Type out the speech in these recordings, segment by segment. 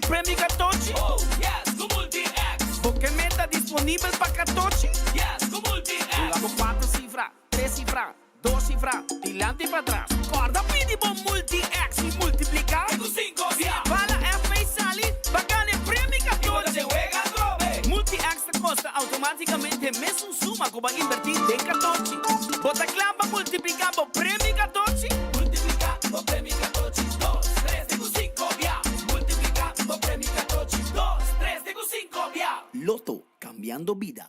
di premio Catochi? Oh yes, cu Multi-X! Bo ke meta disponibel pa Catochi? Yes, cu Multi-X! Hunga bo cuatro cifra, tres cifra, dos cifra, dilanti y patras. Corda pidi bo Multi-X y multiplica. Te cu cinco bia! Bala FP sali pa gana e premio Y bo ta Catochi! den wega atrobe! Multi-X ta costa automaticamente mesun suma cu bo a inverti den Catochi. Bo ta cla pa multiplica bo premio Catochi? Multiplica bo premio Catochi, dos, tres te cu cinco bia! Multiplica bo premio Catochi, dos, tres te cu cinco bia! Lotto, cambiando bida.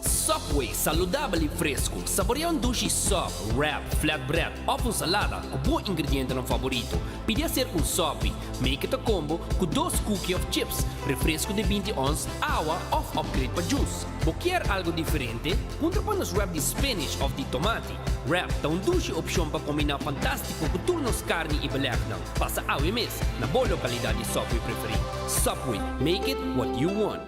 Subway, saludabel y fresco. Saborea un dushi sub, wrap, flatbread of un salada cu bo ingredientenan favorito. Pidi acerca un sopi. Make it a combo cu dos cookie of chips, refresco di 20 ons, awa of upgrade pa juice. Bo kier algo diferente? Puntra pa nos wrap di spinach of di tomati. Wrap ta un dushi opcion pa combina fantastico cu tur nos carni y belegnan. Pasa awe mes na bo localidad di Subway preferi. Subway, make it what you want.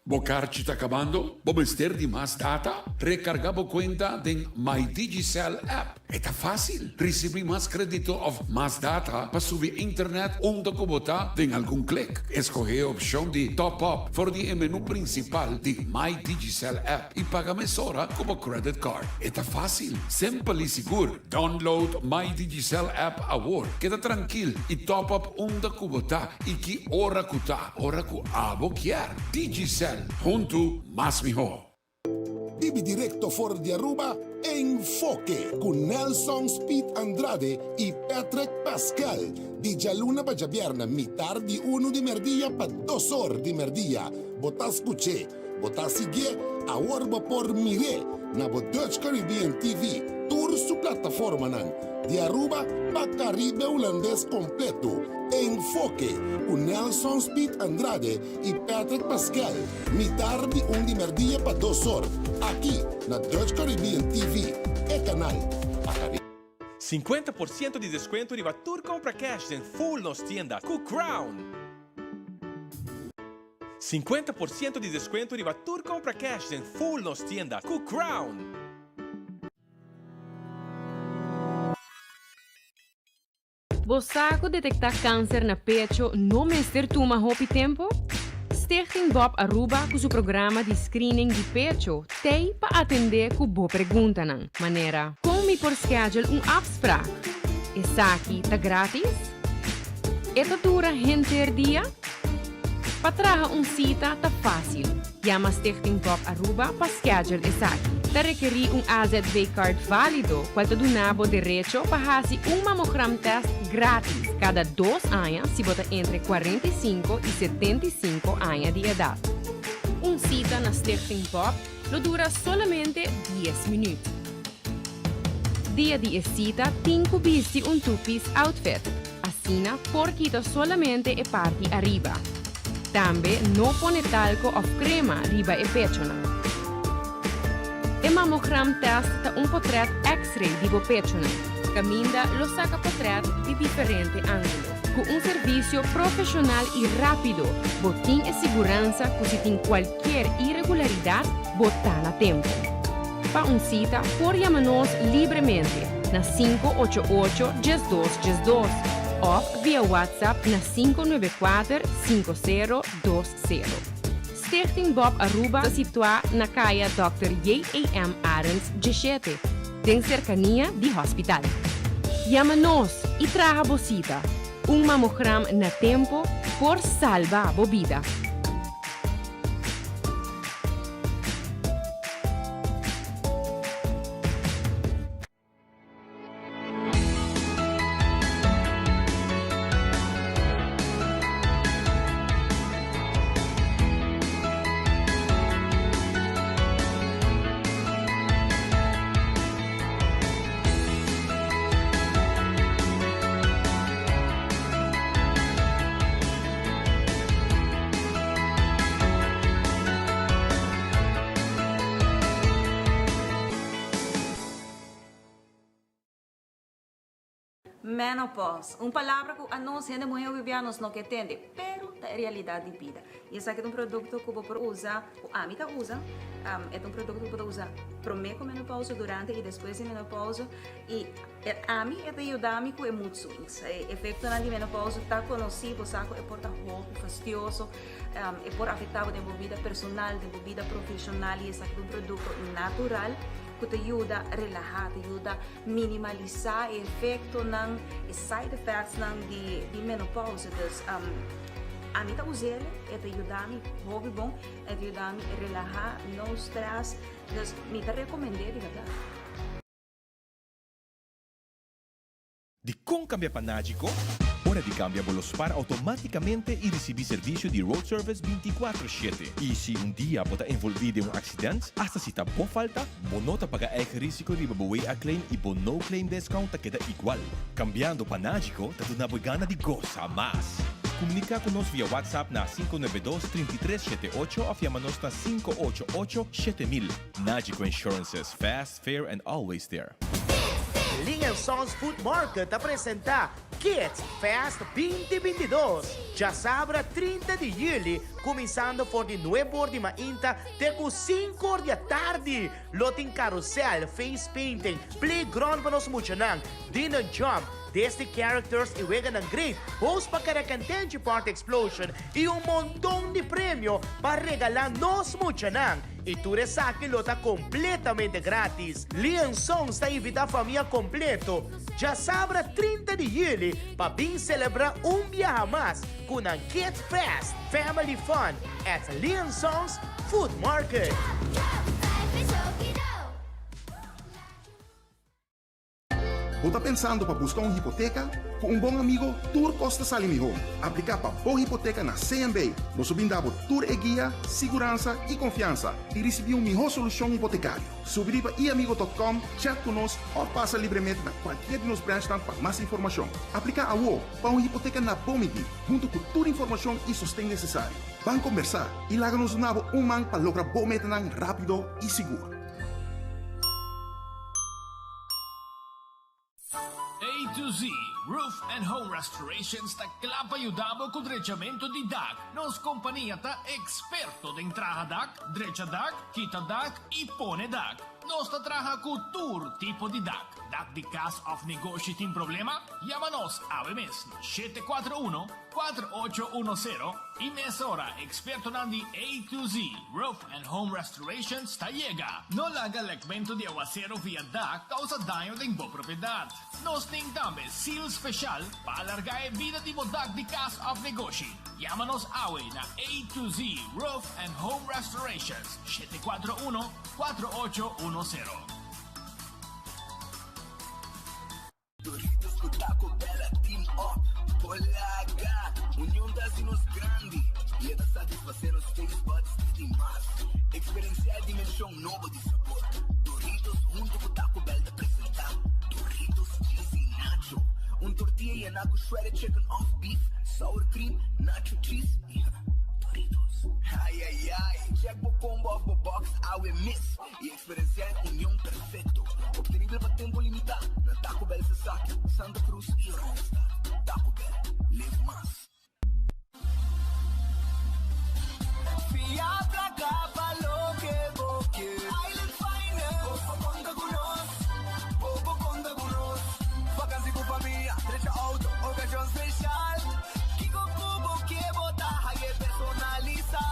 Bo karchi ta kabando? Bo mester di mas data? Rekargá bo kuenta den My Digicel app. E ta fásil! Risibí mas krédito òf mas data pa subi internet unda ku bo ta den algun klik. Eskohé e opshon di Top Up for di e menú prinsipal di My Digicel app i paga mesora ku bo credit card. E ta fásil, simpel i sigur. Download My Digicel app awor. Keda trankil i top up unda ku bo ta i ki ora ku ta, ora ku abo kier. Digicel, huntu mas mihó. Bibi directo for di Aruba, Enfoke cu Nelson Speed Andrade y Patrick Pascal di djaluna pa djabièrnè mitar di unu di merdia pa dos or di merdia. Bo ta scuch'é, bo ta siguié, awor bo por mir'é na bo Dutch Caribbean TV tur su plataformanan, di Aruba pa Caribe Hulandes completo. Enfoke cu Nelson Speed Andrade y Patrick Pascal, mitar di un di merdia pa dos or, aki na Dutch Caribbean TV, e canal pa Caribe. 50% di descuento riba tur compra cash den full nos tienda cu Crown! 50% di descuento riba tur compra cash den full nos tienda cu Crown! Bo sa cu detecta cancer na pecho no mester tuma hopi tempo? Stichting Bob Aruba cu su programa di screening di pecho t'ey pa atende cu bo preguntanan, manera. Con mi por schedule un afspraak? Esaki ta gratis? E ta dura henter dia? Pa traha un cita ta facil. Yama Stichting Bob Aruba pa schedule esaki. Ta rekerí un AZV card válido cual ta duna bo derecho pa haci un mamogram test gratis cada dos aña si bo ta entre 45 y 75 aña di edad. Un cita na Stichting Bob lo dura solamente dies minuut. Dia di e cita tin cu bisti un two-piece outfit. Asina por kita solamente e parti ariba. Tambe no pone talco of crema riba e pechonan. E mammogram test ta un potret x-ray di bo pechonan, caminda lo saca potret di diferente angulo. Cu un servicio profesional y rapido, bo tin e siguransa cu si tin cualkier irregularidad, bo ta na tempo. Pa un cita por yama nos libremente na 588 12 12 of via WhatsApp na 594 5020. Stichting Bob Aruba ta situa na Caya Dòkter J.A.M. Arends 17, den cercania di hospital. Yama nos y traha bo cita. Un mamogram na tempo por salba bo bida. Menopause, un palabra ku anos hende muhé hopi bia nos no ke tende, pero ta e realidat di bida. I esaki ta un produkto ku bo por usa, ku ami ta usa, e ta un produkto ku bo ta usa promé ku menopause, durante i despues di menopause, i ami e ta yuda mi ku e mood swings. E efektonan di menopause ta konosí, bo sa ku e por ta hopi fastioso, e por afektá bo den bo bida personal, den bo bida profeshonal i esaki ta un produkto natural ku ta yuda relahá, ta yuda minimalisá e efektonan, e side effectsnan di di menopause. Dus ami ta us'el, e ta yuda mi hopi bon, e ta yuda mi relahá, no stress, dus mi ta rekomend'é di bèrdat. Dikon kambia pa Nagico? Ora di kambia bo lo spar outomátikamente i risibí servisio di road service 24 shete. I si un dia bo ta envolví den un aksident, asta si ta bo falta, bo no ta paga eigen risiko riba bo WA claim i bo no claim discount ta keda igual. Kambiando pa Nagico ta duna bo e gana di gosa mas! Komuniká ku nos via WhatsApp na 592 33 78 òf yama nos na 588 7000. Nagico Insurances, fast, fair and always there. Ling and Sons Food Market ta presenta Kids Fest 2022, djasabra 30 di juli, kuminsando for di nuebe or di mainta te ku sinku or di atardi. Lo tin karusel, face painting, playground pa nos muchanan, dino jump, Disney characters i weganan great, host pa Karakantenchi Party Explosion i un monton di premio pa regalá nos muchanan. I tur esaki lo ta kompletamente gratis. Lee Sons ta invitá famia kompleto djasabra 30 di yüli pa bin selebrá un biaha mas ku nan Kids Fest Family Fun at Lee Sons Food Market. Bo ta pensando pa busca un hipoteca? Cu un bon amigo, tur cos ta sali miho. Aplica pa bo hipoteca na CMB. Nos lo bin da bo tur e guia, siguransa y confiansa y ricibi un miho solucion hipotecario. Subi riba iamigo.com, chat cu nos of pasa libremente na cualkier di nos branchnan pa mas informacion. Aplica awo pa un hipoteca na bo midi, hunto cu tur informacion y sosten necesario. Ban combersa y laga nos duna bo un man pa logra bo metanan rapido y sigur. A to Z Roof and Home Restorations ta kla pa yuda bo ku drechamentu di dak. Nos kompania ta eksperto den traha dak, drecha dak, kita dak i pone dak. Nos ta traha ku tur tipo di dak. Dak di kas òf negoshi tin problema? Yama nos awe mes na 741 4810 i mesora ekspertonan di A to Z Roof and Home Restorations ta yega. No laga lekmentu di awasero via dak kousa daño den bo propiedat. Nos tin tambe seal speshal pa alargá e bida di bo dak di kas òf negoshi. Yama nos awe na A to Z Roof and Home Restorations, 741 4810. Doritos ku Taco Bell a team up por laga Union ta hasi nos grandi i e ta satisfasé nos taste buds di mas. Eksperensiá e dimenshon nobo di sabor. Doritos huntu ku Taco Bell ta presentá Doritos Cheesy Nacho, un tortilla yená ku shredded chicken òf beef, sour cream, nacho cheese i Doritos. Ai ai ai! Check bo combo òf bo box awe mes i Eksperensiá e union perfekto, optenibel pa tempu limitá na Taco Bell Sasaki, Santa Cruz i Oranjestad. Taco Bell, live mas. Fia placa pa loke bo ke. Island Finance. Bo por conta cu nos. Bo por conta cu nos. Vakantie cu famia, drecha auto, ocasion special. Kico cu bo ke bo ta haye personalisa.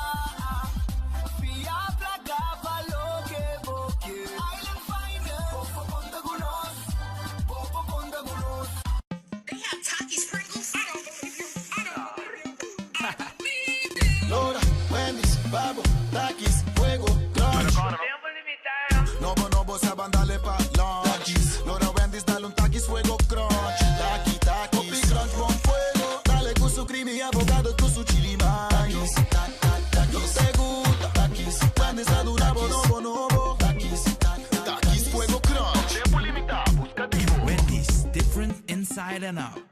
Fia placa pa loke bo ke. Island Finance. Bo por conta cu nos. Bo por conta cu nos. Lora, Wendy's, Babo, Takis, Fuego, Crunch. Nobo, nobo, sa ban dale pa lunch. Lora, Wendy's, dale un Takis, Fuego, Crunch. Taki, Takis. Hopi crunch, bon fuego. Dale cu su creamy avocado, cu su chili mayo. Takis, te gusta. Takis, Wendy's ta duna bo nobo, nobo. Takis, Takis, Fuego, Crunch. Wendy's, different inside and out.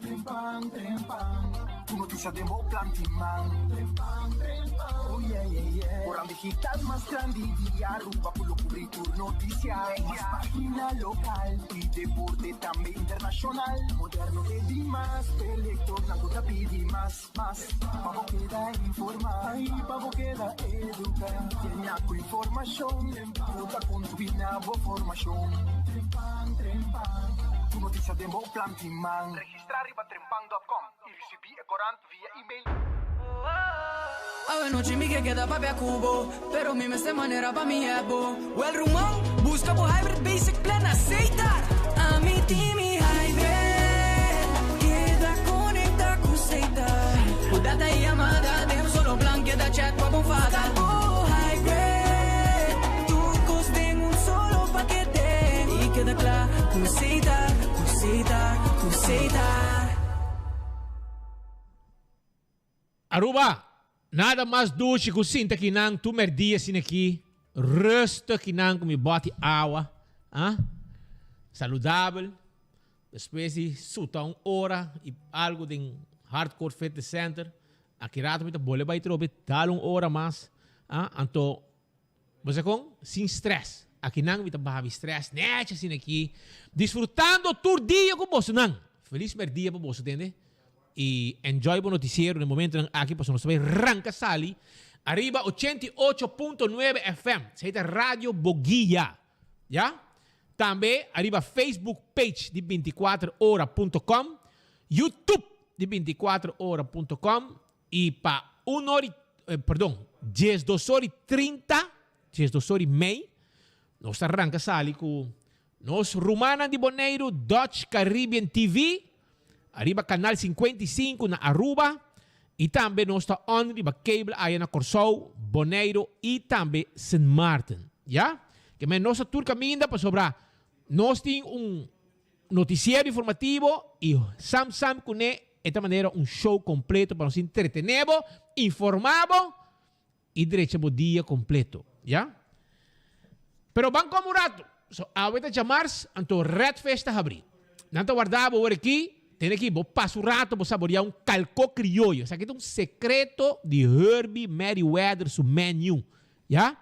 Trempan, trempan. Tur noticia den bo plan di man. Trempan, trempan, oh yeah, yeah, yeah. Corant digital mas grandi di Aruba cu lo cubri tur noticia. Mas pagina local y deporte tambe internacional. Moderno te di mas, p'e lectornan cu ta pidi mas, mas. Pa bo keda informa y pa bo keda educa. Yena cu informacion cu ta contribui na bo formacion. Trempan, trempan, tur noticia den bo plan di man. Registra riba trempan dot com y ricibi e corant via email. Awe nochi mi ke keda papia ku bo, pero mi mester manera pa mi hèp bo. Wèl ruman, buska bo Hybrid Basic Plan na Setar! Ami tin mi Hybrid, keda konektá ku Setar. Ku data i yamada den un solo plan, keda chat pa bo fada. Buska bo Hybrid, tur kos den un solo pakete. I keda kla ku Setar, ku Setar, ku Setar. Aruba, nada mas dushi ku sinta kinan tur merdia asina aki, rustig kinan ku mi bòti awa, ah, saludabel, despues di suta un ora i algu den Hardcore Fitness Center, aki rato mi ta bole bai trobe dal un ora mas, ah, anto Bo sa kon? Sin stress. Akinan mi ta baha mi stress nèchi asina aki, disfrutando tur dia ku bosonan. Felis mèrdia pa boso tende i enjoy bo notisiero den momentonan aki pasobra nos ta bai ranka sali ariba 88.9 FM. Esei ta Radio Boguia. Ya? Tambe ariba Facebook page di 24 ora punto com, YouTube di 24 ora punto com I pa un or i, perdon, diesdos or i 30, diesdos or i mei, nos ta ranka sali ku nos rumannan di Boneiru, Dutch Caribbean TV, ariba kanal 55 na Aruba, i tambe nos ta on riba cable aya na Kòrsou, Boneiru i tambe Sint Maarten. Ya? Ke men nos ta tur kaminda pasobra nos tin un Noticiero informativo y Sam Sam cune e ta manera un show completo pa nos entretene bo, informa bo y drecha bo dia completo, ya. Pero ban come un rato, so awe ta djamars anto Red Fish ta habri. Nan ta warda bo ora aki, tene aki bo pasa un rato bo saborea un calco crioyo. Esaki ta un secreto di Herbie Merryweather su menu, ya.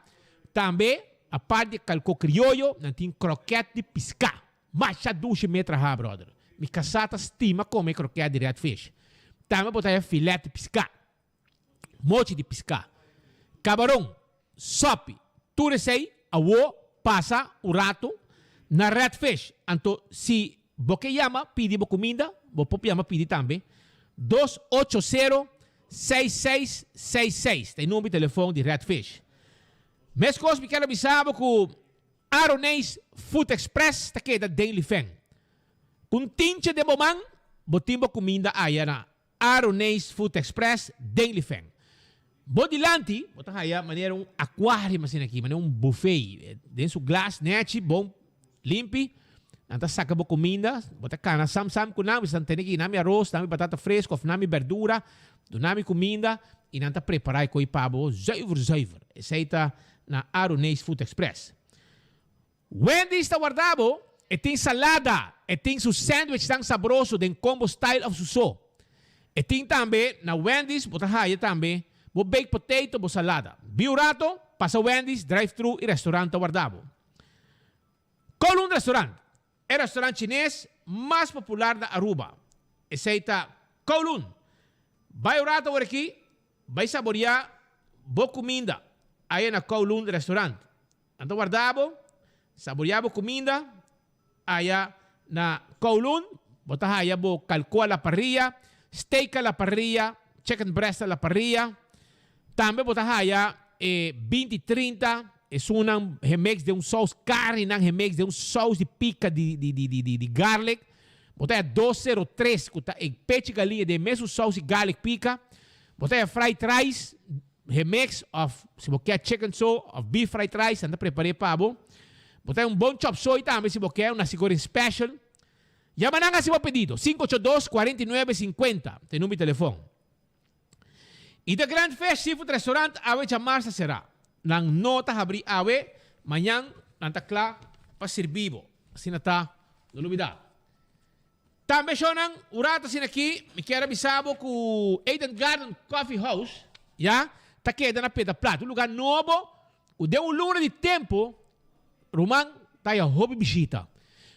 Tambe apart di e calco crioyo nan tin croquet di pisca. Masha dushi mi e traha brother. Mi kasá ta stima kome kroket di red fish. Tambe bo ta haya filet di piská, mochi di piská, kabaron, sopi, tur esei awo pasa un rato na red fish. Anto si bo ke yama pidi bo kuminda bo por yama pidi tambe 280 6666 ta e number di telefon di red fish. Meskos mi ker a bisa bo ku Aroneis Food Express ta keda den Lifen. Ku un tinche den bo man, bo tin bo kuminda aya na Aroneis Food Express den Lifen. Bo dilanti, bo ta haya manera un akuarium asina aki, manera un buffet. Den su glas nechi, bon limpi, nan ta saka bo kuminda, bo ta kana sam sam ku nan, bisa nan tene aki, nami aros, nami batata fresco of nami berdura, duna mi kuminda i nan ta prepara e koi pa bo zuiver zuiver. Esei ta na Aruneis Food Express. Wendy's ta warda bo, e tin salada, e tin su sandwichnan sabroso den combo style of su so. E tin tambe na Wendy's bo ta haya tambe bo baked potato, bo salada. Bi un rato, pasa Wendy's drive thru y restaurant ta warda bo. Kowloon Restaurant, e restaurant chines mas popular na Aruba. Esey ta Kowloon. Bai un rato awor aki, Bai saboreá bo kuminda aya na Kowloon Restaurant. Nan ta warda bo, saboreá bo kuminda aya na Kowloon. Bo ta haya bo kalkó a la parrilla, steak a la parrilla, chicken breast a la parrilla. Tambe bo ta haya e 20 30, esunnan hemeks den un sous, karninan hemeks den un sous di pika di di di di di garlic. Bo ta haya 203 ku ta e pechi galiña den e mesun sous di garlic pika. Bo ta haya fried rice remix of si bo kier chicken so of beef fried rice nan ta prepar'é pa bo. Bo ta haya un bon chop suey tambe si bo kier, un nasi goreng special. Yama nan hasi bo pedido, 582 49 50 ta e number di telefon. I The Grand Fish Seafood Restaurant awe djamars ta será. Nan no ta habrí awe, mañan nan ta kla pa sirbi bo. Asina ta, no lubidá. Tambe shownan, un rato asina aki, mi kier a bisa bo ku Eden Garden Coffee House, ya, ta keda na Peda Plat, un lugar nobo ku den un luna di tempu, ruman, ta haya hopi bishita.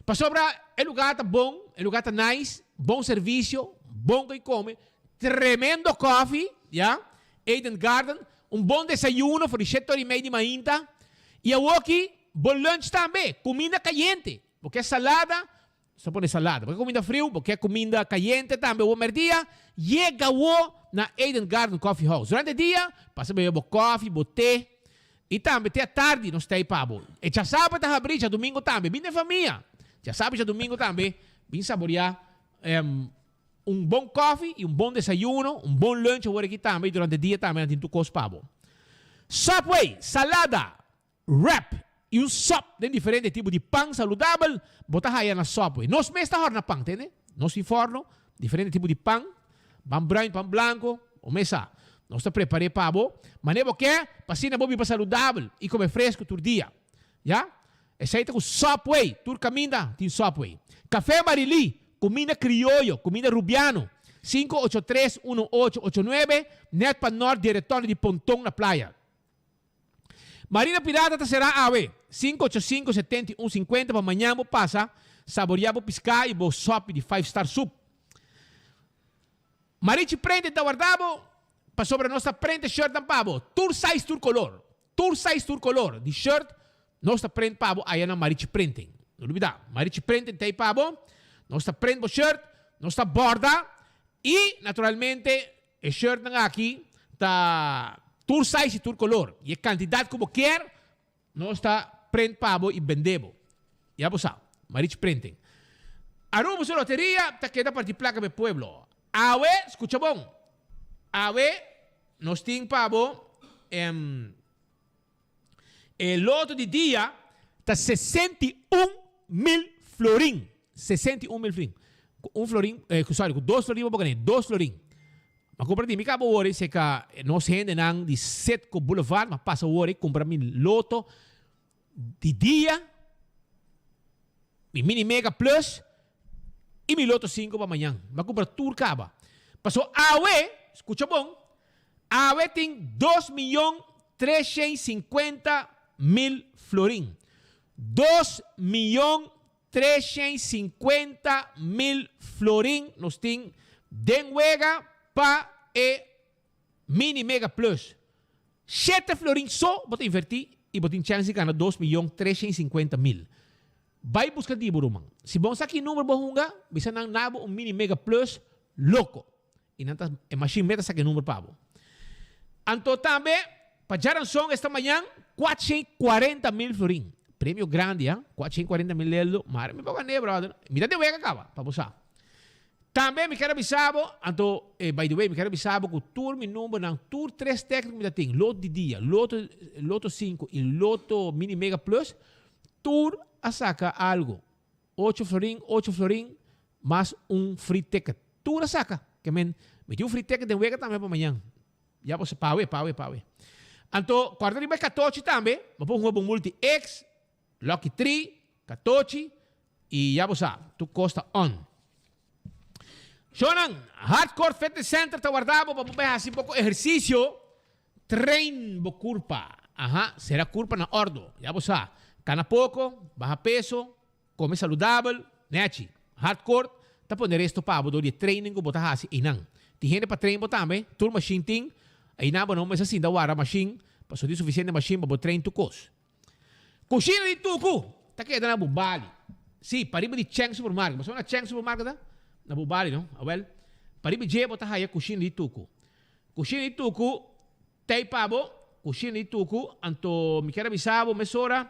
Pasobra e lugar ta bon, e lugar ta nice, bon servisio, bon ku kome, tremendo koffie, ya, Eden Garden, un bon desayuno for di shete ora i mei di mainta, i awoki bo lunch tambe, kuminda kayente, bo ke salada, Sa pone salada. Bo ke kuminda friu, bo ke kuminda kayente tambe awor merdia, yega awor na Eden Garden Coffee House. Durante dia, pasa bebe bo kofi, bo te, i tambe te atardi nos ta ei pa bo. E djasabra ta habrí, djadumingu tambe. Bin den famia. Djasabra i djadumingu tambe bin saboriá un bon kofi i un bon desayuno, un bon lunch awor aki tambe i durante dia tambe nan tin tur kos pa bo. Subway, salada, Wrap i un sop den diferente tipo di pan saludabel bo ta haya na Subway. Nos mes ta horna pan, tende? Nos tin forno, diferente tipo di pan, pan bruin, pan blanco, bo mes sa. Nos ta prepar'é pa bo manera bo ke pa asina bo biba saludabel i come fresco tur dia. Ya? Esei ta ku Subway, tur kaminda tin Subway. Café Marilí, kuminda krioyo, kuminda rubiano, 583 1889, nèt pa nòrt di e retorno di Ponton na Playa. Marina Pirata ta será awe, 585 71 50 pa mañan bo pasa saboreá bo piská i bo sòpi di Five Star Soup. Marichi Prente ta warda bo pasobra nos ta prente shirtnan pa bo, tur size tur kolor, tur size tur kolor di shirt nos ta prent pa bo aya na Marichi Printing. No lubidá, Marichi Printing ta ei pa bo, nos ta prent bo shirt, nos ta bòrda i naturalmente E shirtnan aki ta tur size y tur color y e cantidad cu bo kier nos ta print pa bo y bende bo. Ya bo sa, Marich Printing. Aruba su loteria ta keda parti placa pa e pueblo. Awe, scucha bon, awe nos tin pa bo e loto di dia ta 61 mil florin. 61 mil florin. Ku un florin, eh, sorry, ku dos florin bo por gané, dos florin. Ma kumpra di mi kaba wori seka nos hendenan di Citgo Boulevard, ma pasa wori kumpra mi loto di dia, mi mini mega plus i mi loto 5 pa mañan. Ma kumpra tur kaba. Paso awe, skucha bon, awe tin 2 miyon 350 mil florin. 2 miyon 350 mil florin nos tin den wega pa e mini mega plus. 7 florin so bo ta invertí i bo tin chèns di gana 2 miyon 350 mil. Bai buska di bo ruman. Si bo sa ki number bo hunga, bisa nan nabo un mini mega plus loko. I nan ta, e machine mes ta saka e number pa bo. Anto tambe, pa djaranson esta mañan, 440 mil florin. Premio grandi, ha? 440 mil leldo. Maar mi por gané, brother. Mi ta den wega kaba, pa bo sa. Tambe mi kier a bisa bo, anto, eh, by the way, mi kier a bisa bo ku tur mi numbernan, tur tres tékniko mi ta tin, loto di dia, loto, loto 5 i loto mini mega plus, tur a saka algo. 8 florin, 8 florin, mas un free ticket. Tur a saka. Ke men, mi tin un free ticket den wega tambe pa mañan. Ya bo sa, pawe, pawe, pawe. Anto, kòrda riba e katochi tambe, bo por hunga bo multi X, Lucky 3, katochi, i ya bo sa, tur kos ta on. Shownan, Hardcore Fitness Center ta warda bo pa bo bai hasi poko ehersisio, train bo kurpa. Aha, sera kurpa na òrdu. Ya bo sa, kana poko, baha peso, kome saludabel, nechi. Hardcore ta pone resto pa bo dor di e training ku bo ta hasi einan. Tin hende pa train bo tambe, tur machine tin, einan bo no mester sinta warda machine, pasobra tin sufisiente machine pa bo train tur kos. Kushina di Tuku ta keda na Bubali. Sí, pariba di Cheng Supermarket. Bo sa unda Cheng Supermarket ta? Na Bubali, no? Awel, pariba dje bo ta haya kushina di Tuku. Kushina di Tuku t'ei pa bo, kushina di Tuku, anto mi kier a bisa bo mesora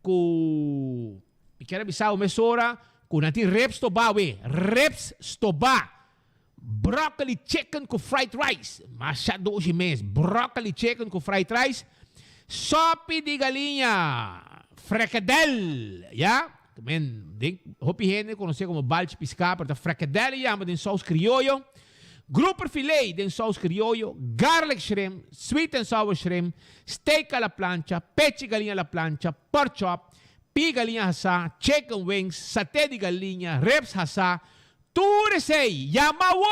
ku mi kier a bisa bo mesora ku nan tin ribs stobá we, ribs stobá. Broccoli chicken ku fried rice. Masha dushi mes. Broccoli chicken ku fried rice. Sopi di galiña. Frikadel. Ya. Men, den hopi hende konosé komo balchi piská, pero ta frikadel e yama den sous krioyo. Grouper filet den sous krioyo. Garlic shrimp, sweet and sour shrimp, steak a la plancha, pechi galiña a la plancha, pork chop, pi galiña hasá, chicken wings, saté di galiña, ribs hasá. Tur esei, yama awo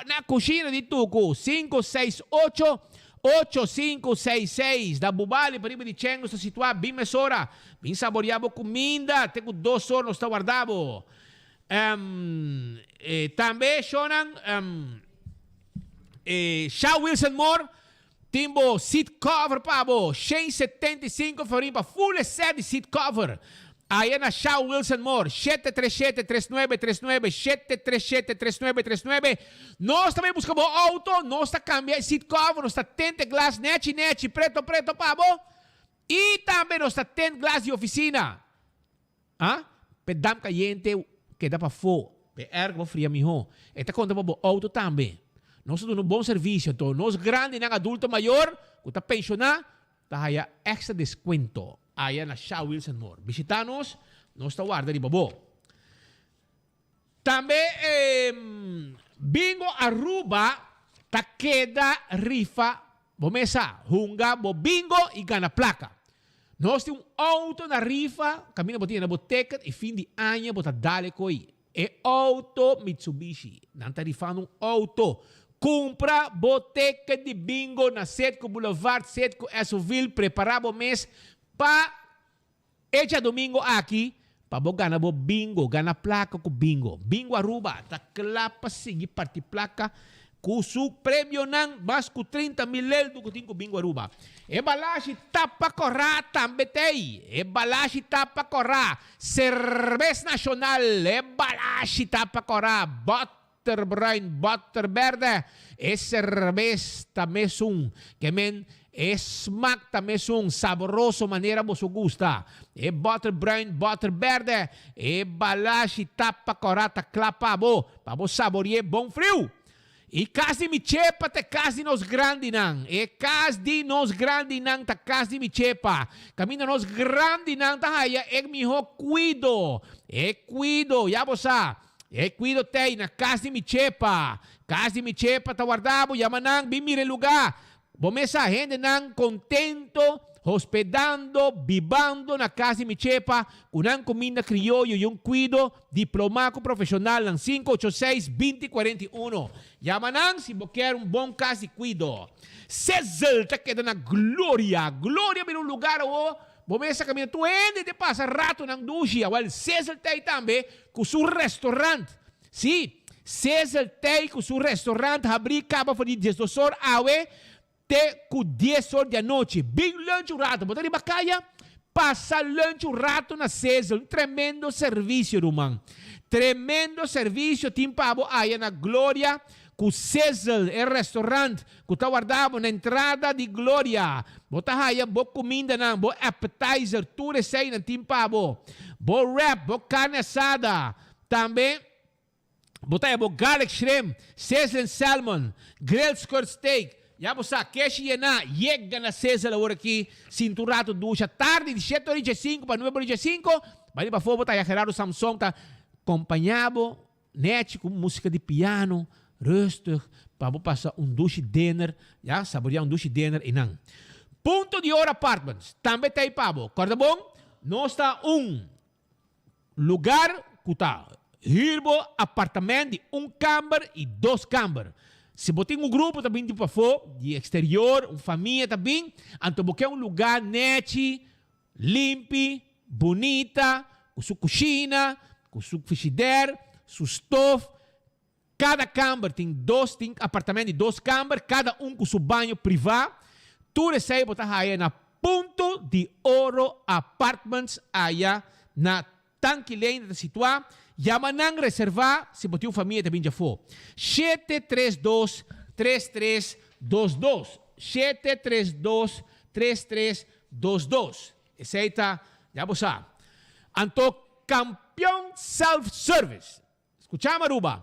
na Cushina di Tucu, 568 8566, na Bubali, pariba di Chen nos ta situá, bin mesora, bin saboreá bo kuminda, te ku dos or nos ta warda bo. Tambe shownan Sha Wilson Moore tin bo seat cover pa bo, 175 florin pa full e set di seat cover. Aya na Sha Wilson Moore, 737 3939, 737 3939. Nos ta bay busca bo auto, nos ta cambia e seat cover, nos ta tint e glas nechi nechi, preto preto pa bo. Y tambe nos ta tint glas di oficina. A P'e dam kayente keda pafó, p'e air ku bo fria mihó. E ta konta pa bo outo tambe. Nos ta duna un bon servisio, anto nos grandinan adulto mayor ku ta penshoná ta haya èkstra deskuento aya na Sha Wilson Moore. Bishitá nos, nos ta warda riba bo. Tambe Bingo Aruba ta keda rifa bo mesa, hunga bo bingo y gana placa. Nos tin un auto na rifa, caminda bo tin na bo ticket y fin di aña bo ta dale coy e auto Mitsubishi. Nan ta rifando un auto. Cumpra bo ticket di bingo na Citgo Boulevard, Citgo Esso-ville, prepara bo mes pa E djadomingo aki pa bo gana bo bingo, gana plaka ku bingo. Bingo Aruba ta kla pa sigui parti plaka ku su premionan mas ku 30 mil leldu ku tin ku Bingo Aruba. E balashi ta pa kòrá tambe t'ei. E balashi ta pa kòrá. Serbes Nashonal, e balashi ta pa kòrá. Botter bruin, botter berde, e serbes ta mesun. Ke men, e smak ta mesun, saboroso manera boso gusta. E botter bruin, botter berde, e balashi tapa kòrá ta kla pa bo, pa bo sabori'é bon friu. E kas di mi chepa ta e kas di nos grandinan. E kas di nos grandinan ta kas di mi chepa. Kaminda nos grandinan ta haya e mihó kuido. E kuido, ya bo sa. E kuido t'ei na kas di mi chepa. Kas di mi chepa ta warda bo, yama nan, bin mira e lugá. Bo mes sa hendenan kontento hospedando, bibando na kas di mi chepa ku nan kuminda krioyo i un kuido diplomá ku profeshonalnan. 586 20 41. Yama nan si bo kier un bon kas di kuido. Sizzle ta keda na Gloria. Gloria bira un lugar awo bo mes sa kaminda tur hende te pasa ratonan dushi. Awel Sizzle t'ei tambe Ku su restaurant. Sí, Cecil t'ei ku su restaurant habrí kaba for di diesdos or awe te ku dies or di anochi. Bin lunch un rato. Bo ta riba kaya? Pasa lunch un rato na Cecil. Un tremendo servisio, ruman. Tremendo servisio tin pa bo aya na Gloria ku Cecil, e restaurant ku ta warda bo na entrada di Gloria. Bo ta haya bo kumindanan, bo appetizer, tur eseinan tin pa bo. Bo wrap, bo karne asada. Tambe bo ta haya bo garlic shrimp, sizzling salmon, grilled skirt steak. Ya bo sa, keshi yená, yega na Sizzle awor aki, sinti un rato dusha. Tardi di shete ora i diesinku pa nuebe ora i diesinku, bai riba afó bo ta haya Gerardo Samson ta kompañá bo. Nechi ku musika di piano, rustig, pa bo pasa un dushi dinner, ya, saborea un dushi dinner einan. Punto di Oro Apartments tambe ta ei pa bo. Kòrda bon, nos ta un lugar ku ta hür bo apartament di un kamber i dos kamber. Si bo tin un grupo ta bin di pafó, di eksterior, un famia ta bin, anto bo ke un lugar nechi, Limpi, bunita, ku su kushina, ku su frishider, su stof. Kada kamber tin dos, tin apartamento di dos kamber, kada un ku su baño privá. Tur esei bo ta haya na Punto di Oro Apartments aya na Tanki Lane ta situá. Yama nan reservá si bo tin un famia ta bin djafó. 732 3322 732 3322 Esei ta, ya bo sa. Anto Kampion Self Service. Skucham Aruba.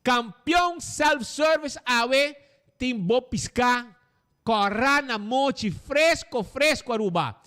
Kampion Self Service awe tin bo piská Kòrá na mochi fresco fresco Aruba.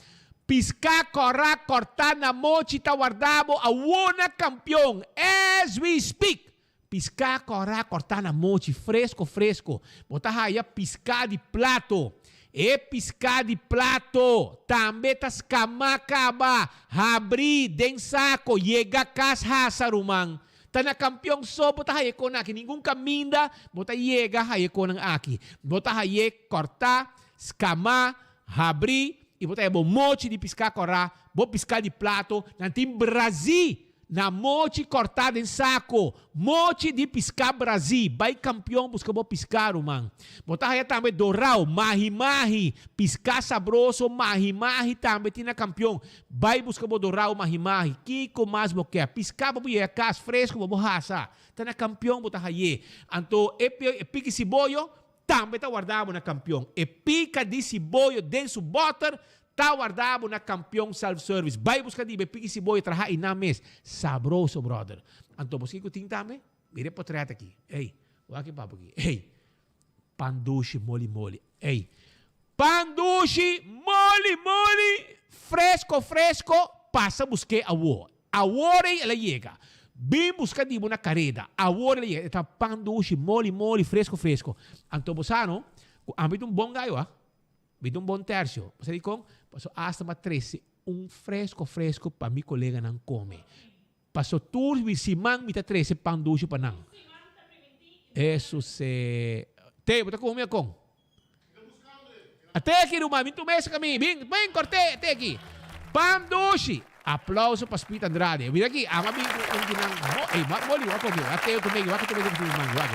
Piská kòrá kòrtá na mochi ta warda bo awor na Kampion as we speak. Piská kòrá kòrtá na mochi fresco fresco. Bo ta haya piská di plato. E piská di plato tambe ta skamá kaba, habrí den sako, yega kas hasa ruman. Ta na Kampion so bo ta haya e konan aki. Ningun kaminda bo ta yega haya e konan aki. Bo ta hay'é kòrtá, skamá, habrí i bo ta haya bo mochi di piská kòrá, bo piská di plato. Nan tin brazí Na mochi kòrtá den sako. Mochi di piská brazí. Bai kampion buska bo piská, ruman. Bo ta haya tambe dorau, mahi-mahi, piská sabroso, mahi-mahi tambe tin na kampion. Bai buska bo dorau, mahi-mahi. Kiko mas bo ke? Piská bo por yega kas fresku bo por hasa. Ta na kampion bo ta hay'é. Anto e e piki siboyo tambe ta warda bo na kampion. E pika di siboyo den su bòter Ta warda bo na Campeon Self Service. Bai busca di be piki siboyo traha einan mes. Sabroso brother. Anto bo ski cu tin tambe? Mira e potret aki. Ey, wak e papo aki. Ey, pan dushi moli moli. Ey, pan dushi moli moli, fresco fresco, pasa buske awo. Awor ey el a yega. Bin busca di bo na careda. Awor el a yega. E ta pan dushi moli moli, fresco fresco. Anto bo sa no, cu ami ta un bon gayo ah. Mi ta un bon tercio. Bo sa dikon? Paso asta m'a trese un fresco fresco pa mi coleganan come. Paso tur mi siman mi ta trese pan dushi pa nan. Eso se. Te, bo ta come akon? Ate aki ruman, bin tuma esa kami. Bin, bin korte, ate aki. Pan dushi. Aplauso pa Speed Andrade. Mira aki, ama bin ku un di nan. Mo, ey, mo, moli, wak oke. Wak Teo tumegi, wak tumegi ku man, wak.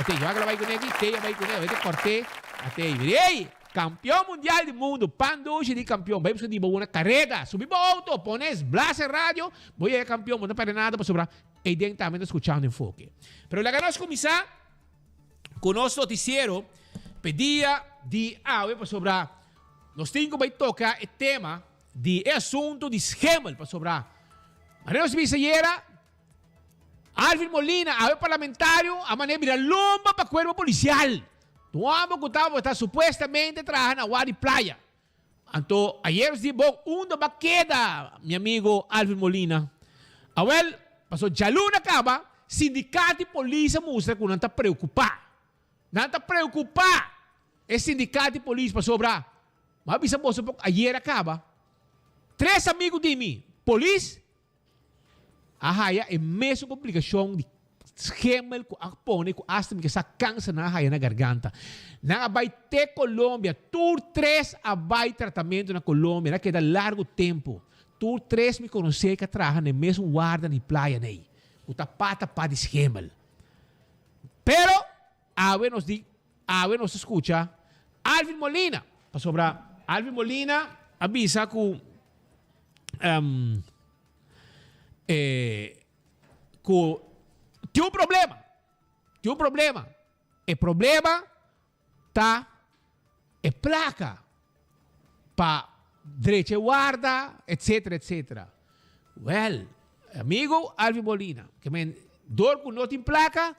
Ate, wak la bai kuné aki, Teo bai kuné, wak korte. Ate, mira, ey, kampeon mundial di mundu, pan dushi di kampeon. Bai buska di bo una kareda. Subi bo auto, pone blase radio, bo yega kampeon, bo no perde nada pasobra ey den tambe ta skuchando Enfoke. Pero laga nos kuminsá ku nos notisiero p'e dia di awe pasobra nos tin ku bai toka e tema Di e asuntu di schemel pasobra manera nos bisa ayera Alvin Molina awe parlamentario a manera bira lomba pa cuerpo policial. Un homber cu tabata supuestamente traha na Wadi Playa. Anto ayer nos di bon unda ba keda mi amigo Alvin Molina. Awel paso djaluna caba sindicato di polis a mustra cu nan ta preocupa. Nan ta preocupa e sindicato di polis pasobra M'a bisa boso poko ayer a kaba, tres amigu di mi, polis, a haya e mesun komplikashon di schemel ku a pone ku asta mi ke sa kanser nan a haya na garganta. Nan a bai te Colombia, tur tres a bai tratamentu na Colombia, nan a keda largu tempu. Tur tres mi konosé ku a traha na e mesun warda di playa nei, ku ta pata pa di schemel. Pero awe nos di Awe nos ta skucha Alvin Molina, pasobra Alvin Molina a bisa ku ku tin un problema, tin un problema. E problema ta e plaka pa drecha e warda, etcetera, etcetera. Well, amigo Alvin Molina, ke men dor ku no tin plaka,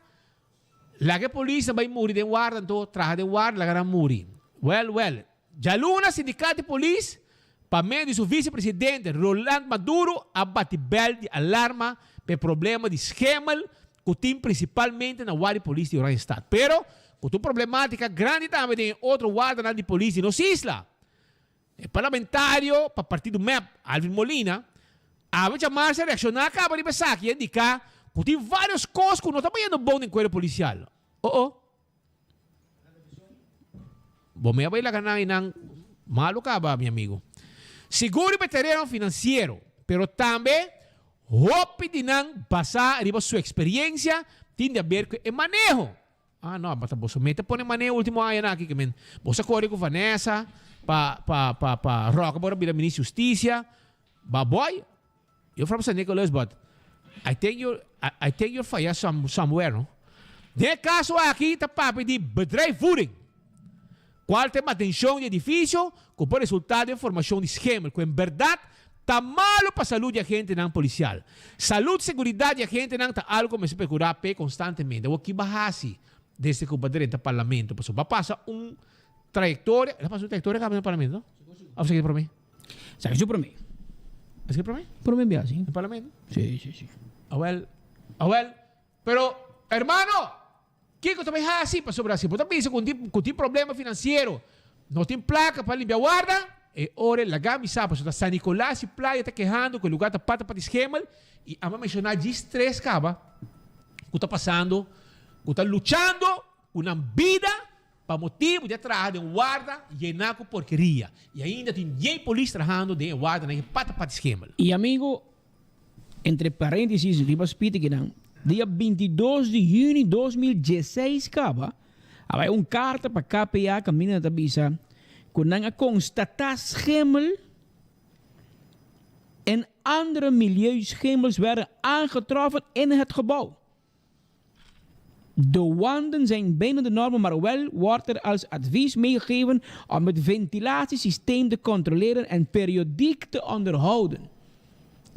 Laga e polisnan bai muri den warda anto traha den warda laga nan muri. Well well. Djaluna sindikat di polis pa medio di su vice presidente Roland Maduro a bati bel di alarma pa e problema di schemel cu tin principalmente na warda di polis di Oranjestad. Pero cu ta un problematica grandi tambe den e otro wardanan di polis di nos isla. E parlamentario pa partido mep, Alvin Molina, awe djamarsa a reakshoná kaba riba esaki i a indiká ku tin vários kos ku no ta bayendo bon den kuerpo polisial. Oh oh. Bo mei a bai laga nan einan malu kaba, mi amigu. Sigur riba e tereno finansiero, pero tambe hopi di nan basá riba su eksperiensia tin di aber ku e maneho. Ah no, bata boso mete pone mane ultimo añanan aki ke men boso a kore ku Vanessa pa pa pa pa Roque por a bira ministro di husticia. But boy, you're from San Nicolas but I think you I think you're falla some somewhere no. Den e kaso aki ta papia di bedrijfvoering, kual ta e mantenshon di edifisio ku por resultá den formashon di schemel ku en bèrdat Ta malu pa salud di agentenan polisial. Salud seguridad di agentenan ta algo ku mester percura p'e constantemente. Awor ki ba haci desde ku ba drenta parlamento? Pasobra ba pasa un trayectoria, el a pasa un trayectoria caba den parlamento no? Of esaki ta prome? Esaki su prome. Esaki prome? Prome bia si. Den parlamento? Si, si, si. Awel, awel, pero hermano! Kiko ta bai hasi? Pasobra si bo ta bisa ku ku tin problema finansiero, no tin plaka pa limpia warda, e ora e laga mi sa pasobra ta San Nicolas i Playa ta kehando ku e lugar ta pata pati schemel i amo a menshoná djis tres kaba. ku ta pasando, ku ta luchando ku nan bida pa motibu di a traha den un warda yená ku porkeria. I ainda tin yei polis trahando den e wardanan e pata pati schemel. I amigo, entre paréntesis riba spiti kinan, dia 22 di yüni 2016 kaba a bai un karta pa KPA kaminda nan ta bisa ku nan a konstatá schemel en andere milieuschimmels werden aangetroffen in het gebouw. De wanden zijn binnen de normen, maar wel wordt er als advies meegegeven om het ventilatiesysteem te controleren en periodiek te onderhouden.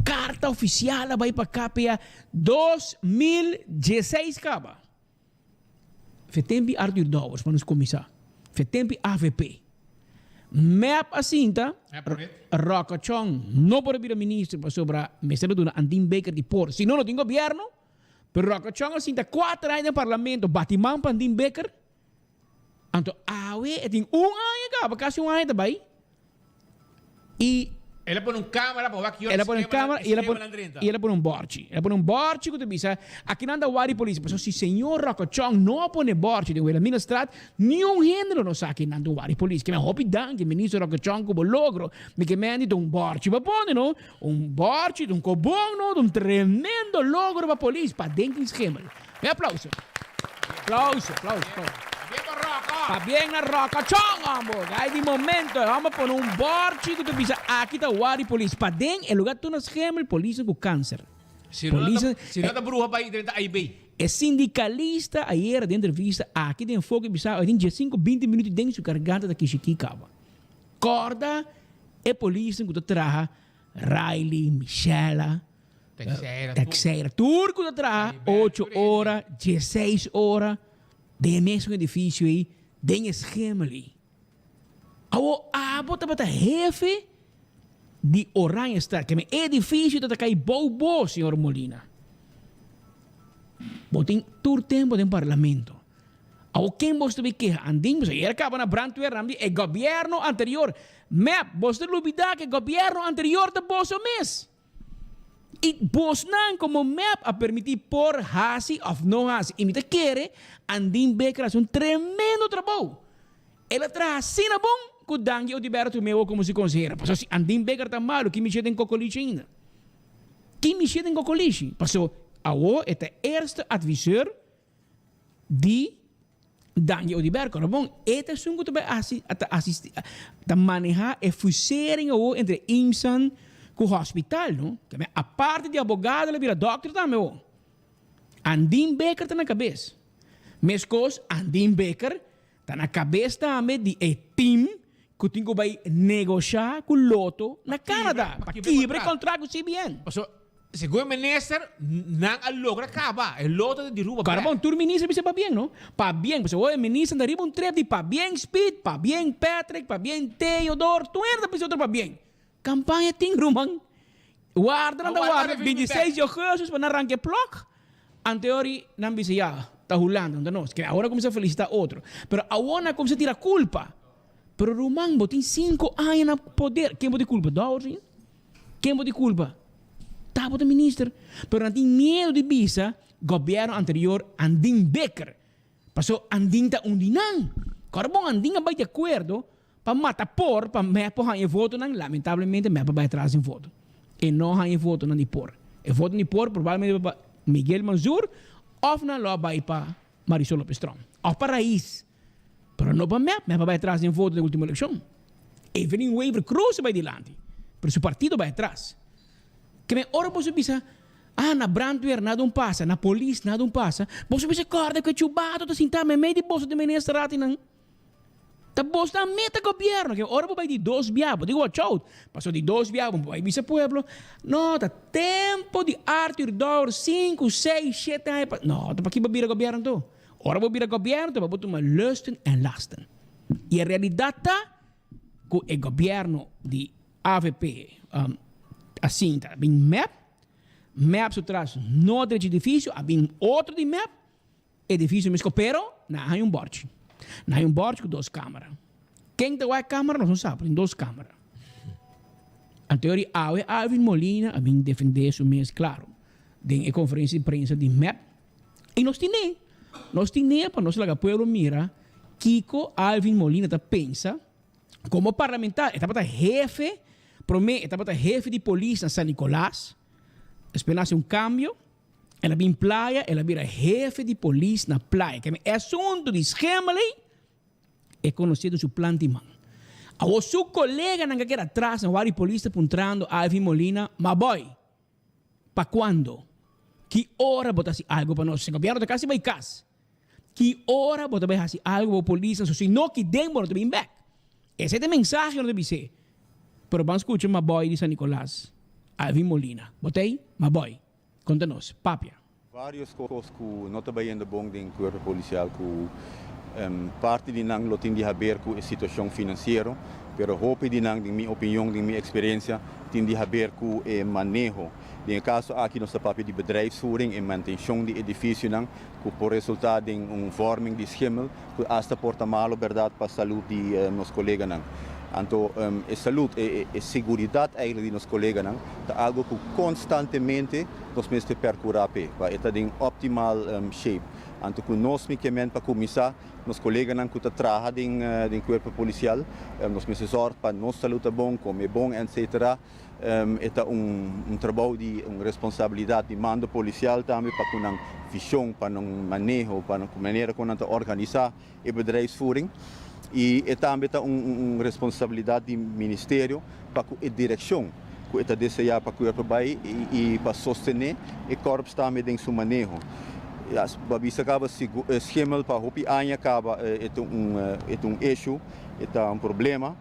Karta ofisial a bai pa KPA 2016 kaba. Fe tempi Arthur Dowers pa nos kuminsá. Fe tempi avp. Mep a sinta, Rocco Chong no por a bira minister pasobra mester a duna Andin Baker di por. Si no, no tin gobierno. Pero Rocco Chong a sinta kuater aña den parlamento bati man pa Andin Baker. Anto awe e tin un aña kaba, kasi un aña ta bai. I El a pone un camera pa wak El a pone un camera y el a pone, y el a pone un borchi. El a pone un borchi cu ta bisa, akinan ta wari polis. Pasobra si señor Rocco Chong no a pone borchi den Wilhelminastraat, niun hende lo no sa akinan ta wari polis. Ke men hopi danki minister Rocco Chong cu bo logro. Mi ke men di ta un borchi bo pone no. Un borchi ta un cobon no. Ta un tremendo logro pa polis. Paden tin schemel. Mi aplauso. Aplauso, aplauso, aplauso. Pabien na Rocco Chong, hombo. Gai di momento, e homber pone un borchi cu ta bisa aki ta wari polis. Paden e lugar tur na schemel, polisnan cu cancer. Si no ta, si no ta bruha bay drenta AIB. E sindicalista ayera den entrevista aki den Enfoke bisa e tin diesinco binti minuut den su garganta ta kishiki caba. Corda e polisnan cu ta traha Riley, Michella, Texeira, tur ku ta traha ocho ora, dieseis ora den e mesun edifisio ei, den e schemel ei. Awor abo tabata hefe di Oranjestad, keme e edifisio ta ta kai bou bo, señor Molina. Bo tin tur tempo den parlamento. Awor ken bos ta bin keha? Andin boso ayer kaba na brandweer nan di e gobierno anterior. Mep, bos ta lubida ku e gobierno anterior ta boso mes. I bosnan komo mep a permiti por hasi of no hasi. I mi ta kere Andin Becker a hasi un tremendo trabou. El a traha asina bon ku Dangui Oduber a tum'é awor komo si konsehero. Pasobra si Andin Becker ta malu, ki mishi den kokolishi ainda? Ki mishi den kokolishi? Pasobra awor e ta eerste adviseur di Dangui Oduber. Kòrda bon, e ta esun ku ta bai hasi, ta asisti, ta manehá e fusering awor entre IMSAN ku hospital, no? Keme aparte di abogado el a bira dòkter tambe awor. Andin Becker ta na kabes. Meskos Andin Becker ta na kabes tambe di e team ku tin ku bai negoshá ku Lotto na Canada pa kibra e kontrakt ku CBN. Pasobra segun e minister nan a logra kaba e Lotto ta di Ruba Kòrda bèk. bon, tur minister bisa pabien no. Pabien, pasobra e minister ta riba un trip di pabien Speed, pabien Patrick, pabien Theodore, tur hende ta bisa otro pabien. Kampaña tin ruman. Warda nan ta warda 26 di augustus pa nan ranka e plok. Anteori nan bisa ya ta Hulanda no ta nos. Kere awor a kuminsá felisitá otro. Pero awor nan a kuminsá tira kulpa. Pero ruman bo tin sinku aña na poder. Ken bo tin kulpa? Dowering? Ken bo tin kulpa? Ta bo ta minister. Pero nan tin miedu di bisa gobièrnu anterior Andin Bikker. Paso Andin ta un di nan. Kòrda bon Andin a bai di akuerdo Pa mata por pa mep por haña e votonan, lamentablemente mep a bai atras den voto. E no haña e votonan di por. E voto di por probablemente bai pa Miguel Mansur of nan lo a bai pa Marisol Lopez Tromp of pa Raiz. Pero no pa mep, mep a bai atras den voto den ultimo elekshon. Evelyn Wever Croes a bai dilanti, pero su partido a bai atras. Keme ora boso bisa, ah na brandweer nada un pasa, na polis nada un pasa, boso bisa kòrda ku e chubato ta sintá meimei di boso den ministerraad einan. Ta bos nan meta gobierno ke ora bo bai di dos bia bo di watch out paso di dos bia bo bai bisa pueblo no ta tempo di Arthur Dowers sinku seis shete aña pa no ta paki bo bira gobierno anto ora bo bira gobierno ta pa bo tuma lusten en lasten y e realidad ta ku e gobierno di avp a sinta a bin mep mep su tras no a drecha edificio a bin otro di mep. Edificio mesco pero nan a haña un borchi. Nan haña un borchi cu dos camera. Ken ta wak e camera nos no sa pero tin dos camera. Anto di awe Alvin Molina a bin defende su mes claro den e conferencia di prensa di mep. I nos tine, nos tine pa nos laga pueblo mira kiko Alvin Molina ta pensa komo parlamentario. E tabata hefe, prome e tabata hefe di polis na San Nicolas, despues nan hasi un kambio, el a bin Playa, el a bira hefe di polis na Playa. Keme e asuntu di schemel ei, E konosé den su plan di man. Awor su koleganan ka keda atras na wak di polis ta puntrando Alvin Molina, Ma boy, pa kuando? Ki ora bo ta hasi algu pa nos? Gobièrnu ta kasi bai kas. Ki ora bo ta bai hasi algu pa bo polisnan? So si no ki den bo no ta bin bèk. Esei ta e mensahe ku no ta bis'é. Pero ban skucha Ma boy di San Nicolas, Alvin Molina. Bo ta ei? Ma boy, konta nos. Papia. Varios cos cu no ta bayendo bon den cuerpo policial cu parti di nan lo tin di haber cu e situacion financiero, pero hopi di nan, den mi opinion, den mi experiencia, tin di haber cu e maneho. Den e caso aki nos ta papia di bedrijfsvoering, e mantencion di edificionan cu por resulta den un vorming di schimmel cu hasta por ta malo berdad pa salud di nos coleganan. Anto e salud, e seguridad eigenlijk di nos coleganan ta algo cu constantemente nos mester percura p'e, pa e ta den optimal shape. Anto cu nos mi ke men pa cuminsa, nos coleganan cu ta traha den den cuerpo policial, nos mester zorg pa nos salud ta bon, come bon, etc. E ta un un trabou di un responsabilidad di mando policial tambe pa cu nan vision, pa nan maneho, pa nan manera con nan ta organisa e bedrijfsvoering. Y e tambe ta un un responsabilidad di ministerio pa cu e direccion cu e ta desea pa cuerpo bay y pa sostene e korps tambe den su maneho. Ya, bo a bisa caba schimmel pa hopi aña caba e ta un e ta un issue, e ta un problema.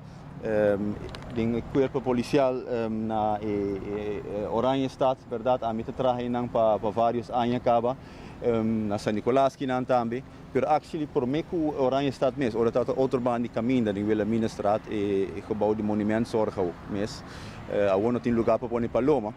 Den e cuerpo policial na e Oranjestad, berdad, ami ta traha eynan pa varios aña caba, na San Nicolas kinan tambe. Pero actually prome cu Oranjestad mes, ora ta ta otro banda di caminda den Wilhelminastraat, e gebouw di Monumentzorg mes, awor no tin lugar pa pone paloma,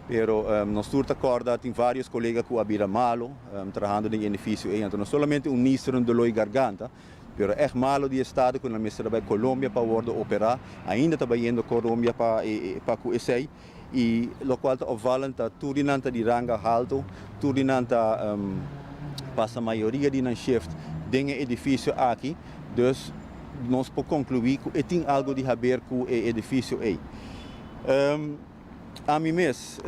pero nos tur ta corda tin varios colega cu a bira malo trahando den e edificio ey. Anto no solamente un nister, un dolor di garganta, pero echt malo di estado cu nan mester a bay Colombia pa wordo opera, ainda ta bayendo Colombia pa pa cu esey, y locual ta opvallend ta tur di nan ta di ranga halto, tur di nan ta pasa mayoria di nan shift den e edificio aki, dus nos por conclui cu e tin algo di haber cu e edificio ey. Ami mes,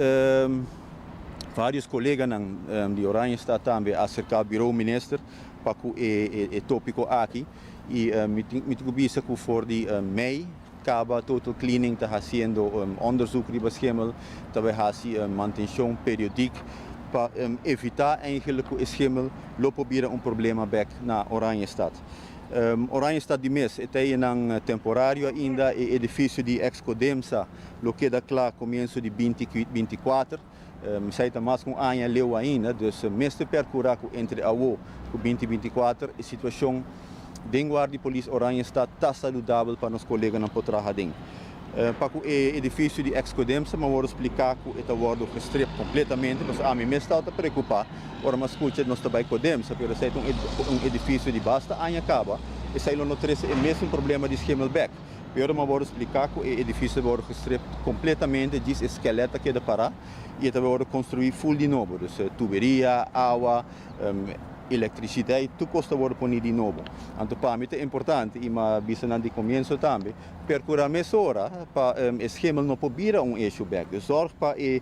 varios coleganan di Oranjestad tambe a acerca Bureau Minister pa cu e topico aki y mi tin cu bisa cu for di mei caba Total Cleaning ta haciendo onderzoek riba schimmel, ta bay haci mantencion periodiek pa evita eigenlijk cu e schimmel lo por bira un problema bek na Oranjestad. Oranjestad di mes e ta enan temporario ainda, e edificio di ex Codemsa lo keda kla komienso di binti 24. Esei ta mas ku un aña leu ainda, dus mester perkurá ku entre awo ku binti 24 e situashon den Guardia di Polis Oranjestad ta saludabel pa nos koleganan por traha aden. Pa ku e edifisio di ex Codemsa mi a wòrdu spliká ku e ta wòrdu gestrip kompletamente, pasobra ami mes tabata preokupá ora mi a skucha nos ta bai Codemsa, pero esei ta un edifisio di basta aña kaba, esei lo no trese e mesun problema di schimmel bèk. Pero mi a wòrdu spliká ku e edifisio ta wòrdu gestrip kompletamente, djis e skelet ta keda pará i e ta wòrdu konstruí ful di nobo. Dus tuberia, awa, elektrisidat, tur kos ta wòrdu poní di nobo. Anto pa mi ta importante i mi a bisa nan di komienso tambe, perkurá mesora pa e schimmel no por bira un issue bèk. Dus zòrg pa e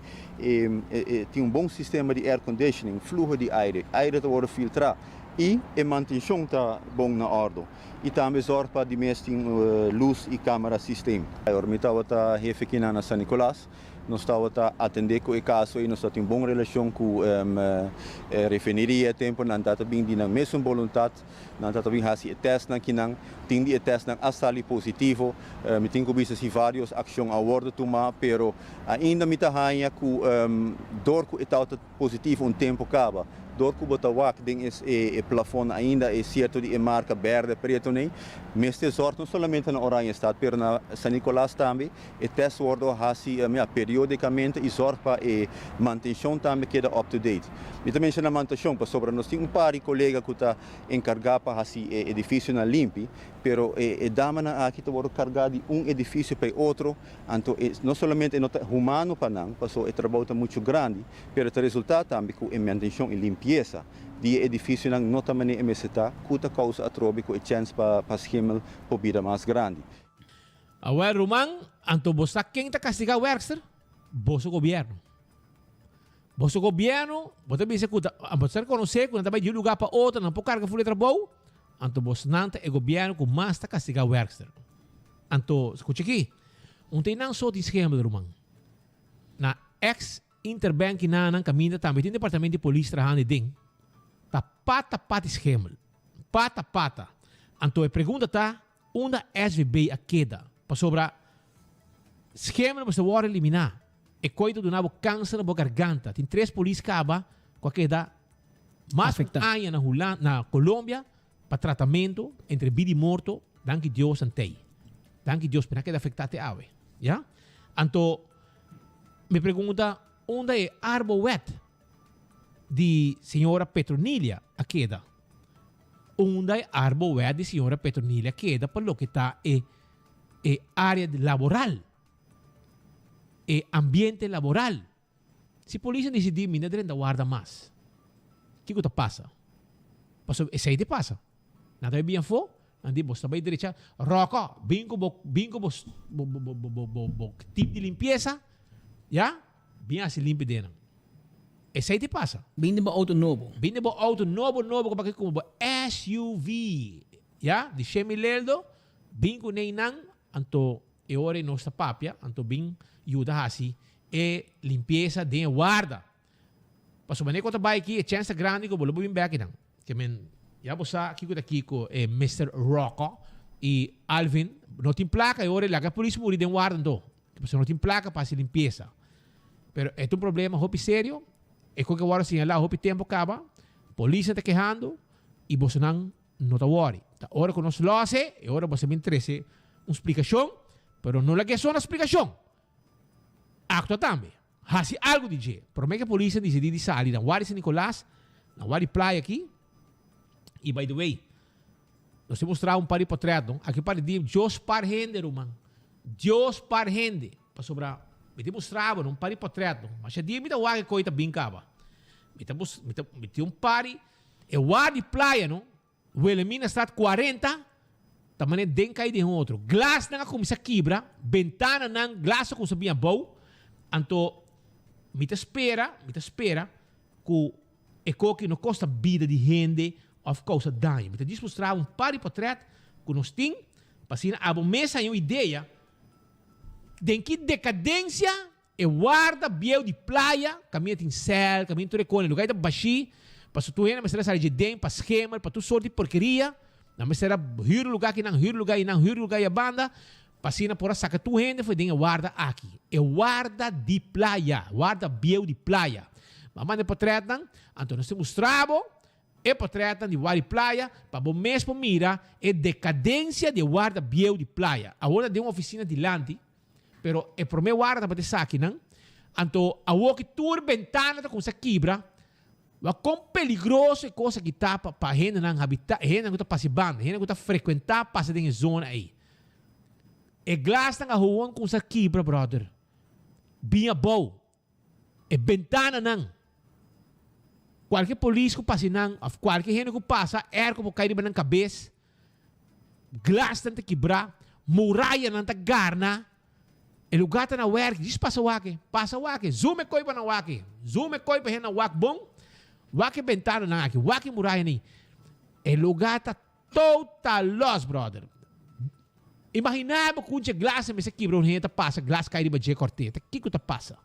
tin un bon sistema di air conditioning, fluho di aire, aire ta wòrdu filtrá i e mantenshon ta bon na òrdu. I tambe zòrg pa di mes tin lus i kamera systeem. Ora mi tabata hefe kinan na San Nicolas, nos tabata atendé ku e kaso i nos tabatin un bon relashon ku e refineria. E tempu nan tabata bin di nan mesun boluntat, nan tabata bin hasi e tèstnan kinan. Tin di e tèstnan a sali positivo. Mi tin ku bisa si vários akshon a wòrdu tumá, pero ainda mi ta haña ku dor ku e tabata positivo un tempu kaba. Dor ku bo ta wak den e plafon ainda e sierto di e marka berde preto nei, mester zòrg no solamente na Oranjestad pero na San Nicolas tambe e tèst wòrdu hasi ya periodikamente i zòrg pa e mantenshon tambe keda up to date. Mi ta menshoná mantenshon pasobra nos tin un par di kolega ku ta enkargá pa hasi e edifisionan limpi pero e damanan aki ta wòrdu kargá di un edifisio pa e otro anto e no solamente e no ta humano pa nan pasobra e trabou ta muchu grandi pero ta resultá tambe ku e mantenshon i limpiesa. limpiesa di e edificionan no ta manera e mester ta, cu ta causa atrobe cu e chens pa pa schimmel por bira mas grandi. Awel ruman, anto bo sa ken ta castiga werkster? Boso gobierno. Boso gobierno, bo ta bisa cu ta, bo ta reconoce cu nan ta bay di un lugar pa otro, nan por carga full e trabou, anto bosnan ta e gobierno cu mas ta castiga werkster. Anto, scucha aki, un ta einan so tin schemel ruman. Na ex Interbank y nan caminda tambe tin departamento di polis trahando den. Ta pata pata schemel. Pata pata. Anto e pregunta ta, unda SVB a keda? Pasobra schemel mester worde elimina. E koe ta duna bo kanser na bo garganta. Tin tres polis kaba ku a keda mas ku un aña na Hulan na Colombia pa tratamento entre bida i morto. Danki Dios nan tei. Danki Dios pero nan a keda afekta te awe. Ya? Anto mi pregunta unda e arbowet di señora Petronilia a keda? Unda e arbowet di señora Petronilia a keda pa loke ta e e area laboral? E ambiente laboral. Si polis a disidí mi no drenta warda mas, kiko ta pasa? Pasobra esei ta pasa. Nan ta bai bin afó, nan di bo ta bai drecha ròkò, bin ku bo bin ku bo bo bo bo bo tip di limpiesa, ya, bin hasi limpi den nan. Esei ta pasa. Bin den bo outo nobo. Bin den bo outo nobo nobo ku pa ku bo SUV, ya, di Shemi Leldo, bin ku neinan, anto E ora ei nos ta papia, anto bin yuda hasi e limpiesa den e warda. Pasobra manera ku bo ta bai aki, e chèns ta grandi ku bo lo por bin bèk einan. Ke men, ya bo sa kiko ta kiko e Mister Rocco i Alvin no tin plaka, e ora ei laga e polis muri den warda anto. Pasobra no tin plaka pa hasi limpiesa. Pero e ta un problema hopi serio, e ku ke wòrdu señalá hopi tempu kaba, polisnan ta kehando i bosonan No ta wòri. Ta ora ku nos lòs e, e ora bo sa bin trese un splikashon, pero no laga e sona splikashon. Aktua tambe. Hasi algu di dje. Promé ku e polis a disidí di sali na Wadi San Nicolas, na Wadi Playa aki, i by the way, nos ta mustra un par di potrèt no. Aki un par di dia, Dios par hende ruman. Dios par hende. Pasobra mi ta mustra bo un par di potrèt no. Masha dia mi ta wak e koi ta bin kaba. Mi ta mi ta mi tin un par di. E war di playa no, Wilhelminastraat 40, ta manera den kai den otro. Glasnan a kuminsá kibra, bentananan, glas a kuminsá bin abou. Anto mi ta spera, mi ta spera ku e koki no kosta bida di hende òf kousa daño. Mi ta djis mustra un par di potrèt ku nos tin pa asina abo mes haña un idea den ki dekadensia E warda bieu di playa, kaminda tin sèl, kaminda tur e kone, lugar ei ta bashí, pasobra tur hende mester a sali dje den pa schemel, pa tur sort di porkeria, nan mester a hür lugar akinan, hür lugar einan, hür lugar ei abanda, pa asina por a saka tur hende for den e warda aki. E warda di playa, warda bieu di playa. Bo a manda e potrètnan, anto nos ta mustra bo e potrètnan di warda di playa pa bo mes por mira e dekadensia di e warda bieu di playa. Awor ta den un ofisina dilanti. Pero e prome warda tabata esakinan. Anto awor ki tur bentana ta kuminsá kibra, wak kon peligroso e kos aki ta pa pa hendenan habitá, hendenan ku ta pasa e banda, hendenan ku ta frekuentá pasa den e zona ei. E glasnan a howon kuminsá kibra, bròder. Bin abou. E bentananan. Kualke polis ku pasa einan òf kualke hende ku pasa, èrko por kai riba nan kabes. Glasnan ta kibrá, murayanan ta garna, e lugá ta na wèrki. Djis pasa wak e, pasa wak e, zoom e koi pa nan wak e, zoom e koi pa hende nan wak bon, wak e bentananan aki, wak e murayanan ei. E lugá ta total los, bròder. Imaginá bo ku un dje glas a mester kibra, un hende ta pasa, glas kai riba dje kòrt'é. Ta kiko ta pasa?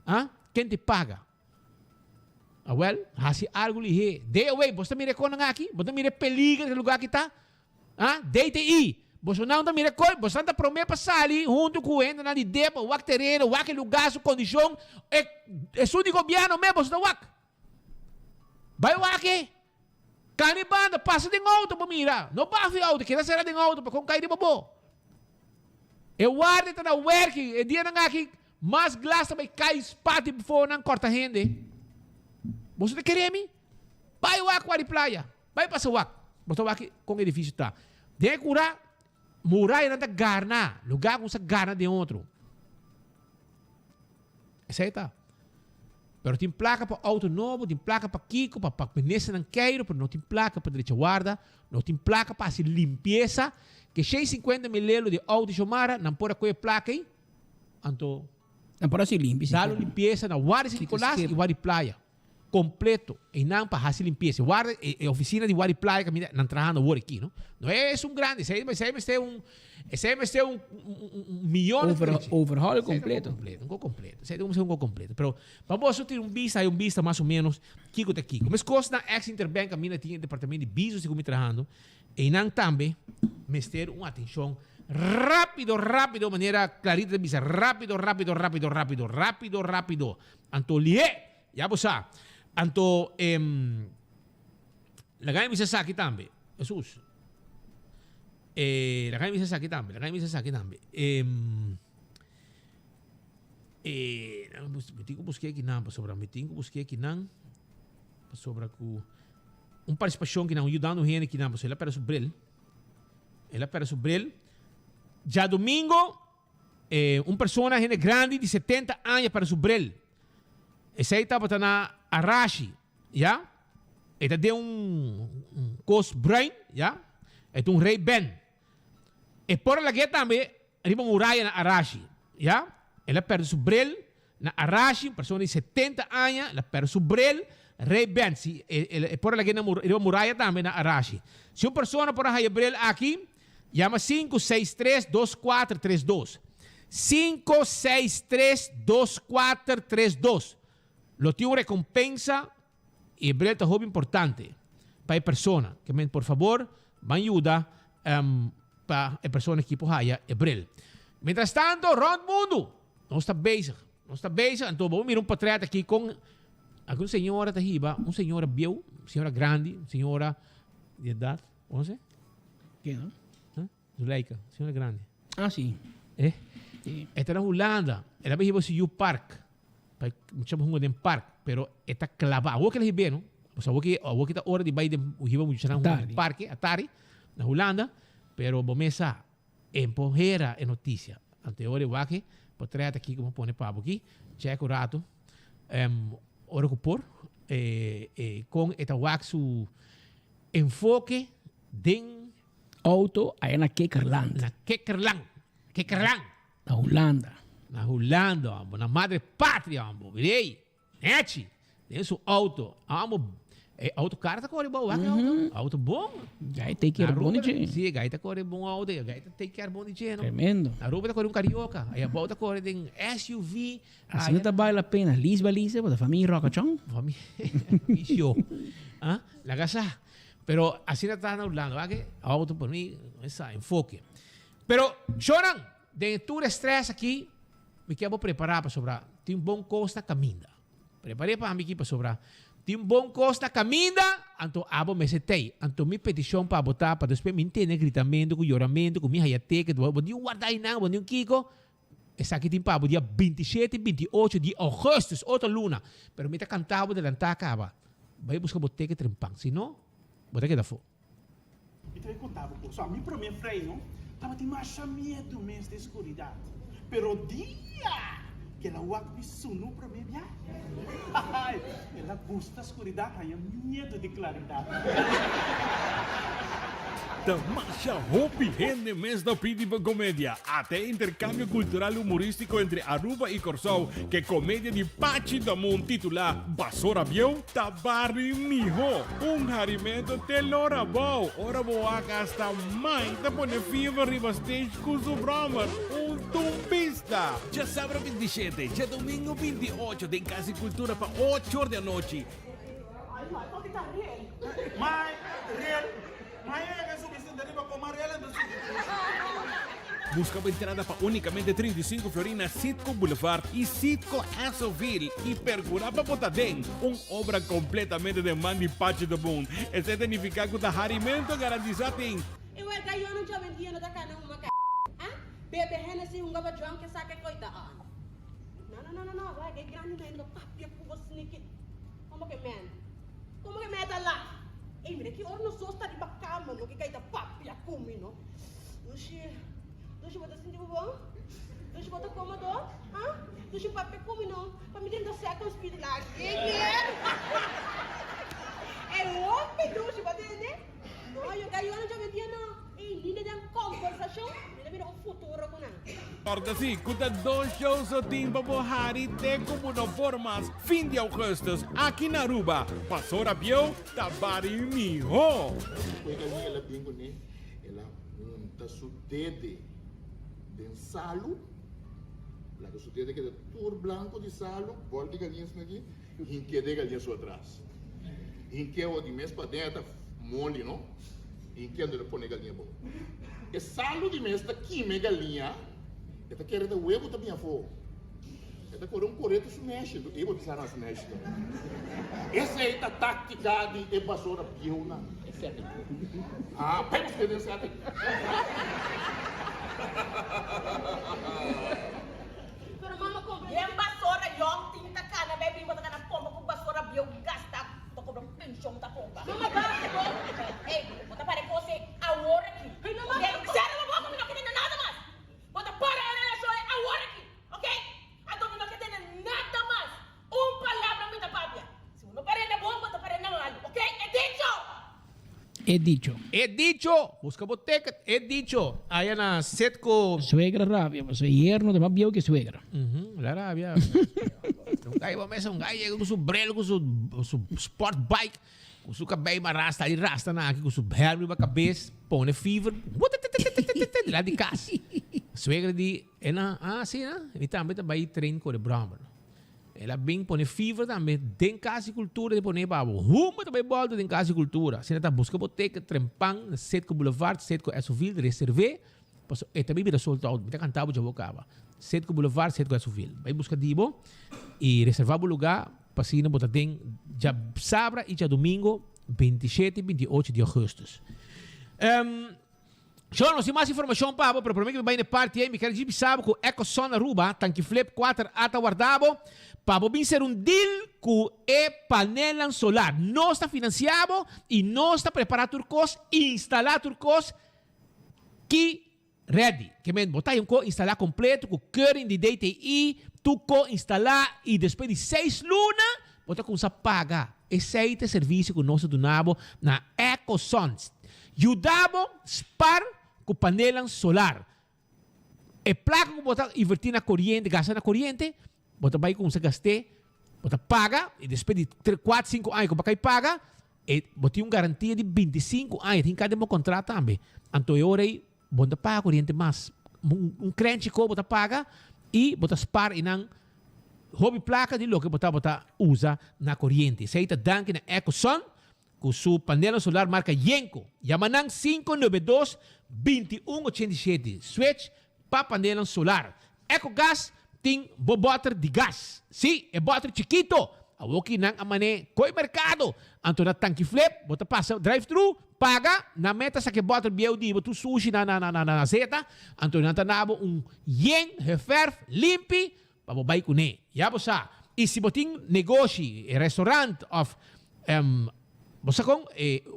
Ah? Ken ta paga? Awel, hasi algu lihé. DOW, boso ta mira e konan aki? Bo ta mira e peliger ku e lugá aki ta? Ah, DTI, bosonan ta mira e koi? Bosonan ta promé pa sali huntu ku hendenan di depa, wak tereno, wak e lugá su kondishon. E, esun di gobièrnu mes boso ta wak. Bai wak e. Kani banda, pasa den outo pa mira. No bafa e outo, keda sera den outo pa kon kai riba bo. E warda ta na werki, e dianan aki mas glas ta bai kai spat di for nan korta hende. Boso ta kere mi? Bai wak wak di playa, bai pasa wak. Bo ta wak kon edifisio ta. Den e kura, murayanan ta garna, lugar ku sa garna den otro. Esei ta. Pero tin plaka pa auto nobo, tin plaka pa kiko, pa pa ministernan keiro, pero no tin plaka pa drecha warda, no tin plaka pa hasi limpiesa. Ke 650 mil lelo di auto Xiomara, nan por a kohe plaka ei, anto Nan por hasi limpi si dalo limpiesa na warda San Nicolas i warda di playa. Completo. Einan pa hasi limpiesa. Warda, e, e oficina di warda di playa caminda nan trahando awor aki, no? No es un grande, esey, esey mester un, esey mester un, un, un, un millón. Over, overhaul completo. Completo, un completo. Esey ta un completo. Pero pa boso tin un bista, hay un bista mas o menos kiko ta kiko. Meskos na ex Interbank caminda tin e departamento di business ku mi trahando, einan tambe mester un atencion rápido, rápido, manera Clarita ta bisa, rápido, rápido, rápido, rápido, rápido, rápido. Anto lihe! Ya bo sa. Anto, em, laga mi bisa esaki tambe. Hesus. Eh, laga mi bisa esaki tambe. Laga mi bisa esaki tambe. Em, eh, mi tin ku busk'é kinan pasobra mi tin ku busk'é kinan pasobra ku un partisipashon kinan, un yudando un hende kinan pasobra el a pèrdè su bril. El a pèrdè su bril. Djadumingo, eh, un persona, hende grandi di 70 aña pèrdè su bril. Esei tabata na Arashi, ya. E ta den un, un kos bruin, ya. E ta un Ray Ban. E por a lag'é tambe riba un muraya na Arashi, ya. El a pèrdè su bril na Arashi, un persona di 70 aña, el a pèrdè su bril, Ray Ban. Si, e, e, e por a lag'é na riba muraya tambe na Arashi. Si un persona por a haya bril aki, Yama 563 2432. 563 2432. Lo tin un recompensa y e bril ta hopi importante pa e persona. Ke men por favor ban yuda um, pa e persona ki por haya e bril. Mientras tanto rond mundo nos ta bezig. Nos ta bezig anto bo mira un portret aki con algun señora ta hiba, un señora bieu, un señora grandi, un señora di edad. Conoce? Ken no? Huh? Zuleika, señora grande. Ah, sí. Eh? Sí. Esta na Hulanda. Ela be hiba su yu park. Pa mucha hunga den park. Pero eta clava. Awo que la hibe, no? O sea, awo que, awo que ta ora di bai den hiba mucha hunga den Tardi. parke, atari, na Hulanda. Pero bo mesa empohera e noticia. Ante ora e wak portret aki ku bo pone pa bo aki. Check un rato. Em, ora ku por. Eh, eh, kon e ta wak su Enfoke den. Auto aya na Kikkerland. Na Kikkerland. Kikkerland. Na Hulanda. Na Hulanda, ambo. Na madre patria, ambo. Mirei. Nechi. Den su auto. Ambo. E auto kar ta kore bou, wak e auto. Auto bon. Gai take care bon di dje. Si, gai ta kore bon auto. Gai ta take care bon di dje, no? Tremendo. Na Aruba ta kore un Carioca. Aya bou ta kore den SUV. Asina ta bale la pena. Lis balise bo ta famia rokachon. Famia show. Ah, laga sa. Pero asina ta na Hulanda. Wak e auto por mi esa enfoke. Pero shownan, den tur e stress aki, mi kier bo prepara pasobra tin bon kos na kaminda. Prepare pa mi aki pasobra tin bon kos na kaminda, anto abo mester tei. Anto mi petishon pa abo ta pa despues mi ntende gritamentu ku yoramentu ku mi haya teken, bo tin un warda einan, bo tin un kiko. Esaki tin pa bo dia 27 i 28 di augustus, otro luna. Pero mi ta kanta bo delantá kaba. Bai buska bo teken trempan, si no, bo ta keda afó. Mi ta bai konta bo kos. Mi promé freino tabatin masha miedu mes den skuridat. Pero dia ku el a wak mi sunu promé bia, hahay, el a gusta skuridat haña miedu di klaridat. Ta masha hopi hende mes ta pidi pa komedia. Ata e interkambio kultural humoristiko entre Aruba i Kòrsou ku e komedia di Pachi Damun titulá Basora Bieu ta bari mihó. Un harimentu te lora bou ora bo wak hasta mai ta pone fever riba stage ku su bròmer, un tumbista! Djasabra 27, djadomingo 28 den Kas di Kultura pa ocho or di anochi. Mai rel, mai e ke subi sinta riba koma rel ento subi dushi. Buska bo entrada pa unicamente 35 florin na Citgo Boulevard y Citgo Essoville y percura pa bo ta den un obra completamente den man di Pachi de Boon. Esey ta nifica cu ta harimento garantisa tin. E wega yo no djawendia no ta kana huma ka ah bebe Hennessy hunga ba drunk e saka e koita ah no no no no no wega e grandi no e no papia ku bo sniki Como ke men? Como ke men ta laf? Ey mira ki ora nos dos ta riba cama no ke kai ta papia cu mi no. Dushi, Dushi bo ta sinti bo bon? Dushi bo ta comodo? Ha? Dushi papia ku mi no, pa mi drenta second speed lagi kier. E hopi dushi, bo tende? No, yo ka yora djawe dia no. Ey, ni den kombersashon, mi ta mira un futuro ku nan. Corda si cu ta dos show so tin pa bo hari te cu bo no por mas fin di augustus aki na Aruba. Pasora bieu ta bari miho. Despues cu el a bin cune, el a hunta su dede den salu, laga su dede keda tur blanco di salu, bol di galiña asina aki, hink'e den galiña su atras. Hink'e awor di mes paden e ta moli no, hink'e anto el a pone galiña abou. E salu di mes ta kima e galiña, e ta kere ta webo ta bin afó. E ta kore un koreto su neshi, anto e bo bisa na su neshi tambe. Esei ta taktika di e basora bieunan. E setting. Ah, bai buska den setting. Pero mama compra den basora yong tin ta cana bay bin bo ta cana pompa cu basora bieu gasta bo ta cobra pension ta pompa. Mama basta bo ey bo ta para e cos ey awor aki ok cera bo boca mi no ke tende nada mas bo ta para e relacion ey awor aki ok anto mi no ke tende nada mas un palabra mi ta papia si bo no parenda bon bo ta parenda malo ok e dicho. E dicho. E dicho! Busca bo ticket. E dicho! Aya na Citgo. Suegra rabia, pasobra yerno ta mas bieu ke suegra. Ujú, la rabia. Un gai bo mesa, un gai yega ku su bril, ku su su sport bike, ku su kabei mará, sta di rasta nan aki ku su helm riba kabes, pone fever, wutetetetetetete, dilanti di kas. Suegra di, e nan, ah, si nan, mi tambe ta bai train kore brommer. El a bin pone fever tambe den Cas di Cultura di pone pa bo. Humba ta bay bolta den Cas di Cultura. Asina ta busca bo ticket trempan na Citgo Boulevard, Citgo Essoville, reserve. Paso e ta bay bira sold out. Mi ta canta bo dja bo caba. Citgo Boulevard, Citgo Essoville. Bay busca di bo y reserva bo lugar pa asina bo ta den djasabra y djadomingo 27 y 28 di augustus. Shon, nos tin mas informashon pa bo, pero promé ku mi bai na e parti ei, mi ker djis bisa bo ku Ecoson Aruba, Tanki Flip 4 A ta warda bo pa bo bin ser un deal ku e panelnan solar. Nos ta finansiá bo i nos ta prepará tur kos, instalá tur kos ki ready. Ke men, bo ta haña un kos instalá kompleto ku keuring di DTI, tur kos instalá i despues di seis luna bo ta kuminsá paga. Esei ta e servisio ku nos ta duna bo na Ecoson. Yuda bo spar ku panelnan solar. E plaka ku bo ta invertí na koriente, gasta na koriente, bo ta bai kuminsá gast'é, bo ta paga i despues di tres, kuater, sinku aña ku bo a kai paga, e bo tin un garantia di bintisinku aña, tin ka den bo kontrat tambe. Anto e ora ei bo no ta paga koriente mas. Un krenchi ko bo ta paga i bo ta spar einan hopi plaka di loke bo tabata usa na koriente. Esei ta danki na Ecosun Ku su panelnan solar marka Yenko. Yama nan 592 21 87. Switch pa panelnan solar. Ecogas tin bo bòter di gas. Sí, e bòter chikito. Awoki nan a man'é koe merkado. Anto na Tanki Flip bo ta pasa drive thru, paga, nan meta saka e bòter bieu di bo tur sushi na na na na zeta. Anto nan ta na bo un yen geverf limpi Pa bo bai kuné. Ya bo sa. I si bo tin negoshi, restaurant òf bo sa kon,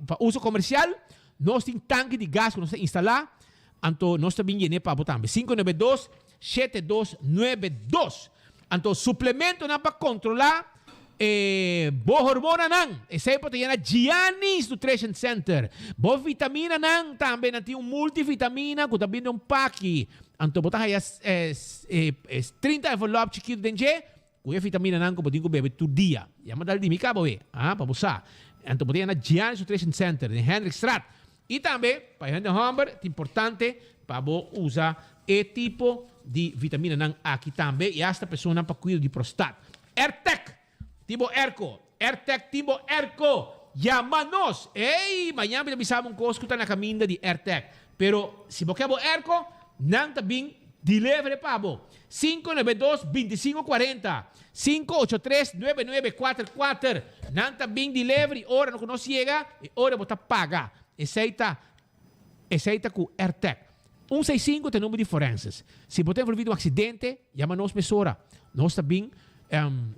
pa uso komersial, nos tin tanki di gas ku nos ta instalá, anto nos ta bin yen'é pa bo tambe. 592 7292. Anto suplementonan pa kontrolá e bo hormonanan, esei bo ta yena Gianni's Nutrition Center. Bo vitaminanan tambe, nan tin un multivitamina ku ta bin den un paki. Anto bo ta haya 30 envelop chikitu den dje ku e vitaminanan ku bo tin ku bebe tur dia. Yama dal di mi kaba we, ah, pa bo sa. Anto bo ta yena Gianni's Nutrition Center den Hendrikstraat. I tambe pa e hende hòmber ta importante pa bo usa e tipo di vitaminanan aki tambe i asta personanan pa kuido di prostat. Airtec tin bo airco. Airtec tin bo airco. Yama nos. Ey, mañan mi ta bisa bo un cos cu ta na caminda di Airtec. Pero si bo ke bo airco, nan ta bin delivery pa bo. 592 25 40, 583 99 4 4. Nan ta bin delivery ora cu nos yega y ora bo ta paga. Esey ta Esey ta cu Airtec. Un seis sinku ta e number di forenses. Si bo ta envolvi den un accidente, yama nos mesora. Nos ta bin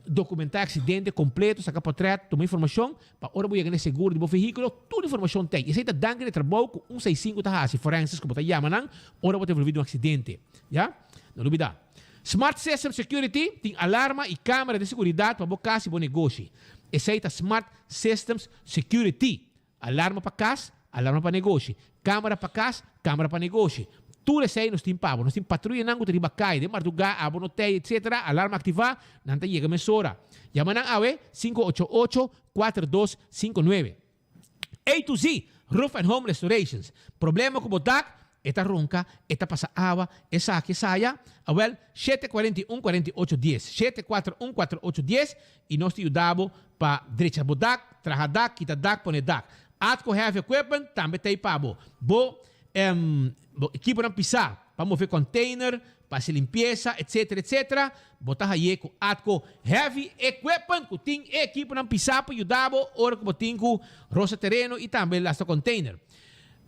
documenta e accidente completo, saca potret, tuma informacion, pa ora bo yega na e seguro di bo vehiculo, tur informacion ta ey. Esey ta danki na e trabou cu un seis sinku ta haci, forenses cu bo ta yama nan ora bo ta envolvi den un accidente. Ya? No lubida. Smart System Security tin alarma i kamera di seguridat pa bo kas i bo negoshi. Esei ta Smart Systems Security. Alarma pa kas, alarma pa negoshi. Kamera pa kas, kamera pa negoshi. Tur esei nos tin pa bo. Nos tin patruyanan ku ta riba kai den mardugá, abo no tei, etc. Alarma aktivá, nan ta yega mesora. Yama nan awe, 588 4259. A to Z, Roof and Home Restorations. Problema ku bo dak, e ta ronka, e ta pasa awa, esaki, esaya? Awel, 741 48 dies, 741 48 dies, i nos ta yuda bo pa drecha bo dak, traha dak, kita dak, pone dak. Atco Heavy Equipment tambe ta ei pa bo. Bo bo ekiponan pisá pa move container, pa hasi limpiesa, etcetera, etcetera, bo ta haye ku Atco Heavy Equipment ku tin e ekiponan pisá pa yuda bo ora ku bo tin ku rosa tereno i tambe lastra container.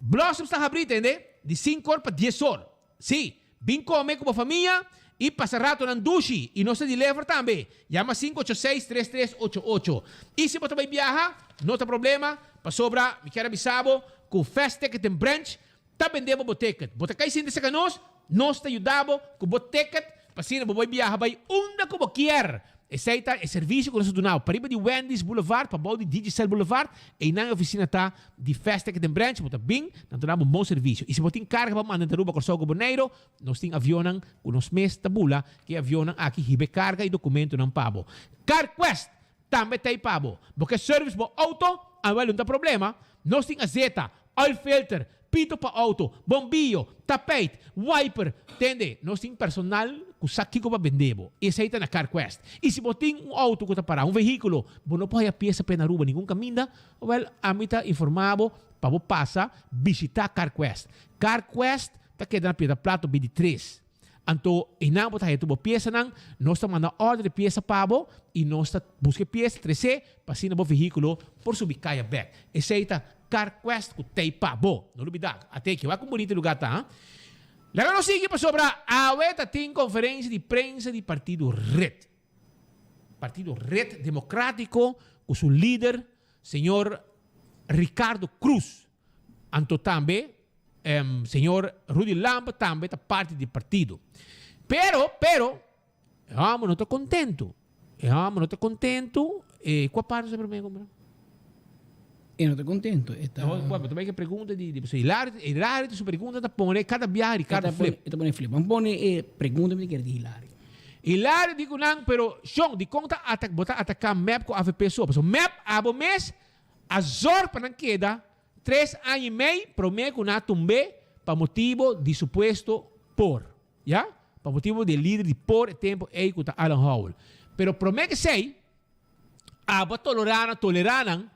Blossoms ta habrí tende di sinku or pa dies or. Sí, bin kome ku bo famia i pasa ratonan dushi i nos ta deliver tambe. Yama sinku ocho seis tres tres ocho ocho. I si bo ta bai biaha, no ta problema, pasobra mi kier a bisa bo ku Fast Ticket den Branch ta bende bo bo ticket. Bo ta kai sinti serka nos, nos ta yuda bo ku bo ticket pa asina bo bai biaha bai unda ku bo kier. Esei ta e servisio ku nos ta duna bo. Pariba di Wendy's Boulevard, pabou di Digicel Boulevard, einan e ofisina ta di Fast Ticket den Branch. Bo ta bin, nan ta duna bo un bon servisio. I si bo tin karga pa manda entre Aruba, Kòrsou ku Boneiru, nos tin avionnan ku nos mes ta bula ku e avionnan aki hiba e karga i dokumentonan pa bo. CarQuest Tambe ta ei pa bo. Bo ke service bo auto? Awel no ta problema. Nos tin azeta, oil filter, pito pa auto, bombillo, tapijt, wiper. Tende, nos tin personal ku sa kiko pa bende bo. I esei ta na CarQuest. I si bo tin un auto ku ta para, un vehíkulo, bo no por haya piesa p'e na Aruba ningun kaminda, awel ami ta informa bo pa bo pasa bishita CarQuest. CarQuest ta keda na Piedra Plato 23. Anto einan bo ta haya tur bo piesanan, nos ta manda order di piesa pa bo i nos ta buska e piesa, tres'é pa asina bo vehíkulo por subi kaya bèk. Esei ta CarQuest ku t'ei pa bo. No lubidá, ate aki wak un bunito lugá ta, ha? Laga nos sigui pasobra awe ta tin konferensia di prensa di partido red. Partido Red Democrático ku su lider señor Ricardo Croes. Anto tambe señor Rudy Lampe tambe ta parti di partido. Pero, pero, e homber no ta contento. E homber no ta contento. E cua parte sa prome compra? E no ta contento. E ta... No, cua, pero ke pregunta di, di Hilario, Hilario su pregunta ta pone cada biaha Ricardo flip. E ta pone flip. Ban pone e pregunta mi ta kere di Hilario. Hilario di cu nan, pero shon, di con ta ata, bo ta ataca mep cu avp so? Pasobra mep abo mes A zorg pa nan keda tres aña i mei promé ku nan a tumb'é pa motibo di supuesto por, ya, pa motibo di e lider di por e tempu ei ku ta Alan Howell. Pero promé ku esei, abo a tolorá nan, tolerá nan,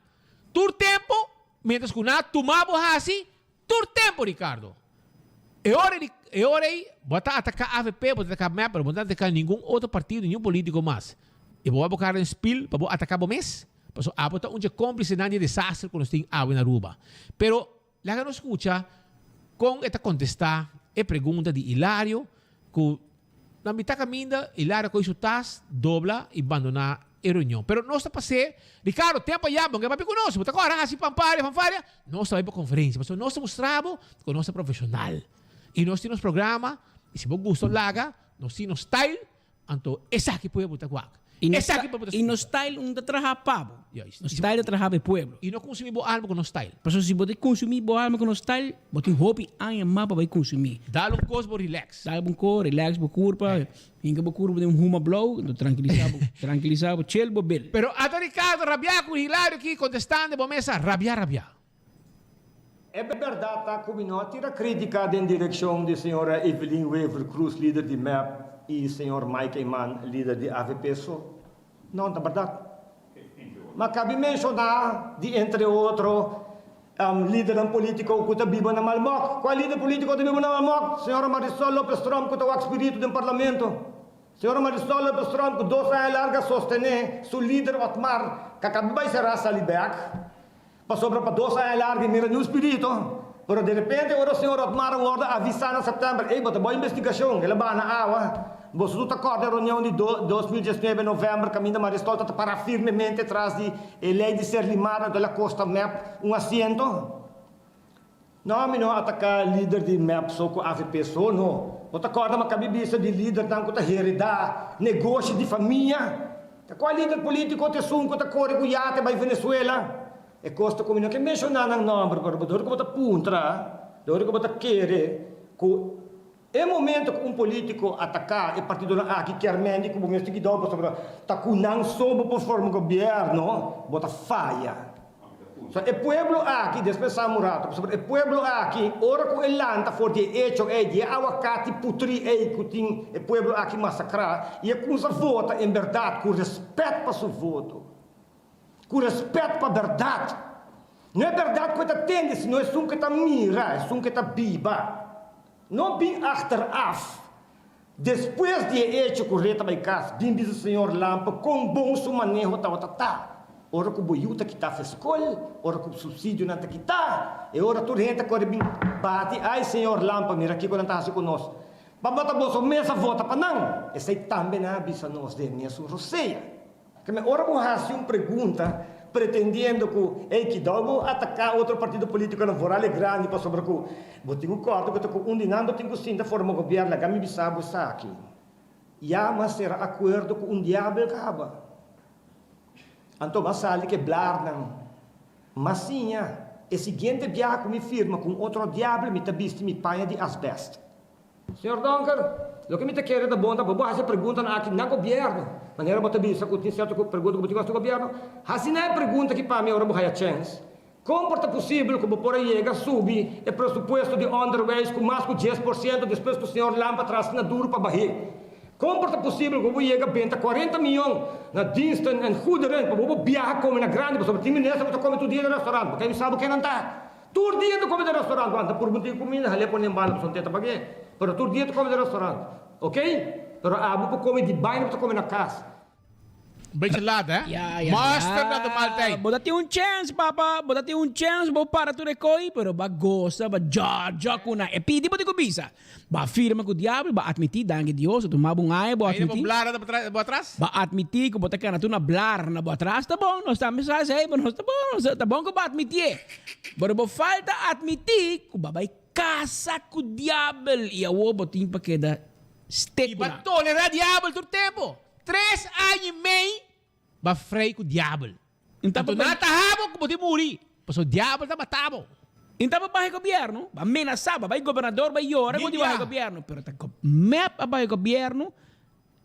tur tempu miéntras ku nan a tuma bo hasi tur tempu, Ricardo. E ora di e ora ei bo a ta ataká avp, bo ta ataká mep, pero bo no ta ataká ningun otro partido, ningun polítiko mas. I bo a boká den spil pa bo ataká bo mes. Pasobra abo ta un dje kómplisenan di e desaster ku nos tin awe na Aruba. Pero laga nos skucha kon e ta kontestá e pregunta di Hilario ku na mitá kaminda Hilario a kohe su tas, dobla i bandoná e reunion. Pero nos ta pas'é, Ricardo, tempu ayá bo no ke papia ku nos, bo ta kòrda hasi pamparia, fanfaria. Nos ta bai pa konferensia pasobra nos ta mustra bo ku nos ta profeshonal i nos tin nos programa i si bo gusta laga nos tin nos style. Anto esaki pueblo ta wak. Esaki pueblo ta I no style un ta traha pa bo. Juist. No style ta traha pa e pueblo. I no consumi bo alma cu no style. Pasobra si bo ta consumi bo alma cu no style, bo tin hopi aña mas pa bay consumi. Dal un cos bo relax. Dal un cos, relax bo curpa, hinca bo curpa den un huma blauw, anto trankilisa bo, trankilisa bo, chill bo bil. Pero ata Ricardo rabia cu Hilario aki contestando bo mesa rabia rabia. E bèrdat ta ku mi no a tira krítika den direkshon di señora Evelyn Wever-Croes, lider di mep, i señor Mike Eman, lider di avp so. No, ta bèrdat. Ma kabi menshoná di entre otro lidernan polítiko ku ta biba na Malmok. Kua lider polítiko ta biba na Malmok? Señora Marisol Lopez Tromp ku ta wak spiritu den parlamento. Señora Marisol Lopez Tromp ku dos aña largu a sostené su lider Otmar ku a kabi bai será sali bèk. Pasobra pa dos aña largu e mira niun spirito, pero derepente ora señor Otmar a wordo avisa na september, ey bo ta bo investigacion, el a baha na awa, boso tur ta corda e reunion di 2019 november caminda Marisol ta ta para firmemente tras di e ley di Serlimar anto el a costa mep un asiento. No, mi no a ataká lider di mep so ku avp so, no. Bo ta kòrda mi a kabi bisa di lidernan ku ta heredá negoshi di famia? Ta kua lider polítiko ta esun ku ta kore ku yate bai Venezuela? E kos ta ku mi no ke menshoná nan nòmber, pero dor ku bo ta puntra, dor ku bo ta kere ku e momento ku un polítiko ataká e partidonan aki kier mendi ku bo mester kidó pasobra ta ku nan so bo por forma gobièrnu, bo ta faya. So e pueblo aki, despues sa un rato, pasobra e pueblo aki ora ku e lanta for di e echo ei, di e awakati putrí ei ku tin e pueblo aki masakrá i e kumsa vota en bèrdat ku rèspèt pa su voto. Ku rèspèt pa bèrdat. No e bèrdat ku e ta tende, sino esun ku e ta mira, esun ku e ta biba. No bin achteraf, despues di e echo ku Rita bai kas, bin bisa señor Lampe kon bon su maneho tabata ta. Ora ku bo yu ta kitá fe skol, ora ku supsidionan ta kitá, e ora tur hende ta kore bin bati, ai señor Lampe, mira kiko nan ta hasi ku nos. Pabia ta boso mes a vota pa nan. Esei tambe nan a bisa nos den mesun rosea. Keme ora bo hasi un pregunta pretendiendo ku ey kidau bo ataká otro partido politico nan vooral e grandi pasobra ku bo tin ku kòrda ku ta ku un di nan bo tin ku sinta forma gobièrnu laga mi bisa bo esaki ya m'a sera akuerdo ku un diabel kaba anto m'a sali ku e blarnan m'a siña e siguiente biaha ku mi firma ku un otro diabel mi ta bisti mi paña di asbèst. Señor Donker, loke mi ta kere ta bon ta pa bo hasi e preguntanan aki na gobierno. Manera bo ta bisa ku tin sierto pregunta ku bo tin ku hasi na gobierno, hasi nan e pregunta aki pa mi ora bo haya chèns. Kon por ta posibel ku bo por a yega subi e presupuesto di onderwijs ku mas ku 10% despues ku señor Lampe a traha asina duru pa bah'é? Kon por ta posibel ku bo yega benta 40 miyon na diensten en goederen pa bo por biaha kome na grandi pasobra tin minister ku ta kome tur dia na restaurant? Bo ke bisa bo kenan ta? Tur dia ta kome den restaurant, wan ta purba tin kuminda, hal'e pone en banda pasobra te ta pag'é. Pero tur dia ta kome den restaurant, ok? Pero abo por kome di baina bo ta kome na kas. Beetje laat hè? Ja, ja, Mustard ja. na de maaltijd. Bo ta tin un chance, papa. Bo ta tin un chance. Bo para tur e koi, pero bo a gosa, bo a djòdjò ku nan. E pidi bo tin ku bisa. Bo a firma ku diabel, bo a atmití, danki Dios, a tuma bo un aña bo Ainda bo atmití. blara na bo atras? Bo a atmití ku bo ta kana tur na blara na bo atras, ta bon, nos tambe sa esei, pero nos ta bon, nos ta bon ku bo atmitié. Pero bo falta atmití ku bo a bai kasa ku diabel i awor bo tin pa keda stek I ku bo a nan. tolerá diabel tur tempu. Tres aña i mei bo a frei ku diabel. Anto nan ta habo ku bo tin muri, pasobra diabel ta mata bo. I ta pa baha gobierno, ba menasa, ba bai gobernador bai yora ku di baha gobierno, pero ta mep a baha gobierno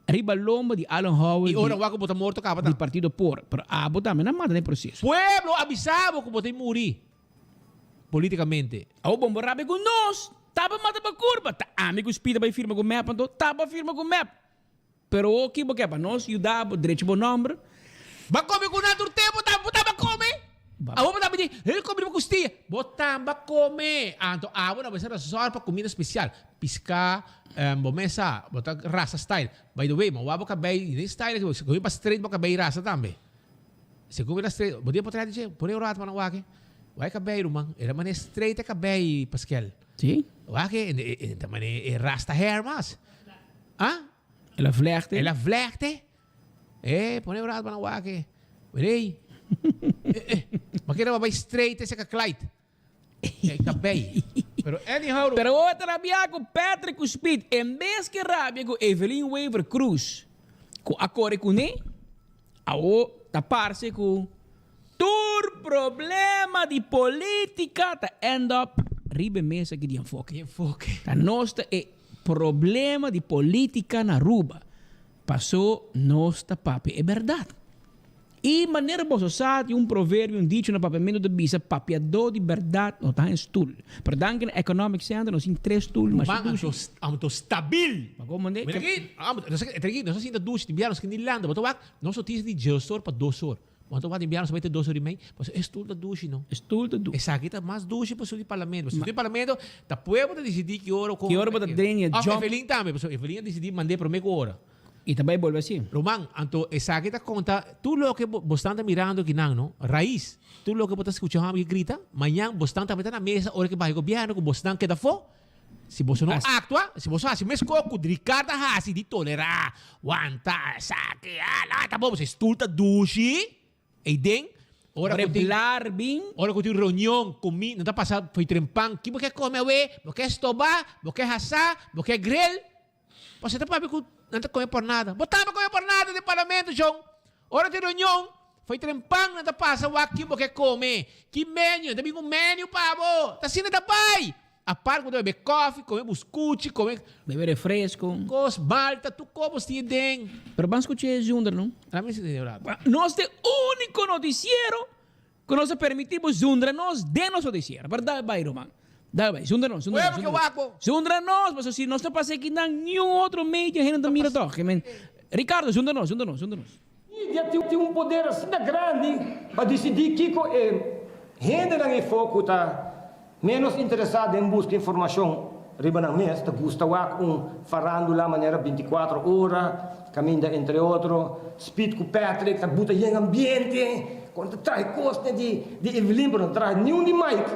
riba lomba di Alan Howell I ora wak ku bo ta morto kaba ta. di partido por, pero abo tambe nan mata den proceso. Pueblo a bisa bo ku bo tin muri politikamente. Abo bon bo rabia ku nos, taba mata pa kurpa, ta ami ku Speed a bai firma ku mep anto, taba firma ku mep. Pero oki bo ke pa nos yuda bo drecha bo nomber. Ba come cu nan tur tempo ta bo tamba come. Abo bo tamba di hel come riba custia. Bo tamba come. Anto abo na mester zorg pa comida special. Pisca bo mesa bo ta rasta style. By the way ma wak bo cabey di den style aki bo pa straight bo cabey rasta tambe. Segun mi ta straight bo dia por traha di dje pone un rato pa nan wak. Wak e cabey ruman e ta mane straight e cabey Paskel. Si. Wak e ta mane e rasta hair mas. Ah? El a vlechte. El a vlechte. Eh, pone un rato pa nan wak e. Mirei. Eh, eh. Ma kere bai straight ese ka Clyde. E kabei. Pero anyhow. Pero awor ta rabia ku Patrick ku Speed. En bes ke rabia ku Evelyn Wever Croes ku a kore kuné, awor ta parse ku tur problema di politica ta end up riba e mesa aki di Enfoke. Enfoke. Ta nos ta e Problema di politica na Aruba paso nos ta papia e berdad. Y manera boso sa tin un proverbio, un dicho na papiamento ta bisa papiador di berdad no ta haña stoel. Pero danki na Economic Center nos tin tres stoel masha Ruman dushi. anto stabil. Ma como mande? Mira aki, nos a sinta dushi di biaha nos kende landa bo ta wak nos noticia di djesor pa dosor. Bo ta wak di biaha nos a bai te dos ora i mei, pasobra e stoel ta dushi no. E stoel ta dushi. Esaki ta mas dushi pasobra di parlamento. Pasobra di parlamento ta pueblo ta disidí ki ora Ki ora bo ta den e Òf jump. Evelyn tambe, pasobra Evelyn a disidí mand'é promé ku ora. I ta bai bolbe así. Ruman, anto esaki ta konta tur loke bo bosnan ta mirando kinan no, rais, tur loke bo ta skucha hòmber ki grita, mañan bosnan tambe ta na mesa ora ki baha e gobièrnu ku bosnan keda afó. Si boso no actua, si boso haci mesco cu Ricard a haci di tolera, wanta, esaki, ala, ta bon, boso stoel ta dushi, eyden. Ora Ora ku tin blar bin. Ora ku tin reunion ku mi, nan ta pasa fo'i trempan, ki bo ke kome awe? Bo ke stoba? Bo ke hasá? Bo ke grill? Pasobra ta papia ku nan ta kome por nada. Bo tambe kome por nada den parlamento, shon. Ora tin reunion, fo'i trempan nan ta pasa wak ki bo ke kome, ki menu, nan ta bin ku menu pa bo. Ta asina ta bai. Apart ku bo ta bebe kòfi, kome buskuchi, kome. Bebe refresco. Kos, malta, tur kos bo stia den. Pero ban skucha e zundra no. Laat mi sinti un rato. Nos ta e úniko notisiero ku nos a permití bo zundra nos den nos notisiero. Pero dal bai ruman. Dal bai. Zundra nos, zundra nos. Pueblo ke wak bo. Zundra nos, pasobra si nos ta pasa akinan niun otro medio hende ta mira tòg. Ricardo, zundra nos, zundra nos, zundra nos. Media tin un poder asina grandi pa disidí kiko e hendenan efó ku ta ménos interesá den buska informashon riba nan mes ta gusta wak un farándula manera 24 ora kaminda entre otro Speed ku Patrick ta buta yen ambiente kon ta trahe kosnan di di Evelyn pero no ta trahe niun di Mike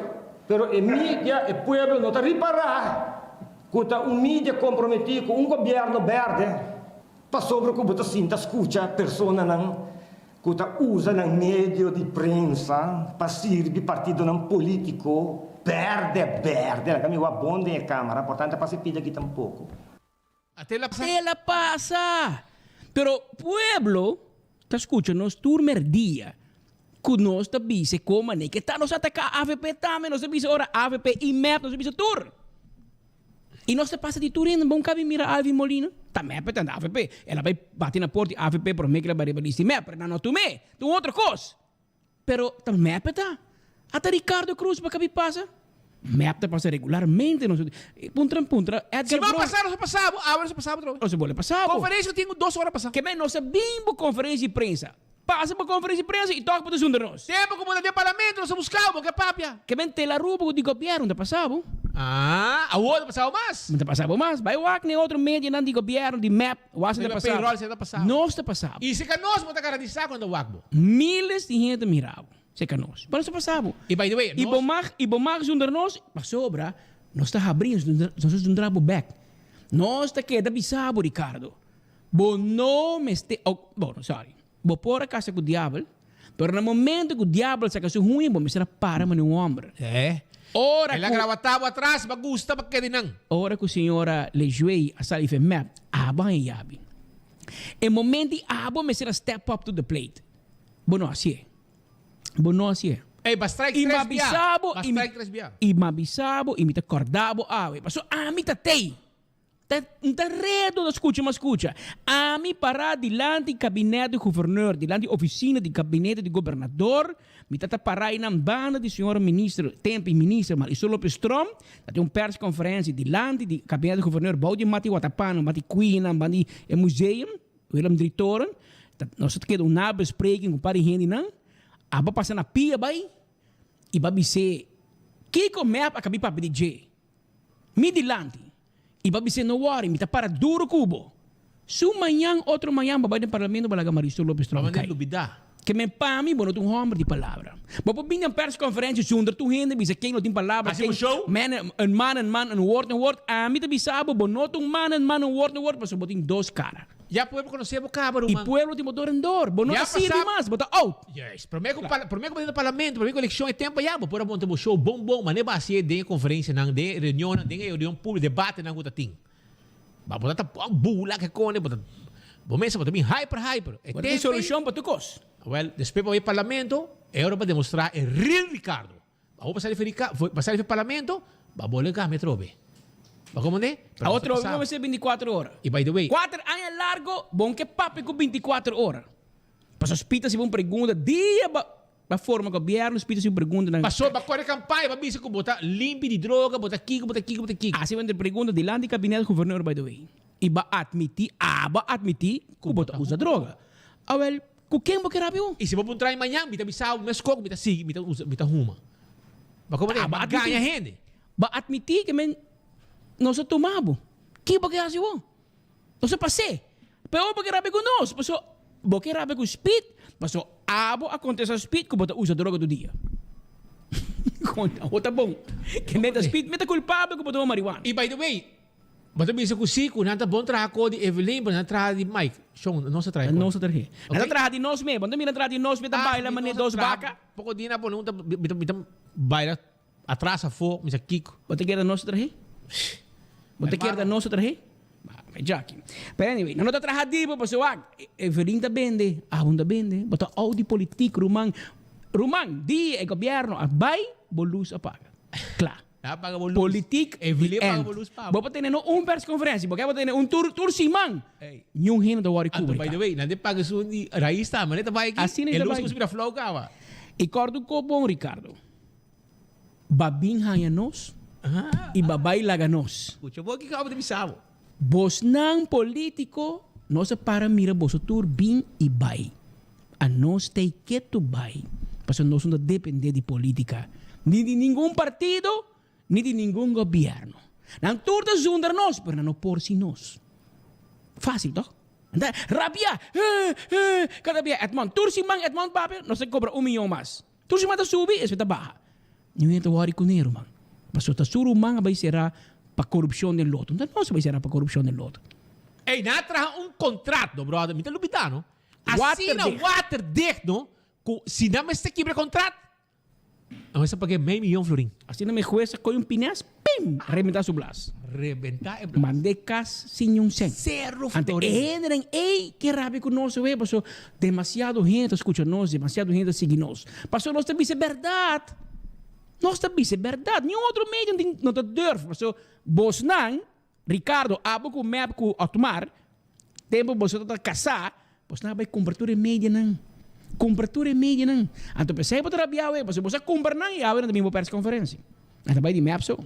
pero e media e pueblo no ta ripará ku ta un media komprometí ku un gobièrnu bèrdè. Pasobra ku bo ta sinta skucha personanan ku ta usa nan medio di prensa pa sirbi partidonan polítiko bèrdè bèrdè, laga mi wak bon den e kámara, por tanto pasa e pida aki tampoko. Te la Te la pasa! Pero pueblo ta skucha nos tur merdia ku nos ta bisa kon manera ke ta nos ataká avp tambe, nos ta bisa ora avp i mep, nos ta bisa tur. I nos ta pasa di tur hende bon kabi mira Alvin Molina. Ta mep ta avp. El a bai bati na port di avp prome ke el a bai riba list di mep. Pero nan no tum'é. Ta un otro kos. Pero ta mep ta. Ata Ricardo Croes bo kabi pasa. Mep ta pasa regularmente nos puntra puntra Edgar Si bo a Brown. pasa nos a pasa bo awe nos a pasa bo trobe. Nos a bole pasa bo. Conferencia tin dos ora pasa. Ke men nos a bin bo conferencia di prensa. Pasa bo conferencia di prensa y tok bo ta zundra nos. Tempo cu bo ta den parlamento nos a busca bo, ke papia. Ke men tela Aruba cu di gobierno ta pasa bo. Ah, awor ta pasa bo mas. No ta pasa bo mas. Bay wak na e otro medianan di gobierno, di mep, wak ta pasa bo. Ta pasa bo. Nos ta pasa bo. Y si ka nos bo ta garantisa cu nan ta wak bo. Miles di hende ta mira bo. Si ka nos. Pero nos ta pasa bo. Y by the way, Y bo mag, y bo mag zundra nos, pasobra nos ta habri, nos ta zundra bo bek. Nos ta keda bisa bo, Ricardo. Bo no mester, oh, bueno, sorry. Bo por a casa cu diabel, pero na momento cu diabel saca su huña, bo mester a para manera un homber. Eh. Ora El a cu. grawata bo atras, bo a gusta pa keda nan. Ora cu señora Lejuey a sali fe mep, abo a haña yabi. E momento di abo mester a step up to the plate. Bo no hacié. Bo no hacié. Ey, ba strike I tres m'a bia. bisa bo, Ba i mi, strike tres bia. i m'a bisa bo, i mi ta corda bo awe. Pasobra ami ta tey. Ta N ta redo ta skucha mas skucha. Ami pará dilanti kabinet di guverneur, dilanti ofisina di kabinete di gobernador, mi ta ta pará einan banda di señor minister, tempi minister Marisol Lopez Tromp, ta tin un persconferencia dilanti di kabinet di guverneur bou di mati Watapana, mati Queen, banda di e museum, Willem Drie Toren. Ta nos ta keda un nabespreking ku un par di hendenan. Abo pasa na pia bai i ba bis'é kiko mep a kabi papia di dje. Mi dilanti. I bo a bis'é, No worry, mi ta para duro ku bo. Su mañan, otro mañan, bo bai den parlamento bo laga Marisol Lopez Tromp kai. Ke men pa mi, bo no ta un hòmber di palabra. Bo por bini den persconferentie zonder tur hende bisa ken no tin palabra, ken man, een man een man, een woord een woord. Ami ta bisa bo, bo no ta un man een man, een woord een woord, pasobra bo tin dos kara. Ya pueblo conoce bo caba, ruman. I pueblo tin bo dor en dor. Bo no ta sirbi mas, bo ta out. Juist. Prome cu prome cu bo den parlamento, prome cu eleccion e tempo ya bo por a monta bo show bon bon, mane bo hacié den e conferencianan, den e reunionnan, den e reunion publico, debatenan cu ta tin. Ba bo ta ta bula ke cone, bo ta bo mesa bo ta bin hyper hyper. E Bo ta tin solucion pa tur cos. Wel, despues bo bay parlamento, e ora bo demostra e real Ricardo. Abo pa sali for di ka, pa sali for parlamento, ba bo lo cambia atrobe. Bo comprende? A otro no mester binticuatro ora. Y by the way. Cuater aña largo bon ke papia cu binticuatro ora. Pasobra spita si bo un pregunta dia ba ba forma gobierno spita si bo pregunta nan. Pasobra ba core campaña ba bisa cu bo ta limpi di droga, bo ta kiko, bo ta kiko, bo ta kiko. Asi bo entre pregunta dilanti kabinet guvernor by the way. Y ba admiti, abo admiti cu bo ta usa droga. Awel Ku ken bo ke rabia bo? I si bo puntra mi mañan, mi ta bisa bo meskos ku mi ta sigui, mi ta usa, mi ta huma. Bo komo Ah, Bo bo gaña admití. hende. Bo admití ke men nos a tuma bo. Ki bo ke hasi bo? Nos a pas'é. Pero bo ke rabia ku nos, paso bo ke rabia ku Speed, paso abo a kontestá Speed ku bo ta usa droga tur dia. Kon, awor ta bon. Ke men ta Speed, mi ta kulpabel ku bo tuma marihuana. I by the way. Bo ta bisa ku si ku nan ta bon traha ko di Evelyn pero nan traha di Mike. Shon, nos ta traha. Nos ta traha. Nan ta traha di nos mes. Bo ta mira nan traha di nos mes ta baila manera dos baka. Poko dia nan pone un ta mi ta baila atras afo mi sa kiko. Bo ta kere nos ta traha? Bo ta kere ta nos ta traha? Jackie. Pero anyway, nan no ta traha di bo pasobra wak Evelyn ta bende, abo no ta bende. Bo ta ou di politik ruman. Ruman, di e gobierno a bai, bo lus a paga. Kla. Politiek the end. Bo por tene no un persconferencia, bo ke bo tene un tur tur siman. Niun hende ta wòrdu Anto kubri. by the way, nan de paga esun di Raiz tambe, nan ta bai aki. Asina E ta lus bai. ku bira flou kaba. I kòrda un kos bon Ricardo, ba bin haña nos i ba bai laga nos. Kucha bo kiko abo ta bisa bo. Bosnan politico nos a para mira boso tur bin y bay. A nos tey ketu bay pasobra nos no ta depende di politica ni di ningun partido ni di ningun gobierno. Nan tur ta zundra nos pero nan no por sin nos. Facil toch? Nan ta rabia eh eh cada bia Edmond tur siman Edmond papia nos ta cobra un miyon mas. Tur siman ta subi espe ta baha. Niun hende ta wòri kuné ruman. Pasobra ta su ruman a bai será pa korupshon den loto. No ta nos a bai será pa korupshon den loto. Ey, nan a traha un contrato, brother. Mi ta lubida, no? Asina Waterdicht. waterdicht, no? Ku si nan mester kibra e contrat, nan mester pag'é mei miyon florin. Asina mi hues a kohe un pines, pim! Rebentá su blas. Rebentá e blas. Mand'é kas sin niun sèn. Sero Ante florin. e hendenan ey ke rabia ku nos awe, pasobra Demasiado hende ta skucha nos, demasiado hende ta sigui nos. Pasobra nos ta bisa e bèrdat. Nos ta bisa e bèrdat. Niun otro medio no tin, no ta durf. Pasobra bosnan, Ricardo, abo ku Mep ku Otmar, tempu boso tabata kasá, bosnan a bai kumpra tur e medianan. Kumpra tur e medianan. Anto p'esei bo ta rabia awe, pasobra boso a kumpra nan i awe nan ta bin bo perskonferensia. Nan ta bai di Mep so.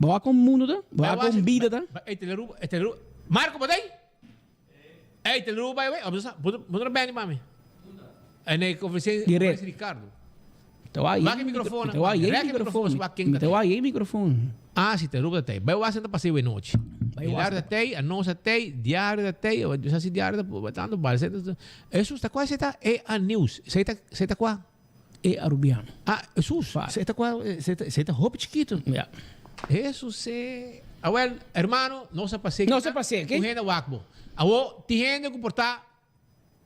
Bo wak kon mundu ta? Bo wak kon bida ta? Ey, Teleruba, Teleruba. Marco, bo ta ei? Ey, te luego bai bai. Bo no beni mami. En e conferencia Di red. Ricardo. Te wa Wak e microfoon. Te wa ye Rek e microfoon. microfoon. Te wa ye microfoon. Ah, si te ruba tei. Bai wa senta paseo e nochi. Bai wa Diario da tei, anosa tei, diario da tei, o sa si diario da tanto bal. Jesus, ta kwa seta e a news. Seta seta kwa? E Arubiano. Ah, Jesus, seta kwa seta seta hopi chiquito. Ja. Jesus e Awel, hermano, nos a pas'é. Nos a pas'é, oké. Un hende wak bo. Awo, tin hende ku por ta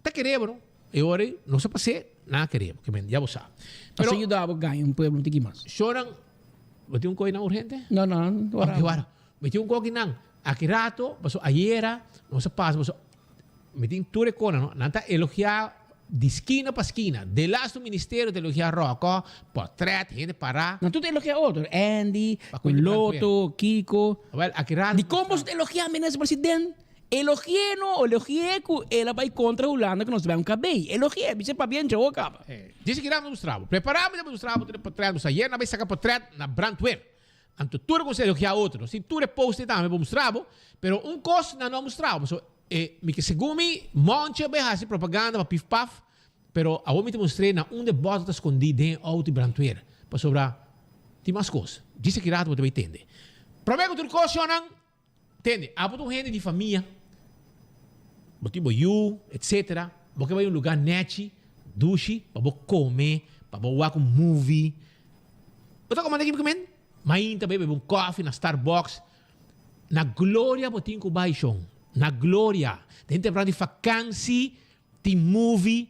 ta kere bo, no? E ora ei, nos a pas'é, nan a kere bo. Ke men, ya bo sa. Pero, Así yuda bo gaña un pueblo un tiki mas. Shonan, bo tin un koki nan urgente? No, no, wara. Oké, wara. Mi tin un koki nan. Aki rato, paso ayera, nos a pasa, paso Mi tin tur e kona, no? Nan ta elogiá di skina pa skina. Delastu ministerio ta elogiá Ròkò, pòtrèt, hende pará. Nan tur ta elogiá otro. Andy, Loto, Kiko. Awèl, aki rato. Dikon boso ta elogiá minister president? Elogi'é no, elogi'é ku el a bai kontra Hulanda ku nos ta bai un kabei. Elogi'é, bis'é pabia en djogo kaba. Djis aki rato mi ta mustra bo. Prepará mi ta mustra bo tur e pòtrèt. Bo sa ayer nan bai saka pòtrèt na brandweer. Anto tur a kuminsá elogiá otro. Si tur e post ei tambe bo mustra bo, pero un kos nan no a mustra bo. Pasobra e mi ke segun mi Monchi a bai hasi propaganda pa Pif Paf, pero awor mi ta mustr'é na unda e bòter ta skondí den e outo di brandweer. Pasobra tin mas kos. Djis aki rato bo ta bai tende. Promé ku tur kos, shonnan, Tende, abo ta un hende di famia, bo tin bo yu, etcetera, bo ke bai un lugar nechi, dushi, pa bo come, pa bo wak un movie. Bo ta komanda kibi men? Mainta bai bebe un koffie na Starbucks. Na Gloria bo tin ku bai, shon. Na Gloria. Den temporada di vakansi, tin movie,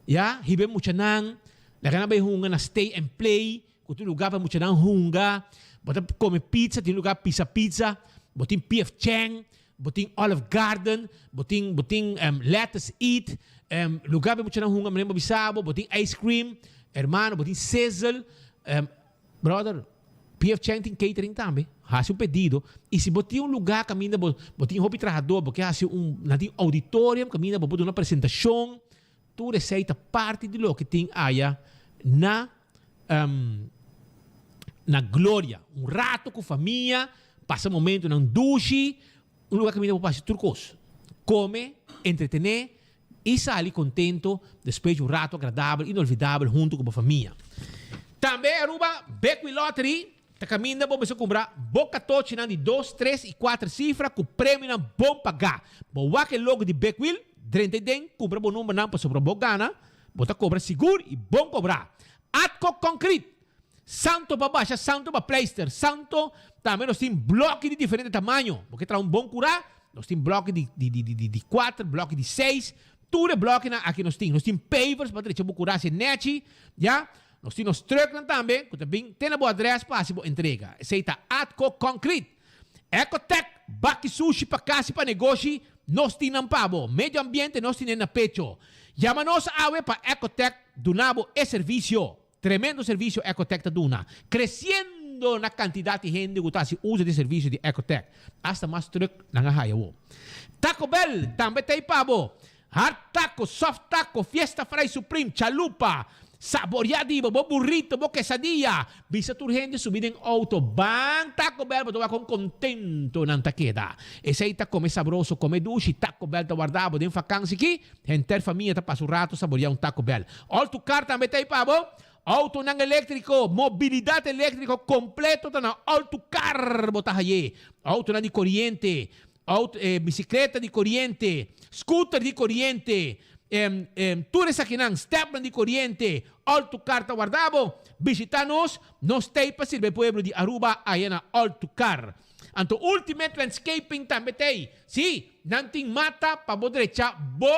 ya, hiba e muchanan, laga nan bai hunga na Stay and Play, Ku tin lugar pa muchanan hunga, bo ta kome pizza, tin lugar pisa pizza, bo tin PF Chang, bo tin Olive Garden, bo tin bo tin Lettuce Eat, lugar pa muchanan hunga manera bo bisa bo, bo tin ice cream, hermano bo tin sizzle, brother PF Chang tin catering tambe, hasi un pedido y si bo tin un lugar kaminda bo bo tin hopi trahador bo ke hasi un nan tin auditorium kaminda bo por duna presentacion, Tur esei ta parti di loke tin aya na na Gloria. Un rato ku famia, pasa momentunan dushi, un lugar kaminda bo por hasi tur kos. Kome, entretené i sali kontento despues di un rato agradabel, inolvidabel huntu ku bo famia. Tambe Aruba Bekwin Lottery ta kaminda bo mester kumpra bo katochinan di dos, tres i kuater sifra ku premionan bon pagá. Bo wak e logo di Bekwil, drenta ei den, kumpra bo numbernan pasobra bo gana, bo ta kobra sigur i bon kobrá. Atco Concrete, Santo pa basha, santo pa pleister, santo. Tambe nos tin bloki di diferente tamaño. Bo ke traha un bon kurá? Nos tin bloki di di di di di kuater, bloki di seis. Tur e blokinan aki nos tin. Nos tin pavers pa drecha bo kurá si e nechi, ya. Nos tin nos trucknan tambe ku ta bin te na bo adrès pa hasi bo entrega. Esei ta Atco Concrete. Ecotec, baki sushi pa kas i pa negoshi, nos tin nan pa bo. Medio ambiente nos tine na pecho. Yama nos awe pa Ecotec duna bo e servisio. Tremendo servisio Ecotec ta duna. Creciendo na cantidad di hende cu ta haci uso di e servisio di Ecotec. Hasta mas truck nan a haya awo. Taco Bell tambe ta ei pa bo. Hard taco, soft taco, fiesta fry supreme, chalupa. Saborea di bo, bo burrito, bo quesadilla. Bisa tur hende subi den auto, ban Taco Bell bo ta wak con contento nan ta keda. Esey ta come sabroso, come dushi, Taco Bell ta warda bo den vakansi ki. Henter famia ta pasa un rato saborea un Taco Bell. All to car tambe ta ei pa bo. Autonan eléktriko, mobilidat eléktriko kompleto ta na All to Car bo ta haye. Autonan di koriente, auto, bisikleta di koriente, scooter di koriente, tur esakinan, stepnan di koriente, All to Car ta warda bo. Bishita nos, nos ta ei pa sirbi e pueblo di Aruba aya na All to Car. Anto Ultimate Landscaping tambe ta ei. Sí, nan tin mata pa bo drecha bo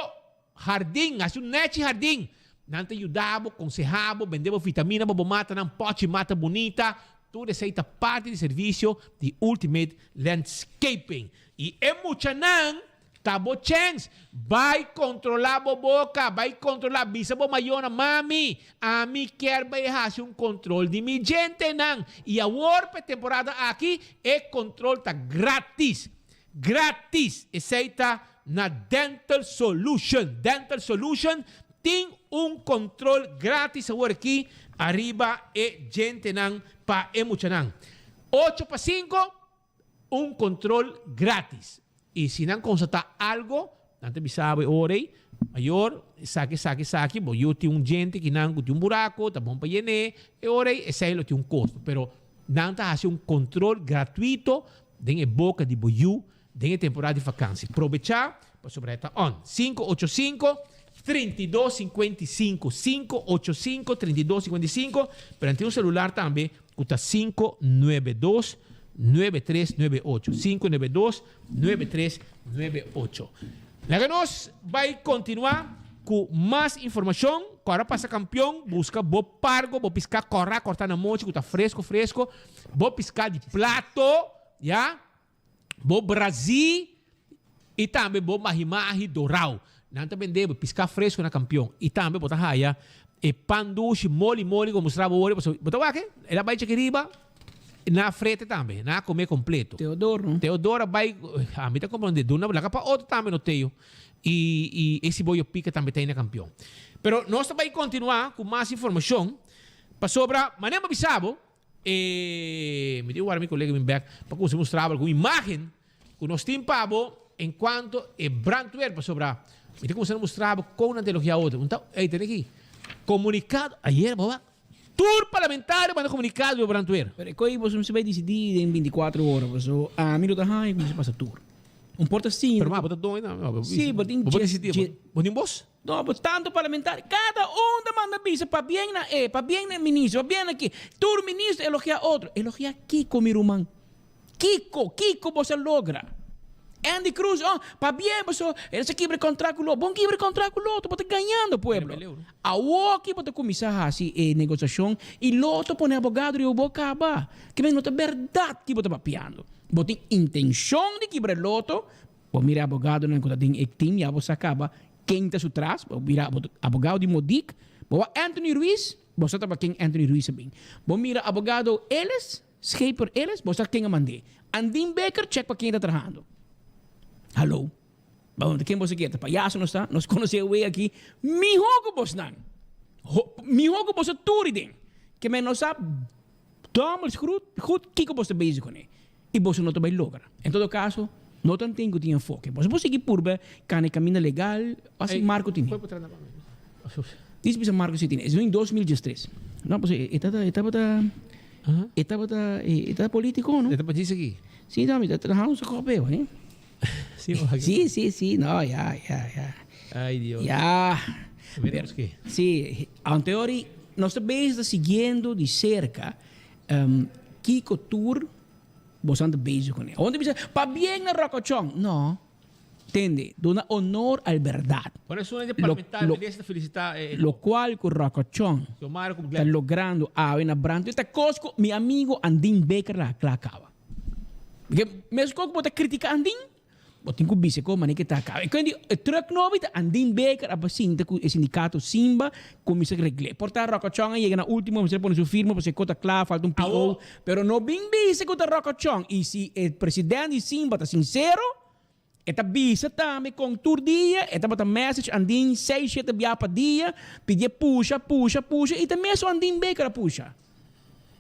hardin, hasi un nechi hardin. Nan ta yuda bo, konseha bo, bende bo vitamina pa bo matanan, pòchi mata bunita. Tur esei ta parti di servisio di Ultimate Landscaping. I e muchanan Ta bo chèns. Bai kontrolá bo boka, bai kontrolá, bisa bo mayornan, Mami, ami kier bai hasi un kontrol di mi djentenan. I awor pa e temporada aki, e kontrol ta grátis. Grátis! Esei ta na Dental Solution. Dental Solution tin un kontrol grátis awor aki ariba e djentenan pa e muchanan. Ocho pa sinku. Un control gratis. Y si nan constata algo, nan ta bisa bo e ora ey, mayor, esaki, esaki, esaki, bo yu tin un djente kinan cu tin un buraco, ta bon pa yene, e ora ey esey lo tin un costo. Pero nan ta haci un control gratuito den e boca di bo yu den e temporada di vakantie. Probecha pasobra e ta on. Cinco ocho cinco, 32 55, cinco ocho cinco, 32 55, pero nan tin un celular tambe ku ta 592 9398, 592 9398. Laga nos bai kontinuá ku mas informashon. Kòrda pasa kampion, buska bo pargo, bo piská kòrá kòrtá na mochi ku ta fresko fresko, bo piská di plato, ya. Bo brazí i tambe bo mahi-mahi dorau. Nan ta bende bo piská fresku na Kampion. I tambe bo ta haya e pan dushi moli moli ku bo mustra bo wor. Pasobra bo ta wak e, el a bai cheki riba na frete tambe. Nan a kome kompleto. Teodoro no? Teodoro a bai, ami ta komprondé. Duna laga pa otro tambe no Teo. I i e siboyo pika tambe ta ei na Kampion. Pero nos ta bai kontinuá ku mas informashon pasobra manera bo bisa bo. E mi tin wara mi kolega bin bek pa kuminsá mustra bo algun imágen ku nos tin pa bo en kuanto e brandweer pasobra mi ta kuminsá mustra bo kon nan ta elogiá otro. Un ta ey tene aki komunikado ayer bo wak tur parlamentario manda komunikado riba brandweer. Pero e koe boso mester bai disidí den bintikuater ora paso ami lo ta haña ku mester pasa tur. Un por ta sinti Pero ma bo ta doño tambe. Sí, bo tin Bo por disidí bo tin bos? No, bo tanto parlamentario, cada un ta manda bisa pabien na e, pabien na e ministro, pabien na ki. Tur ministro elogia otro. Elogia kiko, mi ruman? Kiko, kiko bo sa logra? Endy Croes, oh, pabien paso el sa kibra e contract cu lo. Bon kibra e contract cu lo, bo ta gañando pueblo. Awoki bo ta cuminsa haci e negociacion y lo ta pone abogado riba bo caba. Kimen no ta berdad ki bo ta papiando. Bo tin intencion di kibra e loto, Bo mira abogadonan ku ta den e team ya bo sa kaba ken ta su tras, bo mira abogado di Modic, bo wak Anthony Ruiz, bo sa taba ken Anthony Ruiz a bin. Bo mira abogado Ellis, Scheper Ellis, bo sa ken a mand'é. Andin Baker, check pa ken e ta trahando. Hallo. Bo ken bo sa kier ta payaso nos ta, nos konosé e wey aki mihó ku bosnan. Mihó ku boso tur den. Ke men nos sa Dòmers goed, goed kiko boso ta bezig kuné i boso no ta bai logra. En todo kaso, no ta tin ku tin enfoke. Boso por sigui purba kana e kaminda legal, asi Marco tini. Dice bisa Marco si tini. Es in 2013. No, pues e tabata, e tabata, e tabata, e tabata politico, no? E tabata dice aki? Si, no, mi ta traha un soko peo, eh? Si, si, si, si, no, ya, ya, ya. Ay, Dios. Ya. Veremos ki. Si, anteori nos ta bezig ta siguiendo di cerca um, kiko tur. Boso ta bezig kuné. Awor ta bisa, pabien na Rocochon. No. Tende, duna honor al berdad. Por eso un parlamentario minister felicita eh, Lo cual cu Rocochon Xiomara cu ta Glenn. logrando awe na brandweer ta cos cu mi amigo Andin Baker la cla caba. Porque mescos cu bo ta critica Andin, Bo tin ku bisa kon manera ke ta kaba. E kende e truck nobo ta Andin Baker a sinta ku e sindikato Simba kuminsá regl'é. Por ta Rokochon a yega na ultimo mester pone su firma pasobra e kos ta kla, falta un PO. Pero no bin bisa ku ta Rokochon. I si e president di Simba ta sinsero, e ta bisa tambe kon tur dia e tabata message Andin seis shete bia pa dia pidié pusha, pusha, pusha i ta mesun Andin Baker a pusha.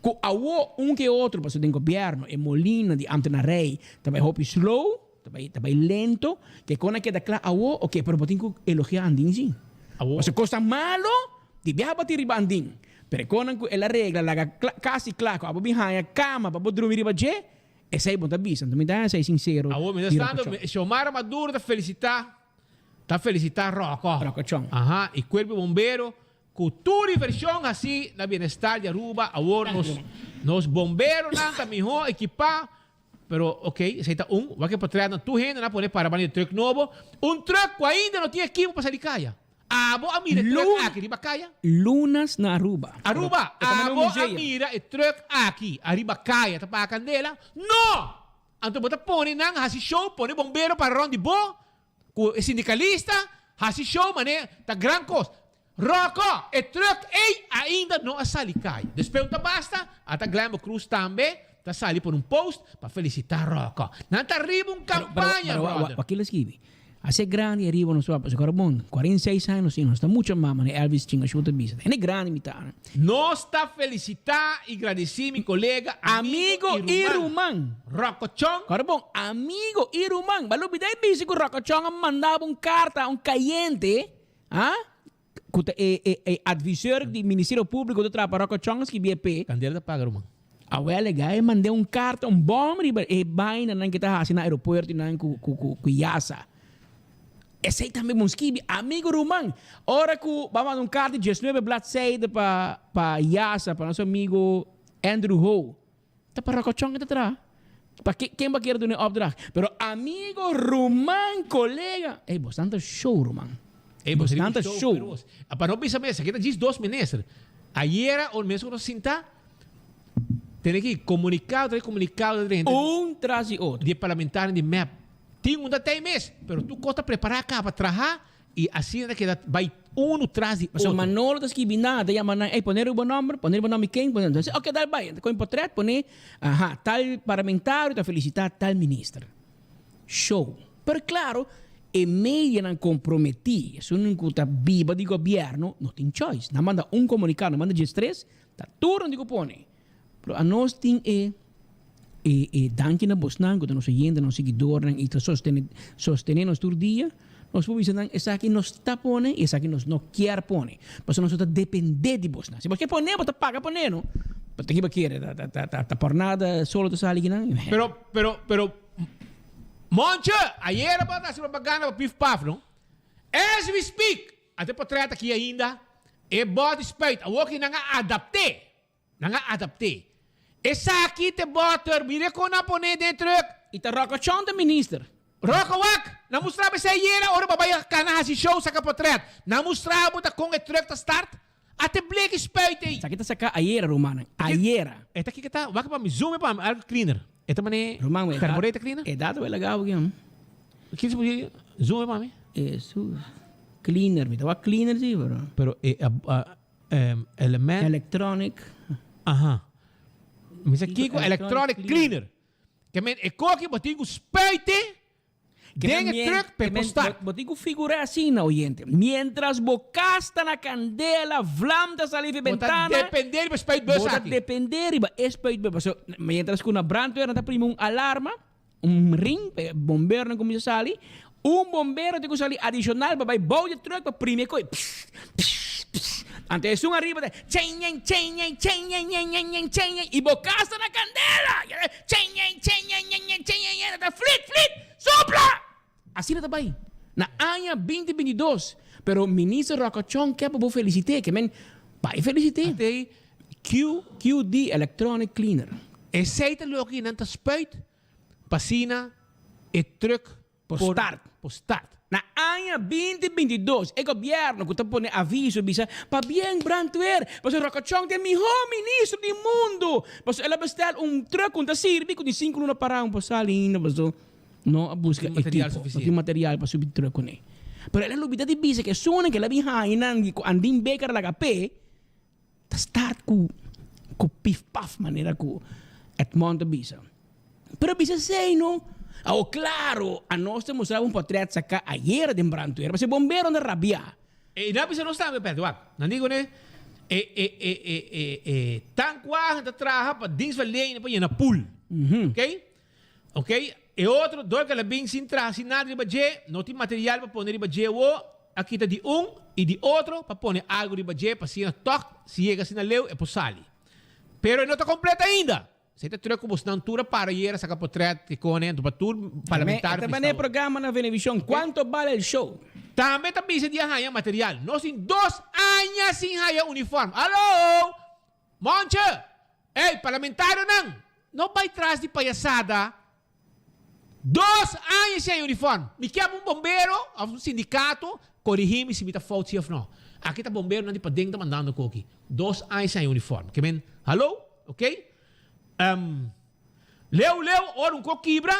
Ku awo un ke otro pasobra den gobièrnu e molina di ambtenarij ta bai hopi slow, ta bai ta bai lento, ke kon a keda kla awo oke pero bo tin ku elogiá Andin si. Pasobra kos ta malo di biaha bo tin riba Andin, pero e konan ku el a regla laga kla kasi kla ku abo bin haña kama pa bo drumi riba dje, esei bo ta bisa. Anto mi ta esei sinsero Awo di mientras tanto Rokochon. Xiomara Maduro ta felisitá ta felisitá Roko. Rokochon. Aha i kuerpo bombero Ku tur invershon hasi na bienestar di Aruba awor nos nos bomberonan ta mihó ekipá pero ok esei ta un wak e potretnan tur hende nan a pone para banda di truck nobo un truck ku ainda no tin ekipo pa sali kaya abo a mira e truck aki riba kaya? Lunas na Aruba. Aruba abo a mira e truck aki ariba kaya ta paga kandela? No! Anto bo ta pone nan hasi show pone bombero para rond di bo Ku e sindikalista hasi show manera ta gran kos. Ròkò, e trùk ei ainda no a sali kai. Despues un ta basta, ata Glenbo Cruz tambe ta sali por un post pa felisitá Ròkò. Nan ta riba un kampaña, bròder. Wak kila skibi. A ser grandi ariba nos wak pasobra bon, 46 aña nos tin, nos ta mucha mas manera Elvis Chingashu ta bisa. Hende grandi mi ta. Nos ta felicita y gradici mi colega, amigo Amigo y y ruman, ruman. Rocco Chong. Ora bon, amigo y ruman. Ba lubida e bisa cu Rocco Chong a manda bo un carta, un cayente, ah, cu ta e, e, e adviseur di Ministerio Publico ta traha pa Rocco Chong a scribi e p'e. Candela ta paga, ruman. Awel e guy mand'é un carta, un bom riba e bainanan cu ta haci na aeropuerto y nan cu, cu, cu, cu yasa. Esei tambe bon skibi, amigo ruman. Ora ku ba manda un karta di diesnuebe bladzijde pa pa Yasa, pa nos amigo Andrew Ho, ta pa Rokochon e ta traha. Pa ke ken bo a kere duna e opdracht? Pero amigo, ruman, kolega, ey bosnan ta show ruman. Ey bos Bosnan ta show, show. pero bos. Pa no bisa mes, aki ta djis dos minister. Ayera ora mes ku nos sinta, tene ki komunikado tras komunikado tras hende. Un tras di otro. Di e parlamentario di mep. Tin un ta tei mes, pero tur kos ta prepará kaba traha i asina ta keda bai unu tras di Pasobra otro. Manolo ta skibi nan, ta yama nan, ey pone riba bo nomber, pone riba nomber ken, pone, entonces oke dal bai, ta kohe un potret pone, aha, tal parlamentario ta felisitá tal minister. Show. Pero klaro, e medianan komprometí, esunnan ku ta biba di gobièrnu, no tin choice. Nan manda un komunikado, nan manda diestres, ta tur nan tin ku pone. Pero anos tin e e e danki na bosnan ku ta nos oyentenan, nos siguidornan i ta sostene sostene nos tur dia. Nos por bisa nan esaki nos ta pone i esaki nos no kier pone. Pasobra nos no ta depende di bosnan. Si bos kier pone bo ta paga pone no. Pero ta kiba kere ta ta ta ta por nada solo ta sali kinan. Pero pero pero Monche, ayera bo a hasi propaganda pa Pif Paf no. As we speak, ata e potret aki ainda, e body spuit awor ki nan a adapte. Nan a adapt'é. Esaki t'e bòter, mira kon nan a pon'é den e trùk. I ta Ròkòchòn ta minister. Ròkò wak! Nan mustra bo esei ayera ora bo a bai kana hasi show saka potrèt. Nan mustra bo ta kon e trùk ta start. Ata e bleki spuit ei. Esaki ta saká ayera, rumannan. Ayera. E ta kiko ta? Wak pa mi zoom e pa mi algo cleaner. E ta manera Ruman, e carburetor cleaner? E data wela gabo ki am. Kiko si por zoom e pa mi? Esus. Cleaner. Mi ta wak cleaner si, pero. Pero e element. Electronic. Aha. Mi sa kiko electronic cleaner. Ke men e koki bo tin ku spuite den e truck pa e por start. Bo tin ku figura asina, oyente. Mientras bo kas ta na kandela, vlam ta sali fi Bo ta bentana. depende riba e spuitbus Bo ta aki. depende riba e spuitbus. Pasobra mientras ku na brandweer nan ta primi un alarma, un ring pa e bomberonan kuminsá sali, un bombero tin ku sali adishonal pa bai bou di e truck pa primi e koi. Pss, pss, pss. Anto esun ariba ta chenyen, chenyen, chenyen, nyen, nyen, chenyen i bo kas ta na kandela! Chenyen, chenyen, nyen, chenyen, nyen, ta flit, flit, supla! Asina ta bai na aña binti bintidos. Pero Minister Rocco Chong ke pa bo felisit'é, ke men bai felisit'é. Atei QQD Electronic Cleaner. Esei ta loke nan ta spuit pa asina e truck Por start. Por start. Na aña 2022 e gobierno cu ta pone aviso bisa pabien brandweer pasobra Rocochong ta e miho ministro di mundo pasobra el a bestel un truck cu ta sirbi cu di cinco luna para un por sali ainda pasobra no a busca equipo no tin material pa subi truck cune. Pero el a lubida di bisa cu esunnan cu el a bin haña nan di cu Andin Baker a laga p'e Ta start ku ku pif paf manera ku Edmond ta bisa. Pero bisa esei no. Awor klaro anos ta mustra un potret saká ayera den brandweer pasobra e bomberonan ta rabiá. E nan bisa nos tambe Pet wak. Nan di kuné e e e e e e tankwagen ta traha pa dienstverlening pa yena pool. Oké? Oké, e otro dor ku el a bin sin traha sin nada riba dje, no tin material pa pone riba dje wo, a kita di un i di otro pa pone algu riba dje pa asina tòg si yega asina leu e por sali. Pero e no ta kompleto ainda. Esei ta truk ku bosnan tur a para ayera saka potrèt di kone anto pa tur parlamentario E ta bane programa na Venevisión Cuánto vale el show? Tambe ta bisa di a haña material. Nos tin dos aña sin haya uniform. Hallo! Monche! Ey, parlamentarionan! No bay tras di payasada. Dos aña sin hay uniform. Mi kier pa un bombero of un sindicato corigi mi si mi ta fout si of no. Aki ta bomberonan di paden ta mandando koki. Dos aña sin hay uniform. Ke men, hallo? Ok? Um, leu leu ora un ko kibra,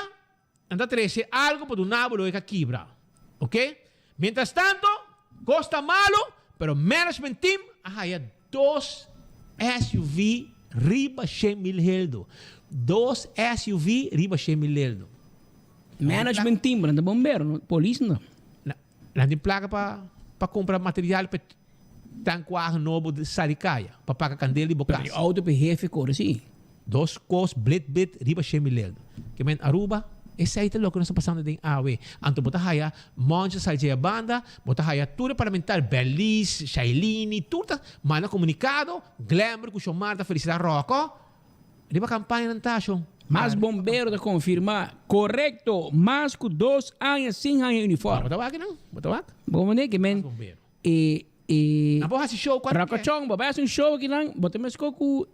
Nan ta trece algo pa duna bo loke ka kibra. Ok? Mientras tanto, cos ta malo, pero management team a haya dos SUV riba 100,000 heldo. Dos SUV riba 100,000 heldo. Management team, nan ta bombero, no? Polis no. Nan tin placa pa pa cumpra material pa e tankwagen nobo sali caya, pa paga candel di bo cas. Pero e auto pa e hefe core si. Dos cos blit blit riba shemi leldo. Ke men Aruba, esey ta loke nos ta pasando den awe. Anto bo ta haya Moncho sali dje banda, bo ta haya tur e parlamentario, Berlies, Shailini, tur ta manda comunicado, Glenbert cu Xiomara ta felicita Rocco. Riba campaña nan ta, shon. Mas bombero ta confirma, Corecto, mas cu dos aña sin haña uniform. Bo ta wak nan? Bo ta wak? Bo mane ke men e e Nan por haci show cuanto ke. Racochon, bo bai haci un show aki nan, bo ta mesco cu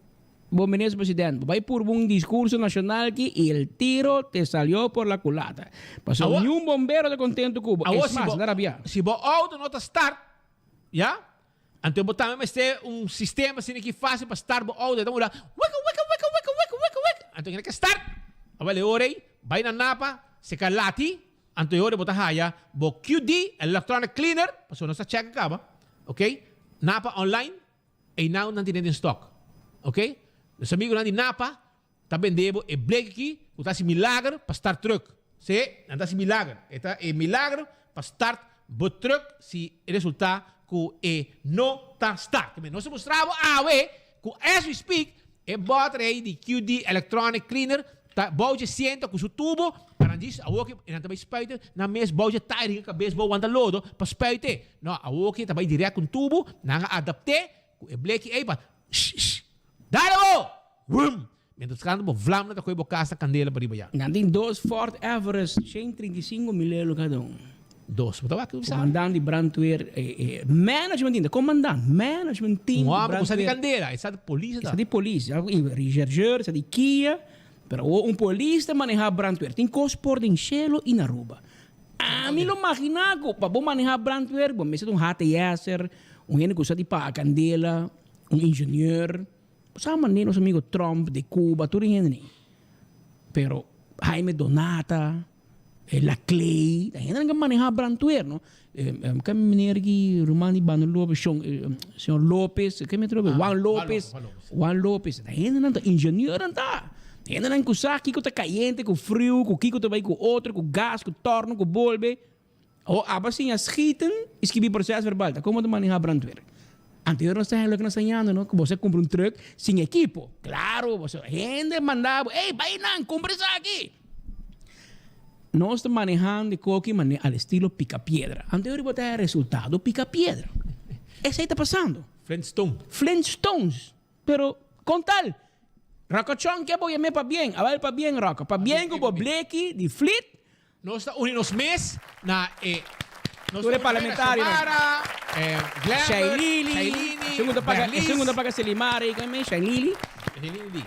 bo minister president. Bo bai purba un discurso nacional aki y el tiro te salió por la culata. Pasobra niun bombero ta contento cu bo. Es mas, nan ta rabia. Si bo auto no ta start, ya, Anto bo tambe mester un sistema asina ki fácil pa start bo auto. E ta mura wika wika wika wika wika wika wika. Anto kende ke start. Awel e ora ei bai na Napa seka lati. Anto e ora bo ta haya bo QD electronic cleaner pasobra nos ta check kaba. Ok. Napa online einan nan tene den stock. Ok. Nos amigunan di Napa Ta bende bo e blek aki ku ta hasi milager pa start truck. Sí, nan ta hasi milager. E ta e milager pa start bo truck si e resulta ku e no ta start. Keme nos a mustra bo awe ku as we speak e bòter ei di QD Electronic Cleaner ta bou dje siento ku su tubo pa nan djis awoki e nan ta bai spuite nan mes bou dje tayer riba kabes bo wanta lodo pa spuite. No, awoki e ta bai direct ku un tubo, nan a adapt'é ku e bleki ei pa shh shh. Dale bo! Wum! Mientras tanto bo vlamnan ta koe bo kas na kandela pariba ya. Nan tin dos Ford Everest 135 mil euro kada un. Dos. Bo ta wak bisa. Komandant di brandweer, management team, ta komandant, management team di brandweer. Un hòmber ku sa di kandela, e sa di polis ta. E sa di polis, rechercheur, sa di kia, pero awor un polis ta maneha brandweer. Tin kos por den shelo i na Aruba. Ami lo magina ku pa bo maneha brandweer bo mester ta un HTS'er, un hende ku sa di paga kandela, un ingenieur. Sa manera nos amigo Trump de Cuba tur e hende ni. Pero Jaime Donata, Laclay, ta hendenan ke maneha brandweer no. Ke meneer ki ruman di Bando Lopez, shon señor Lopez, ke meneer Lopez, Juan Lopez, Juan Lopez, ta hendenan ta ingenieurnan ta. Hendenan ku sa kiko ta kayente ku friu, ku kiko ta bai ku otro, ku gas, ku torno, ku bolbe. Ho aba siña schieten y skibi proces verbal. Ta como ta maneha brandweer. Anterior nos ta haña loke nos ta hañando no, cu bo sa cumpra un truck sin equipo. Claro, bo sa hende manda bo, ey bay nan, cumpra esaki. Nos ta manehando e koki mane al estilo pica piedra. Anterior bo ta haña resultado pica piedra. Esey ta pasando. Flintstone. Flintstones. Pero con tal? Rocochon ke bo yam'e pabien? Awel pabien Roco. Pabien cu bo bleki di flit. Nos ta uni nos mes na e. Nos Tur e parlamentarionan. Xiomara, Glenbert, Shailini. Shailini. Segundo paga, Berlies. segundo paga Selimar y con Shanlili.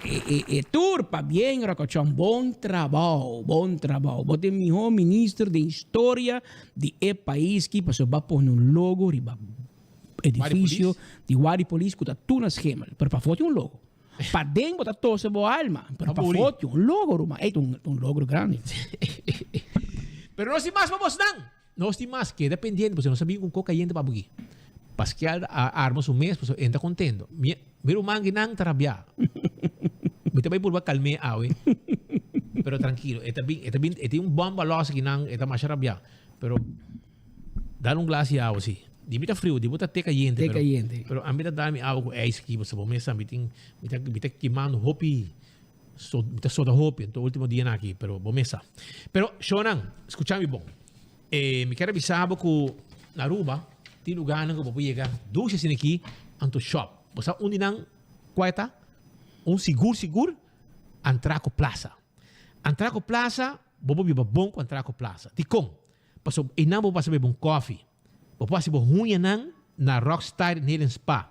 E, e, e tur pabien Rocochon, bon trabou, bon trabou. Bo ta e miho minister den historia di e pais ki pasobra bo a pone un logo riba edificio di Wari Police cu ta tur na schemel. Pero pafó tin un logo. Paden bo ta tose bo alma, pero pafó tin un logo ruman. Ey ta un logro grandi. Pero nos tin mas pa bosnan. Nos tin mas, keda pendiente pasobra nos ta bin ku un kos kayente pa buki. Pascual a arma su mes pasobra e ta kontento. Mi mi ruman kinan ta rabiá. Mi ta bai purba kalm'é awe. Pero trankilo, e ta bin, e ta bin, e tin un bòmba lòs akinan, e ta masha rabiá. Pero dal un glas di awa si. Di mi ta friu, di bo ta te kayente. Te kayente. Pero ami ta dal mi awa ku ijs aki pasobra bo mes sa mi tin, mi ta, mi ta kimando hopi. So, mi ta soda hopi enton ultimo dianan aki, pero bo mes sa. Pero, shownan, skucha mi bon. E, mi kier a bisa bo ku na Aruba tin lugarnan ku bo por yega dushi asina aki, anto shop. Bo sa un di nan kua e ta? Un sigur sigur, Antraco Plaza. Antraco Plaza, bo por biba bon ku Antraco Plaza. Dikon? Pasobra einan bo por pasa bebe un kofi. Bo por hasi bo huñanan na Rock Style Nail and Spa.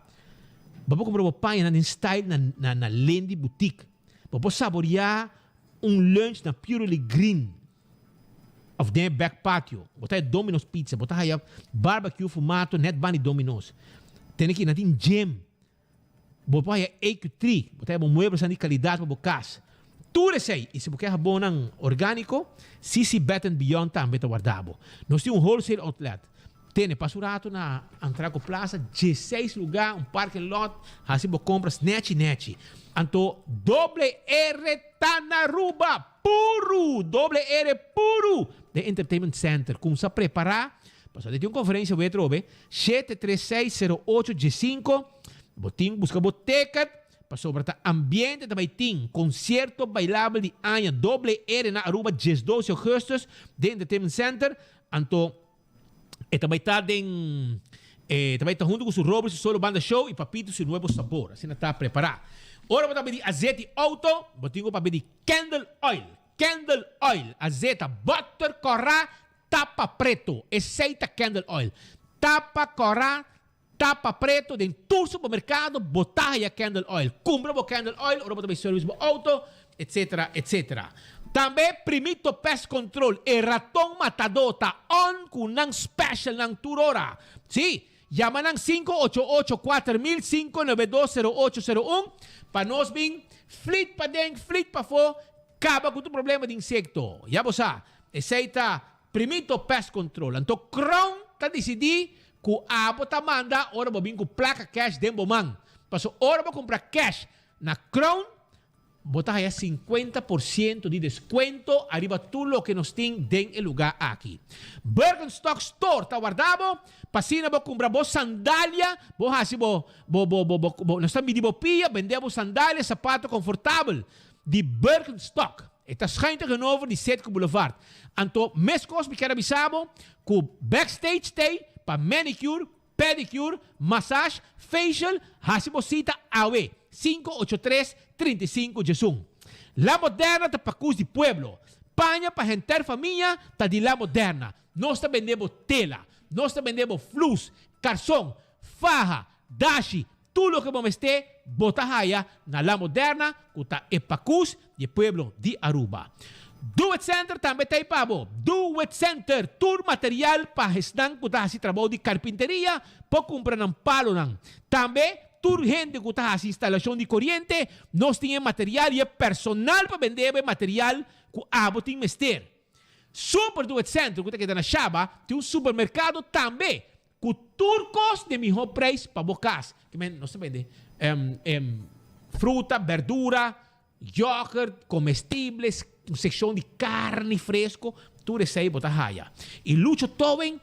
Bo por kumpra bo pañanan den style na na na Lindy Boutique. Bo por saboreá un lunch na Purely Green òf den e back patio. Bo ta haya Domino's Pizza, bo ta haya barbecue fumato nèt banda di Domino's. Tene ki nan tin gym. Bo por haya EQ3, bo ta haya bo mueblesnan di kalidat pa bo kas. Tur esei, i si bo ke habonnan orgániko, CC Bed and Beyond tambe ta warda bo. Nos tin un wholesale outlet. Tene, pasa un ratu na Antraco Plaza, dieseis lugá, un parking lot, hasi bo kompras nèchi nèchi. Anto Doble R ta na Aruba! Puru! Doble R puru! Den Entertainment Center. Kumsa prepará, pasobra tin un konferensia wet robe, 73608 diesinco. Bo tin busca bo ticket pasobra ta ambiente ta bay tin concierto bailabel di aña doble R na Aruba 12 augustus den Entertainment Center anto e ta bay ta den e ta bay ta hunto cu su Robert su solo banda show y Papito su nuevo sabor asina ta prepara. Ora bo ta bay di azeti auto bo tin cu papia di candle oil candle oil azeta butter cora tapa preto esey ta candle oil tapa cora Tapa preto den tur supermercado bo ta haya candle oil. Cumpra bo candle oil ora bo ta bay service bo auto, etc. Etc. Tambe Primito Pest Control, e raton matador ta on cu nan specialnan tur ora. Si, yama nan 588 4000 592 0801 pa nos bin flit paden, flit pafo, caba cu tur problema di insecto. Ya bo sa, esey ta Primito Pest Control. Anto Crown ta dicidi Ku abo ta manda ora bo bin ku plaka cash den bo man. Paso ora bo kumpra cash na Crown, bo ta haya 50% di deskuento ariba tur loke nos tin den e luga aki. Birkenstock Store ta warda bo pa asina bo kumpra bo sandalia, bo hasi bo bo bo bo bo nos ta midi bo pia, bende bo sandalia, sapato konfortabel di Birkenstock. E ta schuin tegenover di Citgo Boulevard. Anto meskos mi kier a bisa bo ku backstage t'ei pa manicure, pedicure, massage, facial, hasi bo sita awe, 583 35 diesun. La Moderna ta pakus di pueblo. Paña pa henter famia ta di La Moderna. Nos ta bende bo tela, nos ta bende bo flus, karson, faha, dashi, Tur loke bo mester bo ta haya na La Moderna cu ta e pacus di e pueblo di Aruba. Do It Center tambe ta ei pa bo. Do It Center, tur material pa esnan cu ta haci trabou di carpinteria por cumpra nan palonan. Tambe tur hende cu ta haci instalacion di coriente, nos tin e material y e personal pa bende bo e material cu abo tin mester. Super Do It Center cu ta keda na Shaba tin un supermercado tambe Ku tur kos den mihó preis pa bo kas. Ke men nos ta bende fruta, berdura, yoghurt, komestibles, un sekshon di karni fresko, tur esei bo ta haya. I Lucho Towing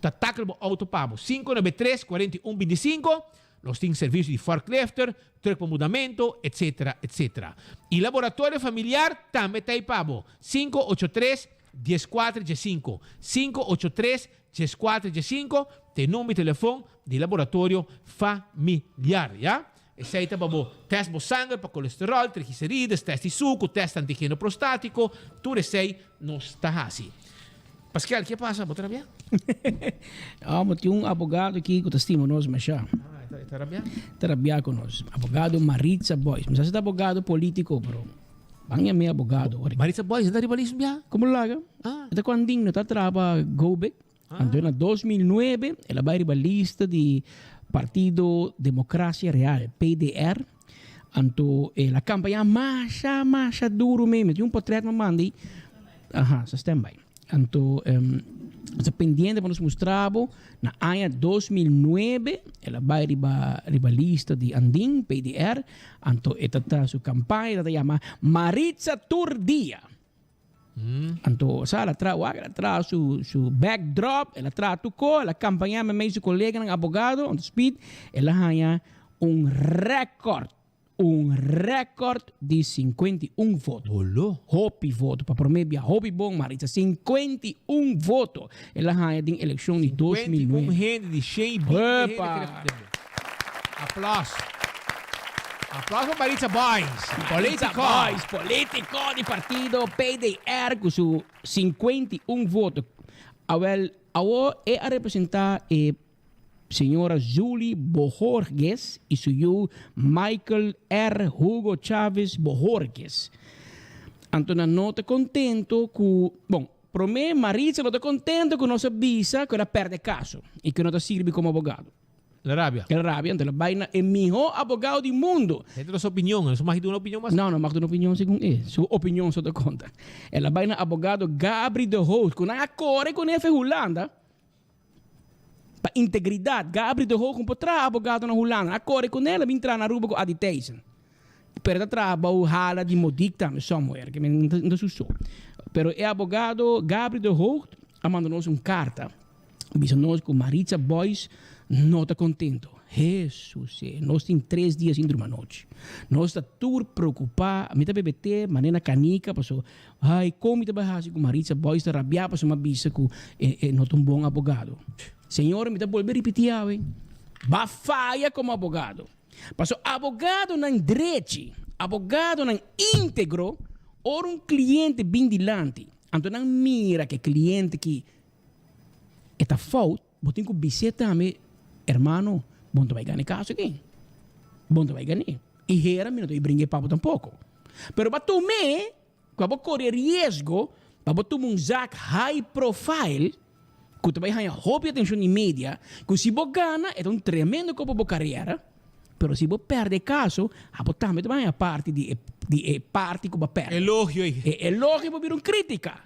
ta takel bo outo pa bo. 593 41 25, nos tin servisio di forklifter, truck pa mudamentu, etsetera, etsetera. I Laboratorio Familiar tambe ta ei pa bo. 583 14 15, 583 14 15 ta e number di telefon di Laboratorio Familiar, ya. Esei ta pa bo test bo sanger pa colesterol, triglicerides, test di sucu, test antigeno prostatico, tur esei nos ta haci. Pascal, ke pasa? Bo ta rabia? Oh, tin un abogado aki ku ta stima nos masha. Ah, e ta rabia? Ta rabia ku nos. Abogado Maritza Boys. Mi sa si ta abogado politico, pero ban yam'é abogado. Maritza Boys ta riba lista bia? Komo laga? Ah. E ta ku andin, no ta traha pa Go Big. Anto na 2009 el a bai riba lista di Partido Democracia Real, PDR. Anto el a campaña masha, masha duro meme. Tin un portret mi a manda ei. Aha, sa standby. Anto um, ta pendiente pa nos mustra bo. Na aña 2009 el a bai riba, riba lista di Andin, PDR. Anto e ta tra su campaña, ta yama Maritza Tur Dia. Anto sa el a traha wak, el a traha su su backdrop, el a traha tur ko, el a kampañá meimei su koleganan abogado, anto Speed el a haña un rèkòrt, un rèkòrt di 51 voto. Bolo. Hopi voto, pa promé bia hopi bon Maritza, 51 voto el a haña den elekshon di 2009. 51 hende di shen i binti hende Epa! Aplauso. Aplauso pa Maritza Boys. Maritza Politico. Boys, politico di partido PDR cu su 51 voto. Awel, awo e a representa e señora Zuly Bohorges y su yu Michael R. Hugo Chavez Bohorges. Anto nan no ta contento cu, bon, prome Maritza no ta contento cu nos a bisa cu el a perde caso y cu no ta sirbi como abogado. El rabia. El rabia, anto el a bai na e mihó abogado di mundo. E ta su opinion, e mag duna opinion mas. No, no mag duna opinion segun e. Su opinion so ta konta. El a bai na abogado Gabri de Hoog, ku nan a kore kuné fe Hulanda pa integridat. Gabri de Hoog un por traha abogado na Hulanda. Nan a kore kuné, el a bin traha na Aruba ku Adi Thijssen. Pero e ta traha bou hala di Modic tambe somewhere, ke men no ta su so. Pero e abogado Gabri de Hoog a manda nos un karta. Bisa nos ku Maritza Boys no ta kontento. Hesus e, nos tin tres dia sin druma anochi. Nos ta tur preokupá. Mi ta bebe te manera na kanika paso ai kon mi ta bai hasi ku Maritza Boys ta rabiá paso mi a bisa ku e e no ta un bon abogado. Señor mi ta bolbe ripití awe, ba faya komo abogado. Paso abogadonan drechi, abogadonan íntegro, ora un kliente bin dilanti anto nan mira ku e kliente ki E ta fout, bo tin ku bis'é tambe, Hermano, bo no ta bai gana e kaso aki. Bo no ta bai gan'é. I hera mi no ta bai bringa e papo tampoko. Pero bo a tum'é ku abo kore riesgo pa bo tuma un zak high profile ku ta bai haña hopi atenshon di media, ku si bo gana e ta un tremendo kos pa bo karera, pero si bo pèrdè e kaso, abo tambe ta bai haña parti di e di e parti ku bo a pèrdè. Elogio ei. E elogio por bira un krítika.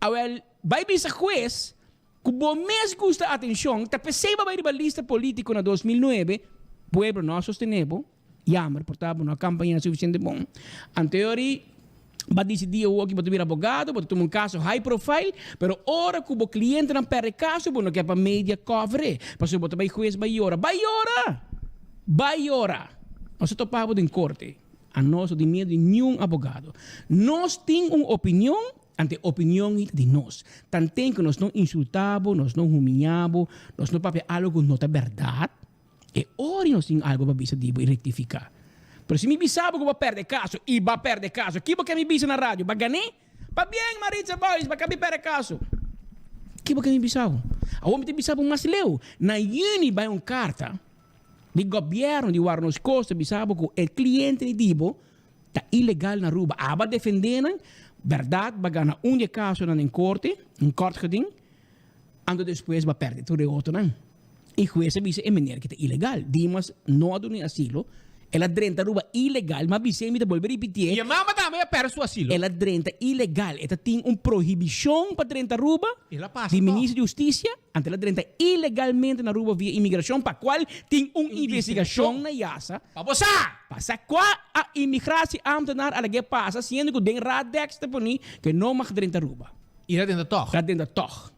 Awel, bai bisa hues ku bo mes gusta atenshon, ta p'esei bo a bai riba lista polítiko na 2009, pueblo no a sostené bo, jammer, por ta bo no a kampañá sufisiente bon. Anteori bo a disidí awoki bo ta bira abogado, bo ta tuma un kaso high profile, pero ora ku bo klientenan pèrdè kaso bo no ke pa media cover e, pasobra bo ta bai hues bai yora. Bai yora! Bai yora! Nos a topa bo den korte. Anos no tin miedu di niun abogado. Nos tin un opinion, ante e opinion ei ta di nos. Tanten ku nos no insultá bo, nos no humiñá bo, nos no papia algu ku no ta bèrdat, e ora ei nos tin algu pa bisa di bo i rektifiká. Pero si mi bisa bo ku bo a pèrdè kaso i bo a pèrdè kaso, ki bo ke mi bisa na radio? Bo a gan'é? Pabien Maritza Boys, bo a kabi pèrdè kaso. Ki bo ke mi bisa bo? Awor mi ta bisa bo mas leu. Na yüni bai un karta. Di gobierno di wara nos cos ta bisa bo cu e cliente ni di bo ta ilegal na Aruba. Aba defende nan, berdad ba gana un di e casonan den corte, un kort geding, anto despues ba perde tur e otronan. Y huez a bisa e meneer ki ta ilegal. Dimas no a duna e asilo, el a drenta Aruba ilegal, ma bis'é mi ta bolbe ripitié. Y e mama tambe a perde su asilo. El a drenta ilegal, e ta tin un prohibicion pa drenta Aruba El a pasa di toch. minister di Husticia. Anto el a drenta ilegalmente na Aruba via imigracion pa cual tin un investigacion na Yasa. Pa bo sa! Pa sa cua a imigratie ambtenaar a lag'é pasa siendo cu den Radex ta poni cu e no mag drenta Aruba. Y el a drenta tog. El a drenta tog.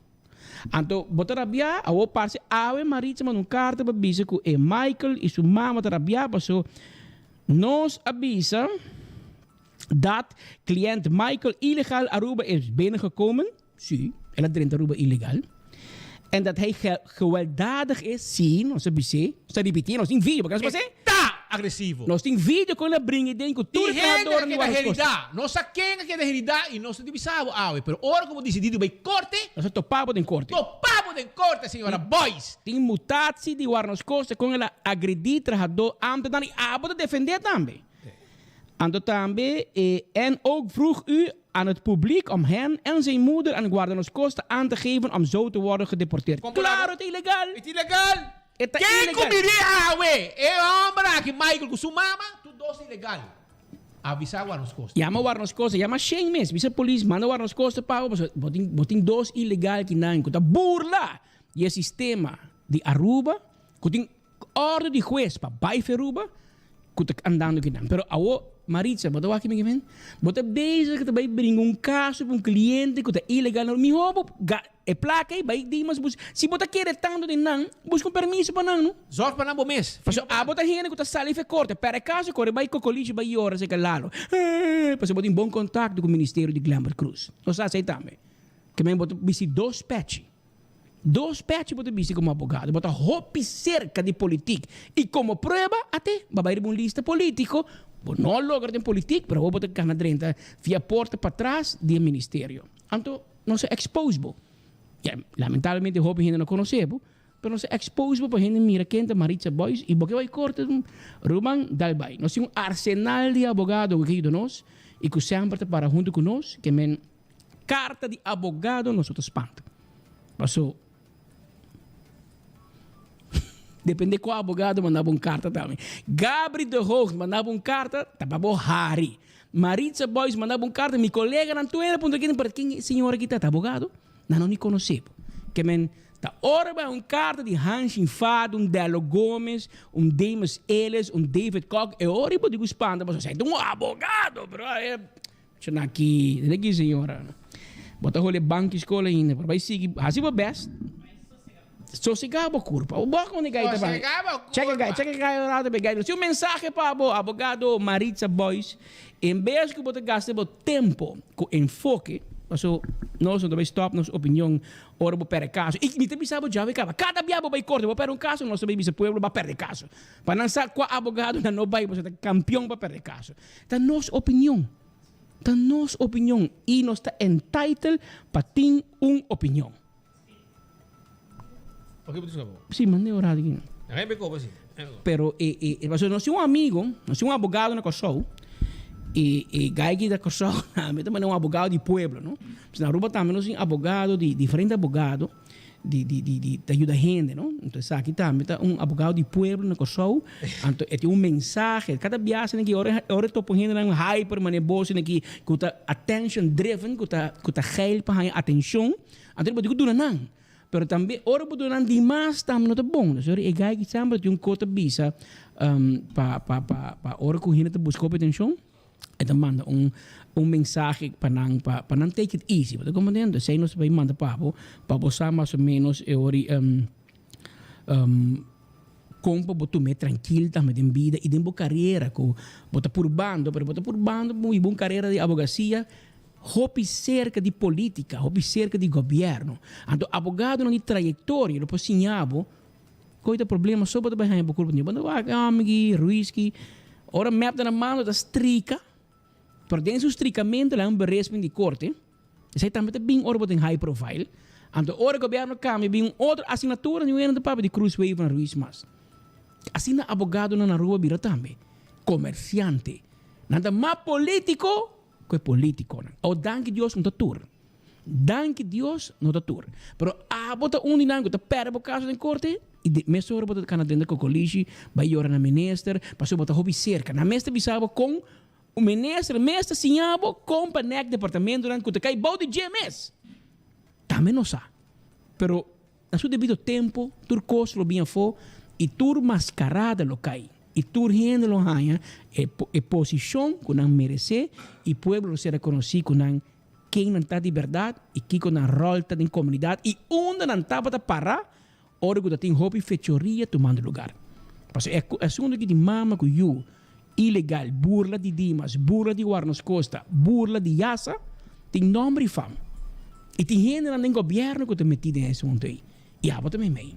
Anto bo ta rabia, awor parce awe Maritza manda un carta pa bisa cu e Michael y su mama ta rabia paso nos a bisa dat client Michael ilegal Aruba is binnengekomen. Sí, el a drenta Aruba ilegal. En dat hij gewelddadig is, sí, nos a bis'é, nos ta ripití, nos tin video, bo ke nos pas'é? Ta! agresivo. Nos tin video con el a bringa den cu tur Tin hende trahadornan a di keda Guarda Costa. herida. No sa ken a keda herida y nos ta di bisa bo awe. Pero ora cu bo dicidi di bay corte. Nos ta topa bo den corte. Topa bo den corte, señora Boyce. Tin mutatie di Guarda Costa con el a agredi trahador ambtenaar y abo ta defende tambe. Anto tambe e en ook vroeg u aan het publiek om hen en zijn moeder aan Guarda Costa aan te geven om zo te worden gedeporteerd. Claro, ta ilegal! E ta ilegal! E ta Ken ilegal! ku mir'é awe? E homber aki, Michael, ku su mama, tur dos ta ilegal. Avisa Guarda Costa. Yama Guarda Costa, yama Shane mes, bisa polis manda Guarda Costa pa bo, pasobra bo tin bo tin dos ilegal kinan ku ta burla di e sistema di Aruba, ku tin Orde di hues pa bai Feruba cu ta andando kinan. Pero awo Maritza, bo ta wak mi kimen? Bo ta bezig ta bai bringa un caso pa un cliente cu ta ilegal na Miho bo ga e placa ey bai dimas bus. Si bo ta kere tanto den nan, busca un permiso pa nan no. Zorg pa nan bo mes. Pasobra abo ta hende cu ta sali fe corte, perde caso core bai cocolishi bai yora seca lalo. Pasobra bo tin bon contacto cu ministerio di Glenbert Croes. Nos sa esey tambe. Kimen bo ta bisti dos pechi. Dos pechi bo ta bisti komo abogado, bo ta hopi serka di politik i komo prueba ate bo a bai riba un lista politiko, bo no a logra den politik pero awor bo ta gana drenta via porta patras di e ministerio. Anto nos a expose bo. Ya, lamentablemente hopi hende no konosé bo, pero nos a expose bo pa hende mira ken ta Maritza Boyce i bo ke bai korte Ruman dal bai. Nos tin un arsenal di abogado ku ke yuda nos i ku semper ta para huntu ku nos ke men Carta di abogado nos no ta spanta. Paso depende cua abogado manda bo un carta tambe. Gabri de Hoogh manda bo un carta ta pa bo hari. Maritza Boyce manda bo un carta mi coleganan tur hende a puntra ken pero ken e señora aki ta? Ta abogado? Nan no ni conoce bo. Ke men ta ora bay un carta di Hanshin Fad, un Dello Gomez, un Demus Ellis, un David Kock e ora bo di cu spanta pasobra esey ta un abogado bro. Shona aki, dende aki señora. Bo ta holi banki skol ainda, pero bai sigui, hasi bo best. Sosega bo kurpa. Bo kon di gaita pa. Sosega bo kurpa. Check e gai, check e gai un rato pe gai. Si un mensahe pa bo, abogado Maritza Boyce, en bes ku bo ta gasta bo tempo ku enfoke, paso nos no ta bai stop nos opinion ora bo perde kaso. I mi ta bisa bo djawe kaba, kada bia bo bai korte, bo perde un kaso, nos ta bai bisa pueblo bo a perde kaso. Pa nan sa kua abogado nan no bai, pasobra ta kampion pa perde kaso. Ta nos opinion. Ta nos opinion y nos ta entitled pa tin un opinion. Sí, manda e ora aki. Pero e e pasobra nos tin un amigo, nos tin un abogado na Kòrsou y e guy aki ta Kòrsou tambe ta manda un abogado di pueblo no. Na Aruba tambe nos tin abogado di diferente abogado. di di di di ta yuda hende no enton esaki tambe ta un abogado di pueblo na Kòrsou anto e tin un mensahe kada biaha esaki ora ora e topa un hendenan hyper manera bo esaki ku ta attention driven ku ta ku ta geil pa haña atenshon anto bo tin ku duna nan pero tambe ora bo duna nan dimas tambe no ta bon dus ora e guy aki semper tin un kos ta bisa pa pa pa pa ora ku hende ta buska hopi atenshon. E ta manda un un mensahe pa nan pa pa nan take it easy. Bo ta comprende? Esei nos ta bay manda pa bo, pa bo sa mas o menos e ora con pa bo tum'é trankil tambe den bida y den bo carera cu bo ta purbando, pero bo ta purbando pa bo hiba un carera di abogacia hopi cerca di politica, hopi cerca di gobierno. Anto abogadonan di trayectoria lo por siña bo Koe ta problema so bo ta bai haña bo kurpa. Bo ta wak amigi, ruiski. Ora mep ta na mano ta strika. Pero den su strikamento la un beresping di korte. Esei tambe ta bin ora bo tin high profile. Anto ora gobierno kambia bin un otro asignatura niun hende ta papia di Cruz Wever na Ruiz mas. Asina abogadonan na Aruba bira tambe. Komersiante. Nan ta mas politiko ku e politikonan. Awo danki Dios no ta tur. Danki Dios no ta tur. Pero abo ta un di nan ku ta pèrdè bo kaso den korte i di mesora bo ta kana drenta kokolishi bai yora na minister pasobra bo ta hopi serka. Nan mes ta bisa bo kon un minister mes ta siña bo kon pa nèk departamentonan ku ta kai bou di dje mes. Tambe no sa. Pero Na su debido tempo tur kos lo bin afó i tur maskarada lo kai, i tur hende lo haña e e posishon ku nan meresé, i pueblo lo ser rekonosí ku nan ken nan ta di bèrdat i kiko nan ròl ta den komunidat i unda nan tabata pará ora ku ta tin hopi fechoria tumando lugar. Pasobra e asuntu aki di mama ku yu ilegal, burla di Dimas, burla di Warnos Costa, burla di Yasa, tin nomber y fam. Y tin hendenan den gobierno cu ta meti den e asunto ey. Y abo ta meimei.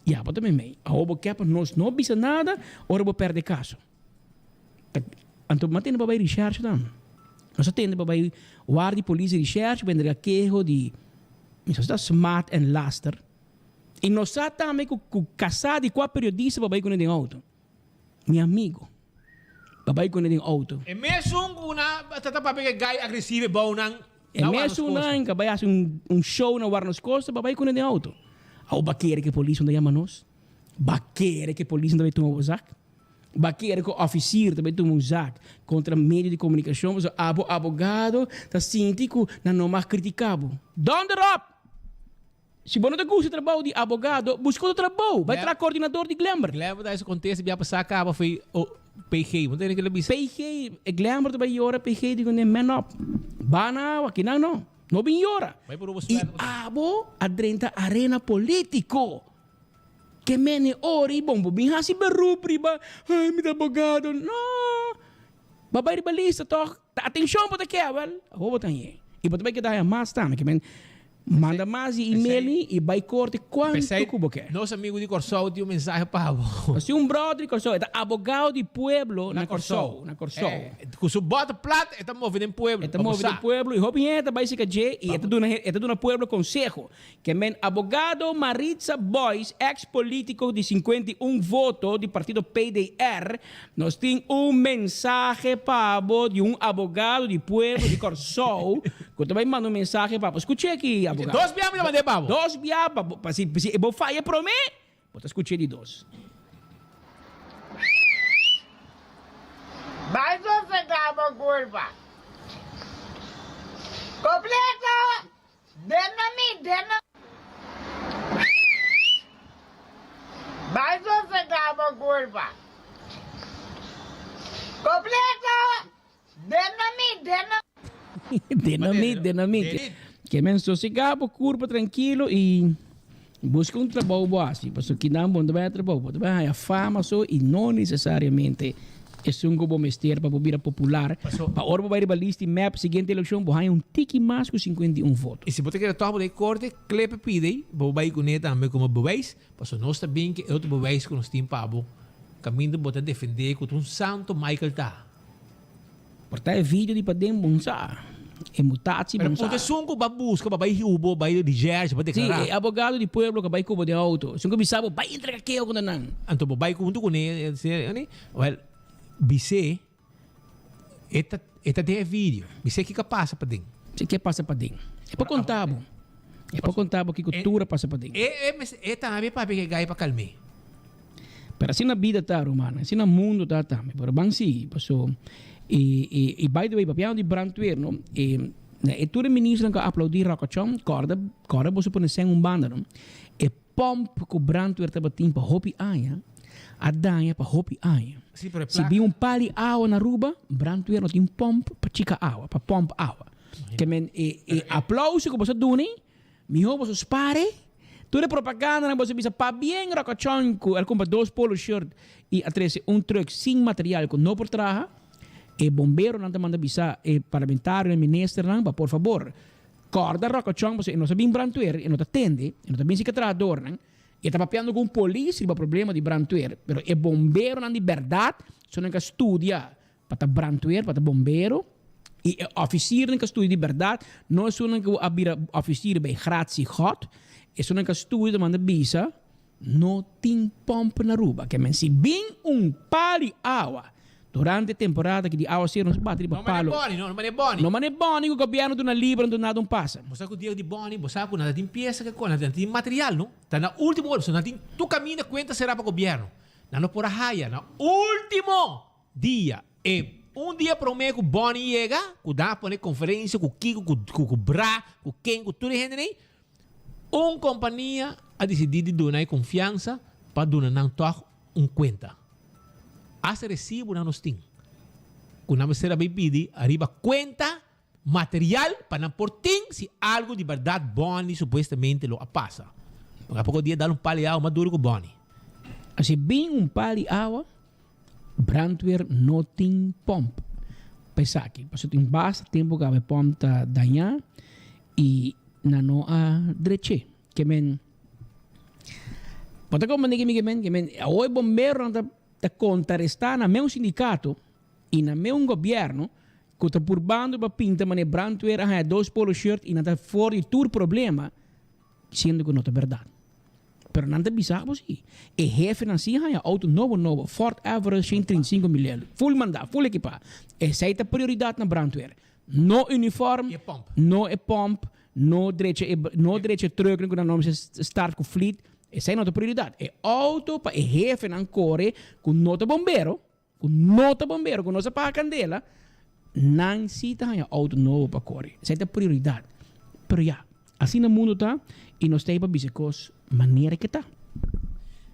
Ya, bo ta meimei. Awor bo ke pa nos no bisa nada ora bo perde kaso. Ta, anto bo a tende pa bai recherche dan. Nos a tende pa bai warda di polis di recherche pa entrega keho di mi sa si ta smaad en laster. I nos sa tambe ku ku kasá di kua periodista pa bai kuné den outo. Mi amigo pa bai kuné den outo. E mesun ku nan ta ta papia ku e gai agresivo e bou nan E na Warnos mesun Costa. nan ka bai hasi un un show na Warnos Costa pa bai kuné den outo. Awor bo a kere ku e polis no ta yama nos? Bo a kere ku e polis no ta bai tuma bo zak? Bo a kere ku ofisier ta bai tuma un zak kontra medio di komunikashon pasobra abo abogado ta sinti ku nan no mag kritika bo? Donder op! Si bo no ta gusta e trabou di abogado, buska otro trabou. Bai traha koordinador di Glenber. Glenber ta hasi kontesta bia pasá kaba foi o PG. Bo tende kila bisa? PG, e Glenber ta bai yora PG di kuné man up. Ba na awa, kinan no. No bin yora. Bai por roba I suèldo. abo a drenta arena politiko. Ke mene ora i bon bo bin hasi beroep riba, ay mi ta abogado. No. Bo a bai riba lista tòg. Ta atenshon bo ta ke awel. Awor bo ta hañ'é. I bo ta bai keda haña mas tambe. Ke men manda mas di email i bai korte kuantu ku bo ke. Nos amigu di Kòrsou tin un mensahe pa bo. Nos tin un bròder di Kòrsou. E ta abogado di pueblo na Kòrsou. Na Kòrsou. Ku su bòt plat e ta move den pueblo. E ta move den pueblo i hopi hende ta bai sika dje i e ta duna e ta duna pueblo konseho. Ke men abogado Maritza Boyce, ex politico di 51 voto di partido PDR, nos tin un mensahe pa bo di un abogado di pueblo di Kòrsou ku ta bai manda un mensahe pa bo. Skuch'é aki, abogado. Dos bia mi ta mand'é pa bo. Dos bia pa bo. Pa si si bo faya promé, bo ta skuch'é di dos. Bai sosegá bo kurpa. Kompleto! Dena mi, dena. Bai sosegá bo kurpa. Kompleto! Dena mi, dena. Dena mi, dena mi. Ke men sosegá bo kurpa trankilo i buska un trabou bo hasi. Pasobra kinan bo no ta bai haña trabou, bo ta bai haña fama so i no nesesariamente Esun ku bo mester pa bo bira popular, pa ora bo bai riba list di mep siguiente elekshon bo haña un tiki mas ku 51 voto. I si bo ta kere tòg bo den korte, klepe pidi bo bai kuné tambe komo bewijs, pasobra nos ta bin ku e otro bewijs ku nos tin pa bo, kaminda bo ta defendé ku ta un santo Michael ta. Por ta e video di paden bon sa, e mutatie Pero bon sa. punto esun ku bo a buska pa bai hiu bo bai di Jersey pa Si, deklará. e abogado di pueblo ku a bai ku bo den auto, esun ku bisa bo bai entrega keo kontra nan. Anto bo bai huntu kuné, Wel, bis'é, e ta, e ta den e video. Bis'é kiko a pasa paden. Si ke pasa paden. E por konta bo. E por konta bo kiko tur a pasa paden. E, e mes, e tambe papia ku e gai pa kalm'é. Pero asina bida ta, rumannan. Asina mundo ta tambe. Pero ban sigui, paso, e, e, e by the way, papiando di brandweer, no, e, na e tur e ministernan ku a aplaudí Rocochon, kòrda, kòrda boso pone sèn un banda, no. E Pomp ku brandweer tabatin pa hopi aña a daña pa hopi aña. Sí, pero e Si bin un pal di awa na Aruba, brandweer no tin pomp pa chika awa, pa pomp awa. Ke men e e aplauso ku boso a duna ei, mihó boso spar ei. Tur e propagandanan boso bisa pabien Rocochon ku el kumpra dos polo shirt i a trese un truck sin material ku no por traha. E bomberonan ta manda bisa e parlamentarionan, ministernan pa por fabor Kòrda Rokochon pasobra e no sa bin brandweer, e no ta tende, e no ta bin sika trahadornan, e ta papiando ku un polis riba problema di brandweer, pero e bomberonan di bèrdat so nan ka studia pa ta brandweer, pa ta bombero, i e òfisirnan ka studia di bèrdat no esunnan ku a bira òfisir bei gratie God, esunnan ka studia ta manda bisa No tin pomp na Aruba. Ke men si bin un pal di awa durante temporada aki di awaseru nos bati riba No mane palo. boni, no, no mane boni. No mane boni ku gobierno duna libra no duna nada un pasa. Bo sa ku dia di boni, bo sa ku nan ta tin piesa ke kos, nan ta tin material no. Ta na ultimo ora, pasobra nan tin tur kaminda kuenta sera pa gobierno. Nan no por a haya na ultimo dia. E un dia prome ku boni yega, ku nan a pone konferensia ku kiko, ku ku bra, ku ken, ku tur e hende nei, Un kompania a disidí di duna e konfiansa pa duna nan tòg un kuenta. Asta resibunan nos tin ku nan mester a bai pidi ariba kuenta material pa nan por tin si algu di bèrdat Bonnie supuestamente lo a pasa. Porque a poko dia dal un pal di awa mas duru ku Bonnie. Si bin un pal di awa, brandweer no tin pòmp pa esaki. Pasobra tin basta tempu ku awe pòmp ta dañá i nan no a drech'é. Ke men. Bo ta comprende ki mi ke men? Ke men awo e bomberonan ta ta kontrarestá na meun sindikato i na meun gobièrnu ku ta purbando pa pinta manera brandweer a haña dos polo shirt i nan ta for di tur problema, siendo ku no ta bèrdat. Pero nan ta bisa bo si. E hefenan si haña outo nobo nobo, Ford Everest 135 mil full mandá, full ekipá. Esei ta prioridat na brandweer. No uniform, no e pòmp, no drecha e no drecha e trucknan ku nan no mester start ku fleet. Esei no ta prioridat. E outo pa e hefenan kore ku no ta bombero, ku no ta bombero, ku no sa paga kandela, nan si ta haña outo nobo pa kore. Esei ta prioridat. Pero ya, asina mundu ta i nos ta ei pa bisa e kos manera ke ta.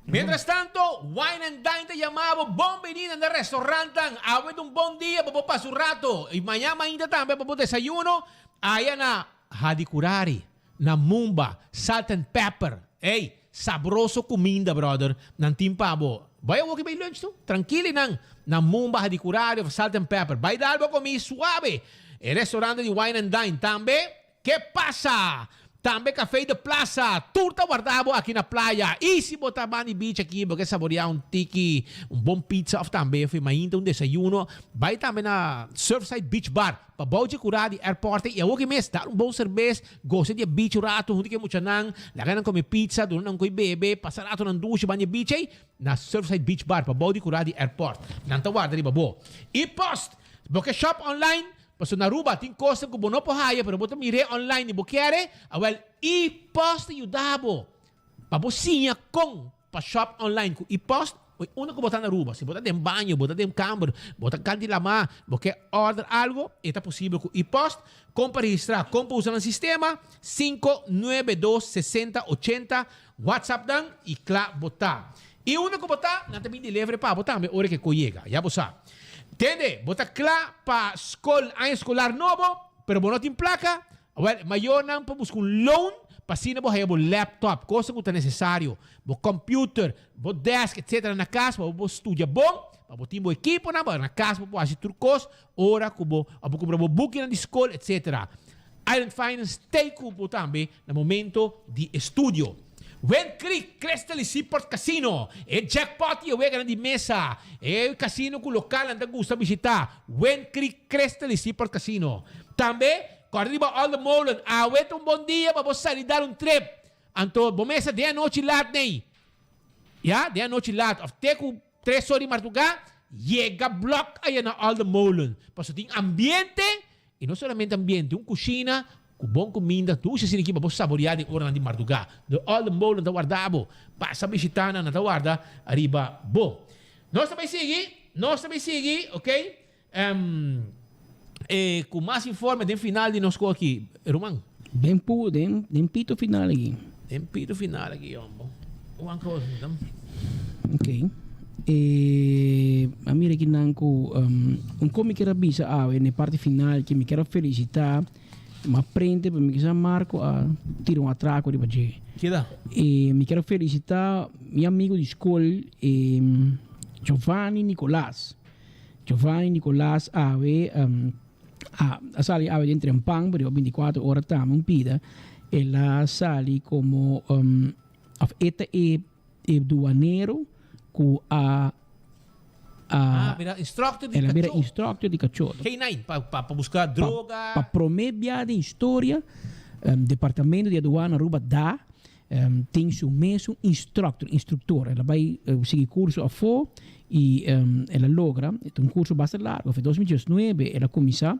Mientras tanto, Wine and Dine ta yama bo bon bini na nan restaurantnan. Awe ta un bon dia pa bo pasa un rato i maña mainta tambe pa bo desayuno aya na Hadicurari, na Mumba, Salt and Pepper. Ey, sabroso cuminda brother, nan tin pa bo. Bay awoki bay lunch tu, trankili nan na Mumba, Hadicurari of Salt and Pepper. Bay dal bo comi suave. E restaurante di Wine and Dine tambe. Ke pasa? Tambe Café de Plaza, tur ta warda bo aki na playa. I si bo ta banda di beach aki, bo ke saborea un tiki, un bon pizza of tambe for mainta un desayuno, bai tambe na Surfside Beach Bar, pa bou dje kura di airport ei. I awoki mes, dal un bon serbes, gosa di e beach un rato huntu ku e muchanan, laga nan kome pizza, duna nan koi bebe, pasa rato nan dushi banda di e beach ei, na Surfside Beach Bar, pa bou di kura di airport. Nan ta warda riba bo. I post! Bo ke shop online? Pasobra na Aruba tin kosnan ku bo no por haya pero bo ta mir'é online i bo kier e, awel e-post ta yuda bo pa bo siña kon pa shop online ku e-post. Unda ku bo ta na Aruba, si bo ta den baño, bo ta den kamber, bo ta kant di lamá, bo ke order algo, e ta posibel ku e-post. Kon pa registrá, kon pa usa nan sistema, 592 60 80, WhatsApp nan i kla bo ta. I unda ku bo ta, nan ta bin delivery pa bo tambe ora ke ko yega. Ya bo sa. Tende, bo ta kla pa skol aña skolar nobo, pero bo no tin plaka? Awel, mayornan por buska un loan pa asina bo haya bo laptop, kosa ku ta nesesario, bo computer, bo desk, etcetera na kas pa bo por studia bon, pa bo tin bo ekiponan, pa na kas bo por hasi tur kos ora ku bo a bo kumpra bo bukinan di skol, etcetera. Island Finance t'ei ku bo tambe na momento di estudio. Wind Creek, Crystal y Seaport Casino, e jackpot y e weganan di mesa, e casino cu localnan ta gusta bishita, Wind Creek, Crystal y Seaport Casino. Tambe, corda riba All the Molen, awe ta un bon dia pa bo sali dar un trip. Anto, bo mesa den anochi laat ney. Ya, den anochi laat of te cu tres or di marduga, yega blok aya na All the Molen. Pasobra tin ambiente I no solamente ambiente, un kushina ku bon kuminda dushi asina aki pa bo saboreá den oranan di mardugá. De Olde Molen ta warda bo. Pasa bishitá nan, nan ta warda riba bo. Nos ta bai sigui, nos ta bai sigui, ok, e ku mas informe den final di nos ku aki, ruman. Den pu, den, den pito final aki. Den pito final aki, hombo. Wan kos, dan. Ok. E, a mira aki nan ku um, un kon mi kier a bisa awe na e parti final ki mi kier a felisitá, m'a prente pero mi kisa Marco a tira un atrako riba dje. Keda? E mi kier a felisitá mi amigo di skol e Giovanni Nicolas. Giovanni Nicolas awe um, A a sali awe den trempan, pero 24 ora tambe un pida. El a sali como um, of e ta e, e duanero cu a a Ah, mira, instructor di el a bira cachó. instructor di cachó. K9, pa, pa, pa busca droga. Pa prome bia den historia, um, Departamento di Aduana Aruba da um, tin su mesun instructor, instructor. El a bai uh, sigui curso afó y um, el a logra. E ta un curso basta largo. Fe 2019 el a cuminsa.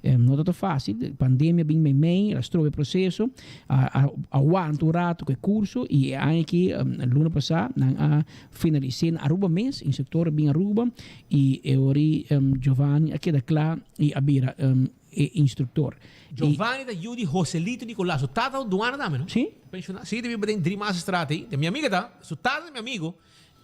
Um, no ta fácil. Pandemia bin meimei, el a strobe proceso. A, a, aguanta un rato cu e curso y e aña aki, um, luna pasá, nan a finalis'é na Aruba mes. Instructor a bin Aruba y e ori um, Giovanni a keda cla y a bira um, e instructor. Giovanni ta yu di Joselito Nicolas. Su tata ta un duana tambe, no? Sí. Pensioná. Sí, ta biba den Driemasterstraat ei. Ta mi amiga ta. Su tata ta mi amigo.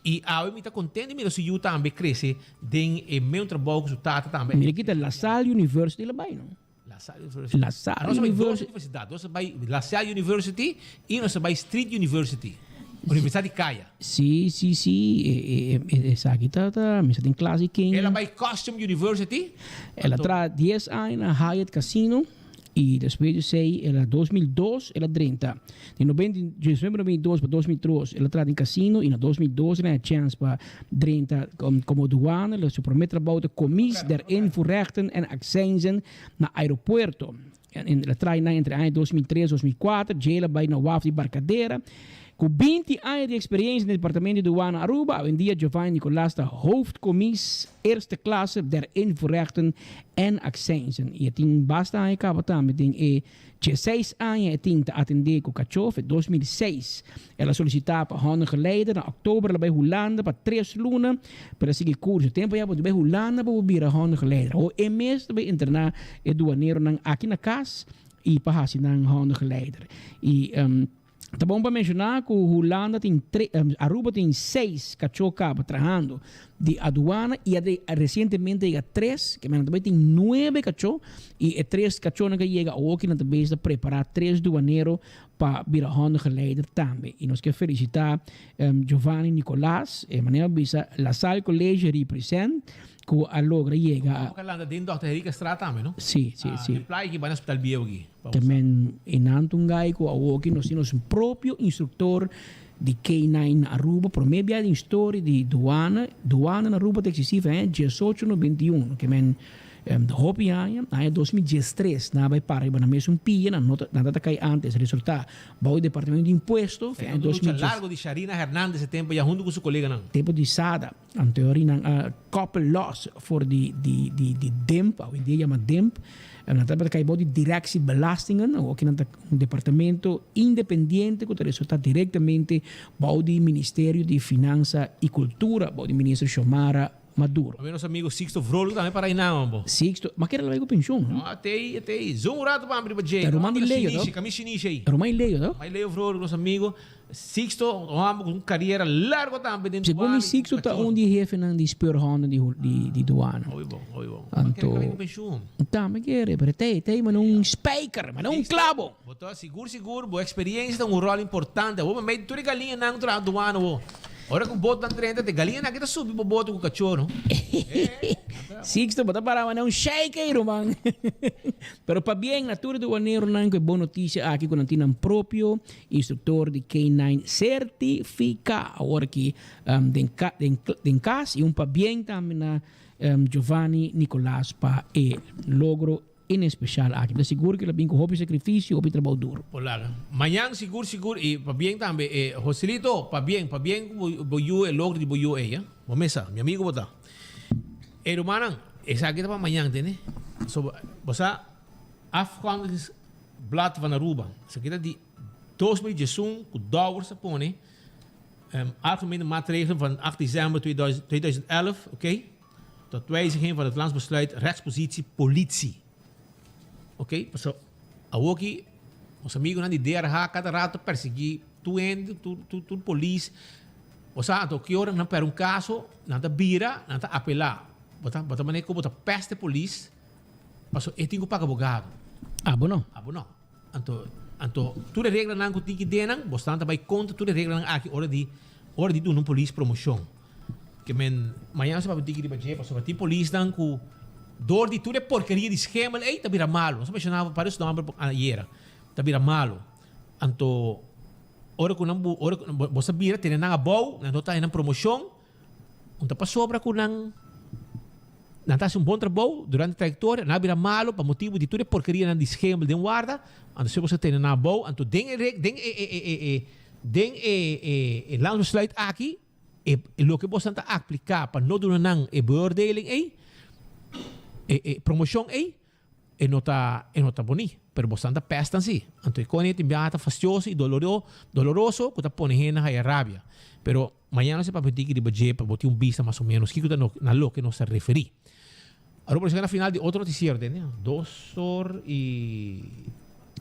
I awe mi ta kontent di mira su yu tambe krese den e meun trabou ku su tata tambe. Mira aki ta La Salle University la bai, no? La Salle University. La Salle Nos a bai dos University. universidat. Nos a bai La Salle University i nos a bai Street University. Universidat di Kaya. Sí, sí, sí. E, e, e, esaki ta, ta, mi sa den klas di ken. El a bai Costume University. El a traha dies aña na Hyatt Casino. Y despues di esey el a 2002 el a drenta. Di 1992 pa 2003 el a traha den casino y na 2002 el a haña chance pa drenta como douane. Su prome trabou ta commies der invoerrechten en accijnzen na aeropuerto. El a traha nan entre aña 2003 2004. Dje el a bay na waf di Barcadera. Cu binti aña di experiencia den Departamento di Douane Aruba, awendia Giovanni Nicolaas ta hoofdcommies eerste klasse der invoerrechten en accijnzen. Y e tin basta aña caba tambe den e diesseis aña e tin ta atende cu cachof. E 2006 el a solicita pa hondengeleider. Na october el a bay Hulanda pa tres luna pero a sigui curso. Tempo ya bo bay Hulanda pa bo bira hondengeleider. Awor e mes ta bay entrena e duaneronan aki na cas y pa haci nan hondengeleider. Y. Ta bon pa menshoná ku Hulanda tin tre, Aruba tin seis kachó kaba trahando di aduana i a resientemente yega tres, ke men nan ta bai tin nuebe kachó i e tres kachónan ku a yega awoki nan ta bezig ta prepará tres duanero pa bira hondengeleider tambe. I nos ke felisitá Giovanni Nicolaas, e manera bo bisa La Salle College represent ku a logra yega a. Bo ka landa den Dòkter Henriquezstraat tambe, no? Sí, sí, sí. Den playa ki bai na Hospital Bieu aki. Te men e nan ta un gai ku awoki nos tin nos propio instruktor di K-nine na Aruba. Prome bia den historia di duana, duana na Aruba ta eksistí for aña diesocho nobenta i uno. Ke men hopi aña, aña 2013 nan a bai para riba nan mesun pia, nan no ta nan ta kai antes resultá bou e departamento di impuesto for aña Lucha 2010. largo di Sharina Hernandez e tempo ya hunto ku su koleganan. Tempo di Sada. Anto ori nan a koppel los for di di di di DIMP, awendia yama DIMP, nan tabata kai bou di Directie Belastingen, awoki nan ta un departamento independiente ku ta resulta direktamente bou di Ministerio di Finansa i Kultura, bou di Minister Xiomara Maduro. Awe nos amigo Sixto Vrolijk tambe para einan hombo. Sixto, ma kere lo bai ku penshon, no? No, a tei, a tei. Zoom un rato pa abri pa dje. Ta ruman di Leo, no? Kami shinishi ei. Ruman di Leo, no? Ruman di Leo Vrolijk, nos amigo. Sixto, un homber cu un cariera largo tambe den Segun douane. mi Sixto ta un di hefenan di speurhonden di di di douane. Hopi bon, hopi bon. Anto, Ma kere cu pensioen. Tambe kere, pero tei, tei manda un spijker, manda un clabo. Bo ta sigur sigur bo experiencia ta un rol importante. Awor mei tur e galiñanan cu traha douane awor. Ora cu botonan drenta te galiñanan aki ta subi bo boto cu cachor no. Sixto, bo ta para manda un shake ey ruman. Pero pabien na tur e douaneronan cu e bon noticia aki cu nan tin nan propio Instruktor di K-nine sertifiká awor aki den den kas i un pabien tambe na Giovanni Nicolaas pa e logro en espeshal aki. Mi ta sigur ku el a bin ku hopi sakrifisio, hopi trabou duru. Por laga. Mañan sigur sigur i pabien tambe e Joselito pabien pabien ku bo yu e logro di bo yu ei. Bo mesa mi amigo bo ta. E rumannan esaki ta pa mañan tene. So bo sa afkondigingsblad van Aruba esaki ta di 2011 ku Dowers a pone Algemene Maatregelen van 8 december 2011, oké, tot wijziging van het Landsbesluit Rechtspositie Politie. Oké, pasobra awoki nos amigonan di DRH kada rato ta persiguí tur hende, tur tur tur polis. Bo sa anto ki ora nan pèrdè un kaso, nan ta bira, nan ta apelá. Bo ta bo ta manera ku bo ta pèst e polis, pasobra e tin ku paga abogado. Abo no. Abo no. Anto, anto tur e reglanan ku tin ki den nan, bosnan ta bai kontra tur e reglanan aki ora di, ora di duna un polis promoshon. Ke men, mañana nos ta papia un tiki riba dje, pasobra tin polisnan ku dor di tur e porkeria di schemel ei ta bira malu. Nos a menshonaba varios nomber ayera, ta bira malu. Anto, ora ku nan bu, ora ku bos ta bira tene nan abou, nan no ta haña nan promoshon, Un ta pasobra ku nan nan ta hasi un bon trabou durante trayektoria, nan a bira malu pa motibu di tur e porkerianan di schemel den warda, anto si boso tene nan abou, anto den e den e e e e den e e e landsbesluit aki e loke boso ta apliká pa no duna nan e beoordeling ei, e e promoshon ei, E no ta, e no ta boni, pero bosan ta pèstan si. Anto e koni tin biaha ta fastioso i doloro, doloroso ku ta pone hende haya rabia. Pero mañana nos ta papia un tiki riba dje pa bo tin un bista mas o ménos kiko ta no, na loke nos ta referí. Aruba nos yega na final di otro noticiero, tende? Dos or i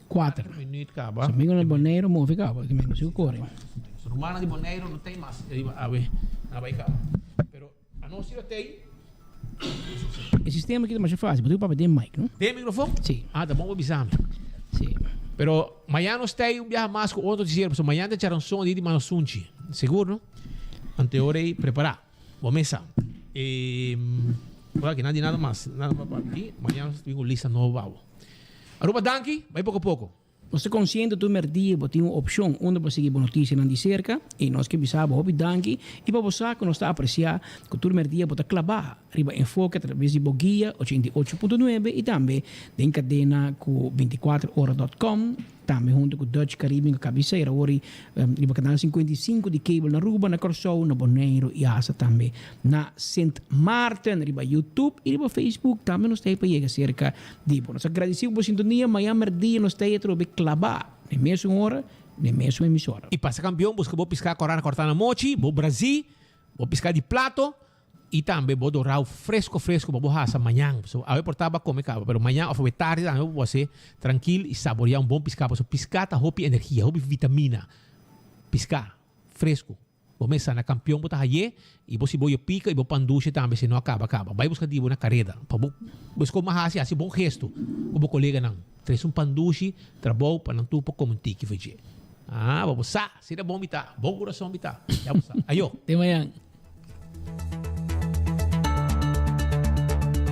Kuater. minuut kaba. Nos amigonan di Boneiru move kaba, ki men nos sigu kore. Nos rumannan di Boneiru no ta ei mas riba awe, nan a bai kaba. Pero anos si lo ta ei. E sistema aki ta masha fácil, bo tin ku papia den mic, no? Den microfon? Sí. Ah, ta bon bo bisa mi. Sí. Pero mañana nos ta ei un biaha mas ku otro noticiero, pasobra mañana ta charanson di di Mano Sunchi. Sigur, no? Anto e ora ei prepará bo mesa. E, ora aki nan di nada mas, nada mas pa aki. Mañana nos ta bin ku lista nobo pa bo. Aruba danki, bai poko poko. Nos ta konsiente tur merdia bo tin un opshon unda bo sigui bo notisianan di serka i nos ke bisa bo hopi danki i pa bo sa ku nos ta apresiá ku tur merdia bo ta klabá riba Enfoke atraves di bo guia 88.9 i tambe den kadena ku 24 ora dot com. Tambe hunto ku Dutch Caribbean ku Cabecera awor i riba kanal 55 di cable na Aruba, na Kòrsou, na Boneiru i hasta tambe na Sint Maarten. Riba YouTube i riba Facebook tambe nos ta ei pa yega serka di bo. Nos a gradisí ku bo sintonia. Mañan mèrdia nos ta ei atrobe klabá na e mesun ora, na e mesun emisora. I pasa kampion buska bo piská kòrá na kòrtá na mochi, bo brazí, bo piská di plato. I tambe bo dorau fresco fresco pa bo hasa mañan. Pasobra awe por ta bo a come caba, pero mañan of awe tardi tambe bo por hace trankil i saborea un bon pisca. Pasobra pisca ta hopi energia, hopi vitamina. Pisca fresco. Bo mes sa na Campeon bo ta haye i bo si bo yo pica i bo pan dushe tambe si no a caba caba. Bai busca di bo na careda pa bo busca un haci haci bon gesto cu bo coleganan. Trece un pan dushi trabou pa nan tur por come un tiki for dje. Ah, bo bo sa, asina bon mi ta, bon curason mi ta. Ya bo sa. Ayo. Te mañan.